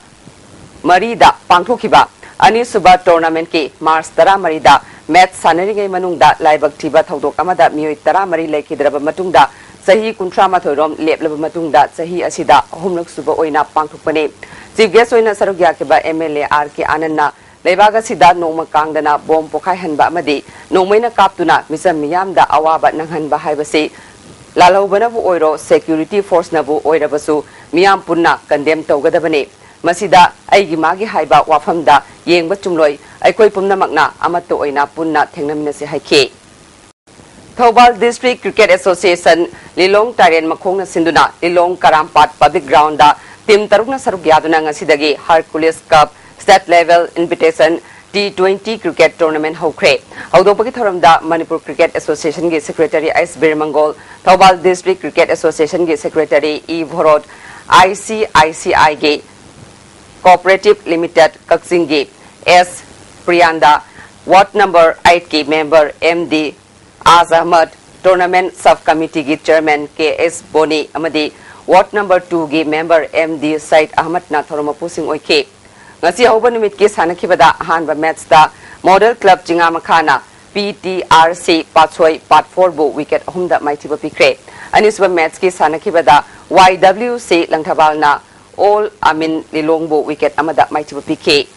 ꯃꯔꯤꯗ ꯄꯥꯡꯊꯣꯛꯈꯤꯕ ꯑꯅꯤꯁꯨꯕ ꯇꯣꯔꯅꯥꯃꯦꯟꯠꯀꯤ ꯃꯥꯔꯆ ꯇꯔꯥꯃꯔꯤꯗ ꯃꯦꯠꯆ ꯁꯥꯟꯅꯔꯤꯉꯩ ꯃꯅꯨꯡꯗ ꯂꯥꯏꯕꯛ ꯊꯤꯕ ꯊꯧꯗꯣꯛ ꯑꯃꯗ ꯃꯤꯑꯣꯏ ꯇꯔꯥꯃꯔꯤ ꯂꯩꯈꯤꯗ꯭ꯔꯕ ꯃꯇꯨꯡꯗ, ꯆꯍꯤ ꯀꯨꯟꯊ꯭ꯔꯥ ꯃꯥꯊꯣꯏ ꯔꯣꯝ ꯂꯦꯞꯂꯕ ꯃꯇꯨꯡꯗ, ꯆꯍꯤ ꯑꯁꯤꯗ ꯑꯍꯨꯝꯂꯛ ꯁꯨꯕ ꯑꯣꯏꯅ ꯄꯥꯡꯊꯣꯛꯄꯅꯤ꯫ ꯆꯤꯐ ꯒꯦꯁ ꯑꯣꯏꯅ ꯁꯔꯨꯛ ꯌꯥꯈꯤꯕ ꯑꯦꯝ ꯑꯦꯜ ꯑꯦ ꯑꯥꯔ ꯀꯦ ꯑꯥꯅꯟꯗꯅ ꯂꯩꯕꯥꯛ ꯑꯁꯤꯗ ꯅꯣꯡꯃ ꯀꯥꯡꯗꯅ ꯕꯣꯝ ꯄꯣꯈꯥꯏꯍꯟꯕ ꯑꯃꯗꯤ ꯅꯣꯡꯃꯩꯅ ꯀꯥꯞꯇꯨꯅ ꯃꯤꯆꯝ ꯃꯤꯌꯥꯝꯗ ꯑꯋꯥꯕ ꯅꯪꯍꯟꯕ ꯍꯥꯏꯕꯁꯤ ꯂꯥꯜꯍꯧꯕꯅꯕꯨ ꯑꯣꯏꯔꯣ, ꯁꯦꯀ꯭ꯌꯨꯔꯤꯇꯤ ꯐꯣꯔꯁꯅꯕꯨ ꯑꯣꯏꯔꯕꯁꯨ ꯃꯤꯌꯥꯝ ꯄꯨꯟꯅ ꯀꯟꯗꯦꯝ ꯇꯧꯒꯗꯕꯅꯤ꯫ ꯃꯁꯤꯗ ꯑꯩꯒꯤ ꯃꯥꯒꯤ ꯍꯥꯏꯕ ꯋꯥꯐꯝꯗ ꯌꯦꯡꯕ ꯆꯨꯝꯂꯣꯏ, ꯑꯩꯈꯣꯏ ꯄꯨꯝꯅꯃꯛꯅ ꯑꯃꯠꯇ ꯑꯣꯏꯅ ꯄꯨꯟꯅ ꯊꯦꯡꯅꯃꯤꯟꯅꯁꯤ ꯍꯥꯏꯈꯤ꯫ Thoubal district cricket association Lilong ꯇꯥꯏꯔꯦꯟ ꯃꯈꯣꯡꯅ ꯁꯤꯟꯗꯨꯅ Lilong Karampat public ground team ꯇꯔꯨꯛꯅ ꯁꯔꯨꯛ ꯌꯥꯗꯨꯅ ꯉꯁꯤꯗꯒꯤ Hercules cup state level invitation T twenty cricket tournament ꯍꯧꯈ꯭ꯔꯦ꯫ ꯍꯧꯗꯣꯛꯄꯒꯤ ꯊꯧꯔꯝꯗ ꯃꯅꯤꯄꯨꯔ ꯀ꯭ꯔꯤꯀꯦꯠ ꯑꯦꯁꯣꯁꯤꯌꯦꯁꯟꯒꯤ ꯁꯦꯀ꯭ꯔꯦꯇꯔꯤ ꯑꯩꯁ ꯕꯤꯔꯃꯪꯒꯣꯜ, ꯊꯧꯕꯥꯜ ꯗꯤꯁꯇ꯭ꯔꯤꯛ ꯀ꯭ꯔꯤꯀꯦꯠ ꯑꯦꯁꯣꯁꯤꯌꯦꯁꯟꯒꯤ secretary E Bharat, I C I C ꯑꯥꯏꯒꯤ ꯀꯣꯑꯣꯄꯔꯦꯇꯤꯚ ꯂꯤꯃꯤꯇꯦꯗ ꯀꯛꯆꯤꯡꯒꯤ ꯑꯦꯁ ꯄ꯭ꯔꯤꯌꯥꯟꯗꯥ, ꯋꯥꯔꯗ ꯅꯝꯕꯔ ꯑꯩꯠꯀꯤ ꯃꯦꯝꯕꯔ ꯑꯦꯝ ꯗꯤ ꯑꯥꯖ ꯑꯍꯃꯗ, ꯇꯣꯔꯅꯥꯃꯦꯟꯠ ꯁꯕ ꯀꯃꯤꯇꯤꯒꯤ ꯆꯦꯌꯔꯃꯦꯟ ꯀꯦ ꯑꯦꯁ ꯕꯣꯅꯤ ꯑꯃꯗꯤ ꯋꯥꯔꯗ ꯅꯝꯕꯔ ꯇꯨꯒꯤ ꯃꯦꯝꯕꯔ ꯑꯦꯝ ꯗꯤ ꯁꯌꯤꯗ ꯑꯍꯃꯗꯅ ꯊꯧꯔꯝ ꯃꯄꯨꯁꯤꯡ ꯑꯣꯏꯈꯤ꯫ ꯉꯁꯤ ꯑꯍꯧꯕ ꯅꯨꯃꯤꯠꯀꯤ ꯁꯥꯟꯅꯈꯤꯕꯗ ꯑꯍꯥꯟꯕ ꯃꯦꯠꯆꯇ ꯃꯣꯗꯦꯜ ꯀ꯭ꯂꯕ ꯆꯤꯉꯥꯃꯈꯥꯅ ꯄꯤ ꯇꯤ ꯑꯥꯔ ꯁꯤ ꯄꯥꯠꯁꯣꯏ ꯄꯥꯠ ꯐꯣꯔꯕꯨ ꯋꯤꯀꯦꯠ ꯑꯍꯨꯝꯗ ꯃꯥꯏꯊꯤꯕ ꯄꯤꯈ꯭ꯔꯦ꯫ ꯑꯅꯤꯁꯨꯕ ꯃꯦꯠꯆꯀꯤ ꯁꯥꯟꯅꯈꯤꯕꯗ ꯋꯥꯏ ꯗꯕ꯭ꯂꯤꯎ ꯁꯤ ꯂꯪꯊꯕꯥꯜꯅ ꯑꯣꯜ ꯑꯃꯤꯟ ꯂꯤꯂꯣꯡꯕꯨ ꯋꯤꯀꯦꯠ ꯑꯃꯗ ꯃꯥꯏꯊꯤꯕ ꯄꯤꯈꯤ꯫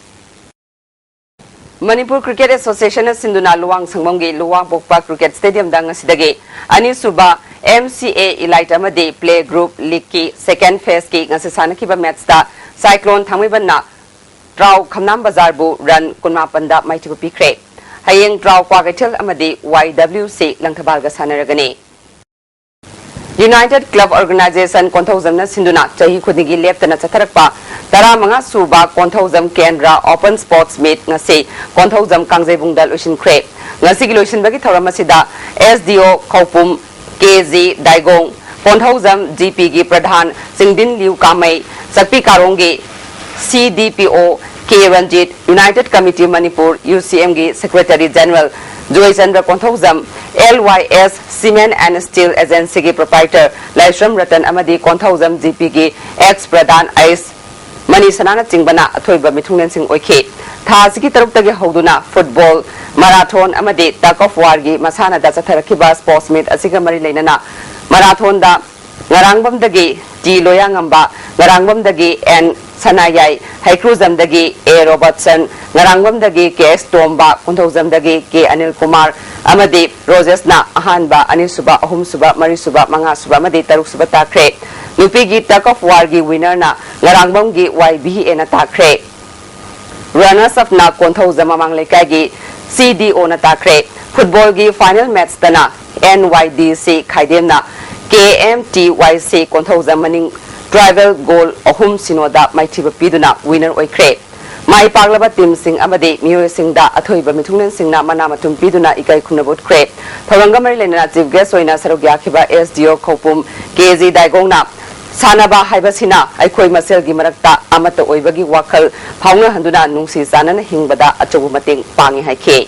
ꯃꯅꯤꯄꯨꯔ ꯀ꯭ꯔꯤꯀꯦꯠ ꯑꯦꯁꯣꯁꯤꯌꯦꯁꯟꯅ ꯁꯤꯟꯗꯨꯅ ꯂꯨꯋꯥꯡ ꯁꯪꯕꯝꯒꯤ ꯂꯨꯋꯥꯡꯄꯣꯛꯄ ꯀ꯭ꯔꯤꯀꯦꯠ ꯁ꯭ꯇꯦꯗꯤꯌꯝꯗ ꯉꯁꯤꯗꯒꯤ ꯑꯅꯤꯁꯨꯕ MCA Elite ꯑꯃꯗꯤ Play Group Leagueꯀꯤ second phaseꯀꯤ ꯉꯁꯤ ꯁꯥꯟꯅꯈꯤꯕ matchꯇ Cyclone ꯊꯥꯡꯃꯩꯕꯟꯅ ꯇ꯭ꯔꯥꯎ ꯈꯝꯅꯥꯝ ꯕꯖꯥꯔꯕꯨ run ꯀꯨꯟꯃꯥꯄꯟꯗ ꯃꯥꯏꯊꯤꯕ ꯄꯤꯈ꯭ꯔꯦ꯫ ꯍꯌꯦꯡ ꯇ꯭ꯔꯥꯎ ꯀ꯭ꯋꯥꯀꯩꯊꯦꯜ ꯑꯃꯗꯤ YWC ꯂꯪꯊꯕꯥꯜꯒ ꯁꯥꯟꯅꯔꯒꯅꯤ꯫ United Club Organisation ꯀꯣꯟꯊꯧꯖꯝꯅ ꯁꯤꯟꯗꯨꯅ ꯆꯍꯤ ꯈꯨꯗꯤꯡꯒꯤ ꯂꯦꯞꯇꯅ ꯆꯠꯊꯔꯛꯄ ꯇꯔꯥꯃꯉꯥ ꯁꯨꯕ ꯀꯣꯟꯊꯧꯖꯝ ꯀꯦꯟꯗ꯭ꯔ Open Sports Meet ꯉꯁꯤ ꯀꯣꯟꯊꯧꯖꯝ ꯀꯥꯡꯖꯩꯕꯨꯡꯗ ꯂꯣꯏꯁꯤꯟꯈ꯭ꯔꯦ꯫ ꯉꯁꯤꯒꯤ ꯂꯣꯏꯁꯤꯟꯕꯒꯤ ꯊꯧꯔꯝ ꯑꯁꯤꯗ SDO ꯈꯧꯄꯨꯝ ꯀꯦ ꯖꯤ ꯗꯥꯏꯒꯣꯡ, ꯀꯣꯟꯊꯧꯖꯝ ꯖꯤ ꯄꯤꯒꯤ ꯄ꯭ꯔꯙꯥꯟ ꯆꯤꯡꯗꯤꯟ ꯂꯤꯌꯨ ꯀꯥꯃꯩ, ꯆꯛꯄꯤ ꯀꯥꯔꯣꯡꯒꯤ ꯁꯤ D P O K Ranjit, United Committee Manipur, U C ꯑꯦꯝꯒꯤ Secretary General Joychandra Konthoujam, LYS Cement and Steel Agencyꯒꯤ Proprietor ꯂꯥꯏꯁ꯭ꯔꯝ ꯔꯇꯟ ꯑꯃꯗꯤ ꯀꯣꯟꯊꯧꯖꯝ ꯖꯤ ꯄꯤꯒꯤ ex ꯄ꯭ꯔꯙꯥꯟ ꯑꯩꯁ ꯃꯅꯤ ꯁꯅꯥꯅꯆꯤꯡꯕꯅ ꯑꯊꯣꯏꯕ ꯃꯤꯊꯨꯡꯂꯦꯟꯁꯤꯡ ꯑꯣꯏꯈꯤ꯫ ꯊꯥ ꯑꯁꯤꯒꯤ ꯇꯔꯨꯛꯇꯒꯤ ꯍꯧꯗꯨꯅ football, marathon ꯑꯃꯗꯤ tug of warꯒꯤ ꯃꯁꯥꯟꯅꯗ ꯆꯠꯊꯔꯛꯈꯤꯕ sports meet ꯑꯁꯤꯒ ꯃꯔꯤ ꯂꯩꯅꯅ marathonꯗ ꯉꯔꯥꯡꯕꯝꯗꯒꯤ ꯇꯤ ꯂꯣꯌꯥꯉꯝꯕ, ꯉꯔꯥꯡꯕꯝꯗꯒꯤ ꯑꯦꯟ ꯁꯅꯥꯌꯥꯏ, ꯍꯩꯀ꯭ꯔꯨꯖꯝꯗꯒꯤ ꯑꯦ ꯔꯣꯕꯔꯠꯁꯟ, ꯉꯔꯥꯡꯕꯝꯗꯒꯤ ꯀꯦ ꯑꯦꯁ ꯇꯣꯝꯕ, ꯀꯣꯟꯊꯧꯖꯝꯗꯒꯤ ꯀꯦ ꯑꯅꯤꯜ ꯀꯨꯃꯥꯔ ꯑꯃꯗꯤ ꯔꯣꯖꯦꯁꯅ ꯑꯍꯥꯟꯕ, ꯑꯅꯤꯁꯨꯕ, ꯑꯍꯨꯝꯁꯨꯕ, ꯃꯔꯤꯁꯨꯕ, ꯃꯉꯥꯁꯨꯕ ꯑꯃꯗꯤ ꯇꯔꯨꯛꯁꯨꯕ ꯇꯥꯈ꯭ꯔꯦ꯫ ꯅꯨꯄꯤꯒꯤ tug of warꯒꯤ winnerꯅ ꯉꯔꯥꯡꯕꯝꯒꯤ ꯋꯥꯏ ꯚꯤ ꯑꯦꯅ ꯇꯥꯈ꯭ꯔꯦ꯫ Runners upꯅ ꯀꯣꯟꯊꯧꯖꯝ ꯃꯃꯥꯡ ꯂꯩꯀꯥꯏꯒꯤ ꯁꯤ ꯗꯤ ꯑꯣꯅ ꯇꯥꯈ꯭ꯔꯦ꯫ Footballꯒꯤ final matchꯇꯅ ꯑꯦꯟ ꯋꯥꯏ ꯗꯤ ꯁꯤ ꯈꯥꯏꯗꯦꯝꯅ ꯀꯦ ꯑꯦꯝ ꯇꯤ ꯋꯥꯏ ꯁꯤ ꯀꯣꯟꯊꯧꯖꯝ ꯃꯅꯤꯡ tribal goal ꯑꯍꯨꯝ ꯁꯤꯅꯣꯗ ꯃꯥꯏꯊꯤꯕ ꯄꯤꯗꯨꯅ winner ꯑꯣꯏꯈ꯭ꯔꯦ꯫ ꯃꯥꯏ ꯄꯥꯛꯂꯕ teamꯁꯤꯡ ꯑꯃꯗꯤ ꯃꯤꯑꯣꯏꯁꯤꯡꯗ ꯑꯊꯣꯏꯕ ꯃꯤꯊꯨꯡꯂꯦꯟꯁꯤꯡꯅ ꯃꯅꯥ ꯃꯊꯨꯝ ꯄꯤꯗꯨꯅ ꯏꯀꯥꯏ ꯈꯨꯝꯅꯕ ꯎꯠꯈ꯭ꯔꯦ꯫ ꯊꯧꯔꯝꯒ ꯃꯔꯤ ꯂꯩꯅꯅ chief guest ꯑꯣꯏꯅ ꯁꯔꯨꯛ ꯌꯥꯈꯤꯕ SDO ꯈꯧꯄꯨꯝ ꯀꯦ ꯖꯤ ꯗꯥꯏꯒꯣꯡꯅ ꯁꯥꯟꯅꯕ ꯍꯥꯏꯕꯁꯤꯅ ꯑꯩꯈꯣꯏ ꯃꯁꯦꯜꯒꯤ ꯃꯔꯛꯇ ꯑꯃꯠꯇ ꯑꯣꯏꯕꯒꯤ ꯋꯥꯈꯜ ꯐꯥꯎꯅꯍꯟꯗꯨꯅ ꯅꯨꯡꯁꯤ ꯆꯥꯟꯅꯅ ꯍꯤꯡꯕꯗ ꯑꯆꯧꯕ ꯃꯇꯦꯡ ꯄꯥꯡꯉꯤ ꯍꯥꯏꯈꯤ꯫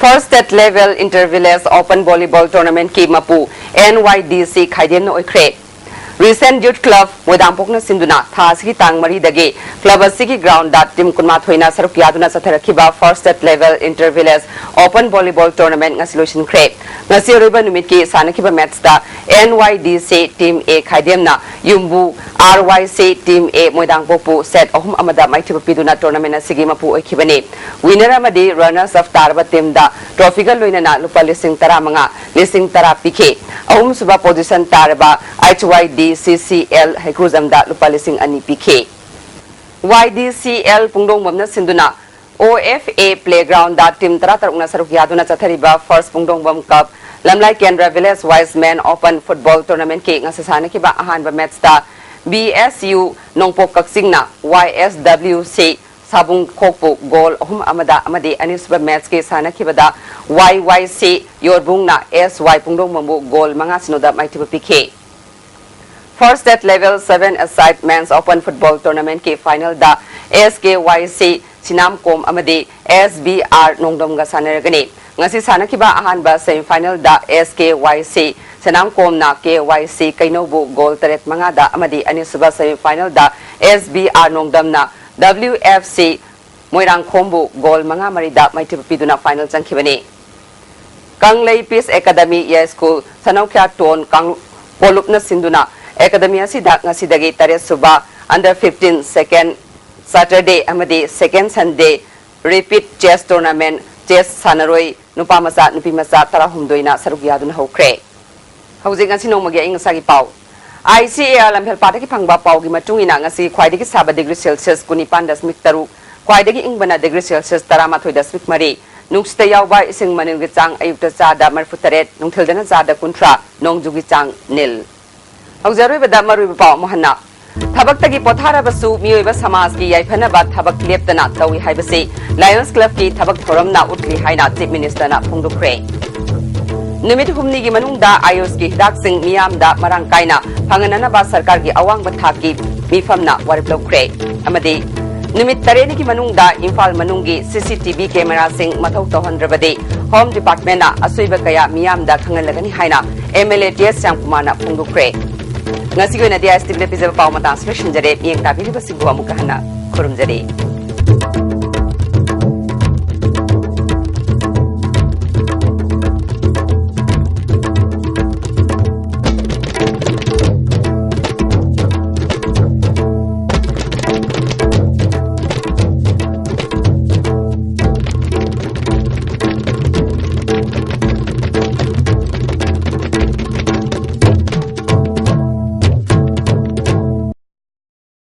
First State Level Inter Village Open Volleyball Tournamentꯀꯤ ꯃꯄꯨ ꯑꯦꯟ ꯋꯥꯏ ꯗꯤ ꯁꯤ ꯈꯥꯏꯗꯦꯝꯅ ꯑꯣꯏꯈ꯭ꯔꯦ꯫ Recent Youth Club ꯃꯣꯏꯗꯥꯡꯄꯣꯛꯅ ꯁꯤꯟꯗꯨꯅ ꯊꯥ ꯑꯁꯤꯒꯤ ꯇꯥꯡ ꯃꯔꯤꯗꯒꯤ club ꯑꯁꯤꯒꯤ groundꯗ team ꯀꯨꯟꯃꯥꯊꯣꯏꯅ ꯁꯔꯨꯛ ꯌꯥꯗꯨꯅ ꯆꯠꯊꯔꯛꯈꯤꯕ First State Level Inter Village Open Volleyball Tournament ꯉꯁꯤ ꯂꯣꯏꯁꯤꯟꯈ꯭ꯔꯦ꯫ ꯉꯁꯤ ꯑꯔꯣꯏꯕ ꯅꯨꯃꯤꯠꯀꯤ ꯁꯥꯟꯅꯈꯤꯕ matchꯇ N Y D C Team A ꯈꯥꯏꯗꯦꯝꯅ ꯌꯨꯝꯕꯨ R Y C Team A ꯃꯣꯏꯗꯥꯡꯄꯣꯛꯄꯨ set ꯑꯍꯨꯝ ꯑꯃꯗ ꯃꯥꯏꯊꯤꯕ ꯄꯤꯗꯨꯅ tournament ꯑꯁꯤꯒꯤ ꯃꯄꯨ ꯑꯣꯏꯈꯤꯕꯅꯤ꯫ Winner ꯑꯃꯗꯤ runners up ꯇꯥꯔꯕ teamꯗ trophyꯒ ꯂꯣꯏꯅꯅ ꯂꯨꯄꯥ ꯂꯤꯁꯤꯡ ꯇꯔꯥꯃꯉꯥ, ꯂꯤꯁꯤꯡ ꯇꯔꯥ ꯄꯤꯈꯤ꯫ ꯑꯍꯨꯝꯁꯨꯕ position ꯇꯥꯔꯕ H Y D C C L ꯍꯩꯀ꯭ꯔꯨꯖꯝꯗ ꯂꯨꯄꯥ ꯂꯤꯁꯤꯡ ꯑꯅꯤ ꯄꯤꯈꯤ꯫ Y D C L ꯄꯨꯡꯗꯣꯡꯕꯝꯅ ꯁꯤꯟꯗꯨꯅ O F A playgroundꯗ team ꯇꯔꯥꯇꯔꯨꯛꯅ ꯁꯔꯨꯛ ꯌꯥꯗꯨꯅ ꯆꯠꯊꯔꯤꯕ First ꯄꯨꯡꯗꯣꯡꯕꯝ Cup ꯂꯝꯂꯥꯏ ꯀꯦꯟꯗ꯭ꯔ Village Wise Men Open Football Tournamentꯀꯤ ꯉꯁꯤ ꯁꯥꯟꯅꯈꯤꯕ ꯑꯍꯥꯟꯕ matchꯇ B S U ꯅꯣꯡꯄꯣꯛ ꯀꯛꯆꯤꯡꯅ Y S W C ꯁꯥꯕꯨꯡ ꯈꯣꯛꯄꯨ goal ꯑꯍꯨꯝ ꯑꯃꯗ ꯑꯃꯗꯤ ꯑꯅꯤꯁꯨꯕ matchꯀꯤ ꯁꯥꯟꯅꯈꯤꯕꯗ Y Y C ꯌꯣꯔꯕꯨꯡꯅ S Y ꯄꯨꯡꯗꯣꯡꯕꯝꯕꯨ goal ꯃꯉꯥ ꯁꯤꯅꯣꯗ ꯃꯥꯏꯊꯤꯕ ꯄꯤꯈꯤ꯫ First State Level Seven Aside Men's Open Football Tournamentꯀꯤ finalꯗ S K Y C ꯁꯤꯅꯥꯝꯀꯣꯝ ꯑꯃꯗꯤ S B R ꯅꯣꯡꯗꯝꯒ ꯁꯥꯟꯅꯔꯒꯅꯤ꯫ ꯉꯁꯤ ꯁꯥꯟꯅꯈꯤꯕ ꯑꯍꯥꯟꯕ semifinalꯗ S K Y C ꯁꯤꯅꯥꯝꯀꯣꯝꯅ K Y C ꯀꯩꯅꯧꯕꯨ goal ꯇꯔꯦꯠ ꯃꯉꯥꯗ ꯑꯃꯗꯤ ꯑꯅꯤꯁꯨꯕ semifinalꯗ S B R ꯅꯣꯡꯗꯝꯅ W F C ꯃꯣꯏꯔꯥꯡꯈꯣꯝꯕꯨ goal ꯃꯉꯥ ꯃꯔꯤꯗ ꯃꯥꯏꯊꯤꯕ ꯄꯤꯗꯨꯅ final ꯆꯪꯈꯤꯕꯅꯤ꯫ ꯀꯪꯂꯩ Peace Academy ꯌꯥꯏꯁ꯭ꯀꯨꯜ ꯁꯅꯧꯈ꯭ꯌꯥꯇꯣꯟ ꯀꯥꯡ-, ꯀꯣꯂꯨꯞꯅ ꯁꯤꯟꯗꯨꯅ academy ꯑꯁꯤꯗ ꯉꯁꯤꯗꯒꯤ ꯇꯔꯦꯠ ꯁꯨꯕ under fifteen second Saturday ꯑꯃꯗꯤ second Sunday repeat chess tournament, chess ꯁꯥꯟꯅꯔꯣꯏ ꯅꯨꯄꯥ ꯃꯆꯥ, ꯅꯨꯄꯤ ꯃꯆꯥ ꯇꯔꯥꯍꯨꯝꯗꯣꯏꯅ ꯁꯔꯨꯛ ꯌꯥꯗꯨꯅ ꯍꯧꯈ꯭ꯔꯦ꯫ ꯍꯧꯖꯤꯛ ꯉꯁꯤ ꯅꯣꯡꯃꯒꯤ ꯑꯏꯪ ꯑꯁꯥꯒꯤ ꯄꯥꯎ꯫ I C A R ꯂꯝꯐꯦꯜꯄꯥꯠꯇꯒꯤ ꯐꯪꯕ ꯄꯥꯎꯒꯤ ꯃꯇꯨꯡ ꯏꯟꯅ ꯉꯁꯤ ꯈ꯭ꯋꯥꯏꯗꯒꯤ ꯁꯥꯕ degree Celsius ꯀꯨꯟꯅꯤꯄꯥꯟ ꯗꯁꯃꯤꯛ ꯇꯔꯨꯛ, ꯈ꯭ꯋꯥꯏꯗꯒꯤ ꯏꯪꯕꯅ degree Celsius ꯇꯔꯥꯃꯥꯊꯣꯏ ꯗꯁꯃꯤꯛ ꯃꯔꯤ, ꯅꯨꯡꯁꯤꯠꯇ ꯌꯥꯎꯕ ꯏꯁꯤꯡ ꯃꯅꯤꯜꯒꯤ ꯆꯥꯡ ꯑꯌꯨꯛꯇ ꯆꯥꯗ ꯃꯔꯤꯐꯨ ꯇꯔꯦꯠ, ꯅꯨꯡꯊꯤꯜꯗꯅ ꯆꯥꯗ ꯀꯨꯟꯊ꯭ꯔꯥ, ꯅꯣꯡꯖꯨꯒꯤ ꯆꯥꯡ nil꯫ ꯍꯧꯖꯤꯛ ꯑꯔꯣꯏꯕꯗ ꯃꯔꯨꯑꯣꯏꯕ ꯄꯥꯎ ꯑꯃꯨꯛ ꯍꯟꯅ꯫ ꯊꯕꯛꯇꯒꯤ ꯄꯣꯊꯥꯔꯕꯁꯨ ꯃꯤꯑꯣꯏꯕ ꯁꯃꯥꯖꯒꯤ ꯌꯥꯏꯐꯅꯕ ꯊꯕꯛ ꯂꯦꯞꯇꯅ ꯇꯧꯏ ꯍꯥꯏꯕꯁꯤ Lions Clubꯀꯤ ꯊꯕꯛ ꯊꯧꯔꯝꯅ ꯎꯠꯂꯤ ꯍꯥꯏꯅ Chief Ministerꯅ ꯐꯣꯡꯗꯣꯛꯈ꯭ꯔꯦ꯫ ꯅꯨꯃꯤꯠ ꯍꯨꯝꯅꯤꯒꯤ ꯃꯅꯨꯡꯗ ꯑꯥꯌꯨꯁꯀꯤ ꯍꯤꯗꯥꯛꯁꯤꯡ ꯃꯤꯌꯥꯝꯗ ꯃꯔꯥꯡ ꯀꯥꯏꯅ ꯐꯪꯍꯟꯅꯅꯕ ꯁꯔꯀꯥꯔꯒꯤ ꯑꯋꯥꯡꯕ ꯊꯥꯛꯀꯤ ꯃꯤꯐꯝꯅ ꯋꯥꯔꯦꯞ ꯂꯧꯈ꯭ꯔꯦ꯫ ꯑꯃꯗꯤ ꯅꯨꯃꯤꯠ ꯇꯔꯦꯠꯅꯤꯒꯤ ꯃꯅꯨꯡꯗ ꯏꯝꯐꯥꯜ ꯃꯅꯨꯡꯒꯤ C C T V cameraꯁꯤꯡ ꯃꯊꯧ ꯇꯧꯍꯟꯗ꯭ꯔꯕꯗꯤ Home Departmentꯅ ꯑꯁꯣꯏꯕ ꯀꯌꯥ ꯃꯤꯌꯥꯝꯗ ꯈꯪꯍꯜꯂꯒꯅꯤ ꯍꯥꯏꯅ M L A T S ꯁ꯭ꯌꯥꯝꯀꯨꯃꯥꯔꯅ ꯐꯣꯡꯗꯣꯛꯈ꯭ꯔꯦ꯫ ꯉꯁꯤꯒꯤ ꯑꯣꯏꯅꯗꯤ ꯑꯥꯏ ꯑꯦꯁ ꯇꯤꯚꯤꯅ ꯄꯤꯖꯕ ꯄꯥꯎ ꯃꯇꯥꯡꯁꯤꯗ ꯂꯣꯏꯁꯤꯟꯖꯔꯦ꯫ ꯃꯤꯠꯌꯦꯡ ꯇꯥꯕꯤꯔꯤꯕꯁꯤꯡꯕꯨ ꯑꯃꯨꯛꯀ ꯍꯟꯅ ꯈꯨꯔꯨꯝꯖꯔꯤ꯫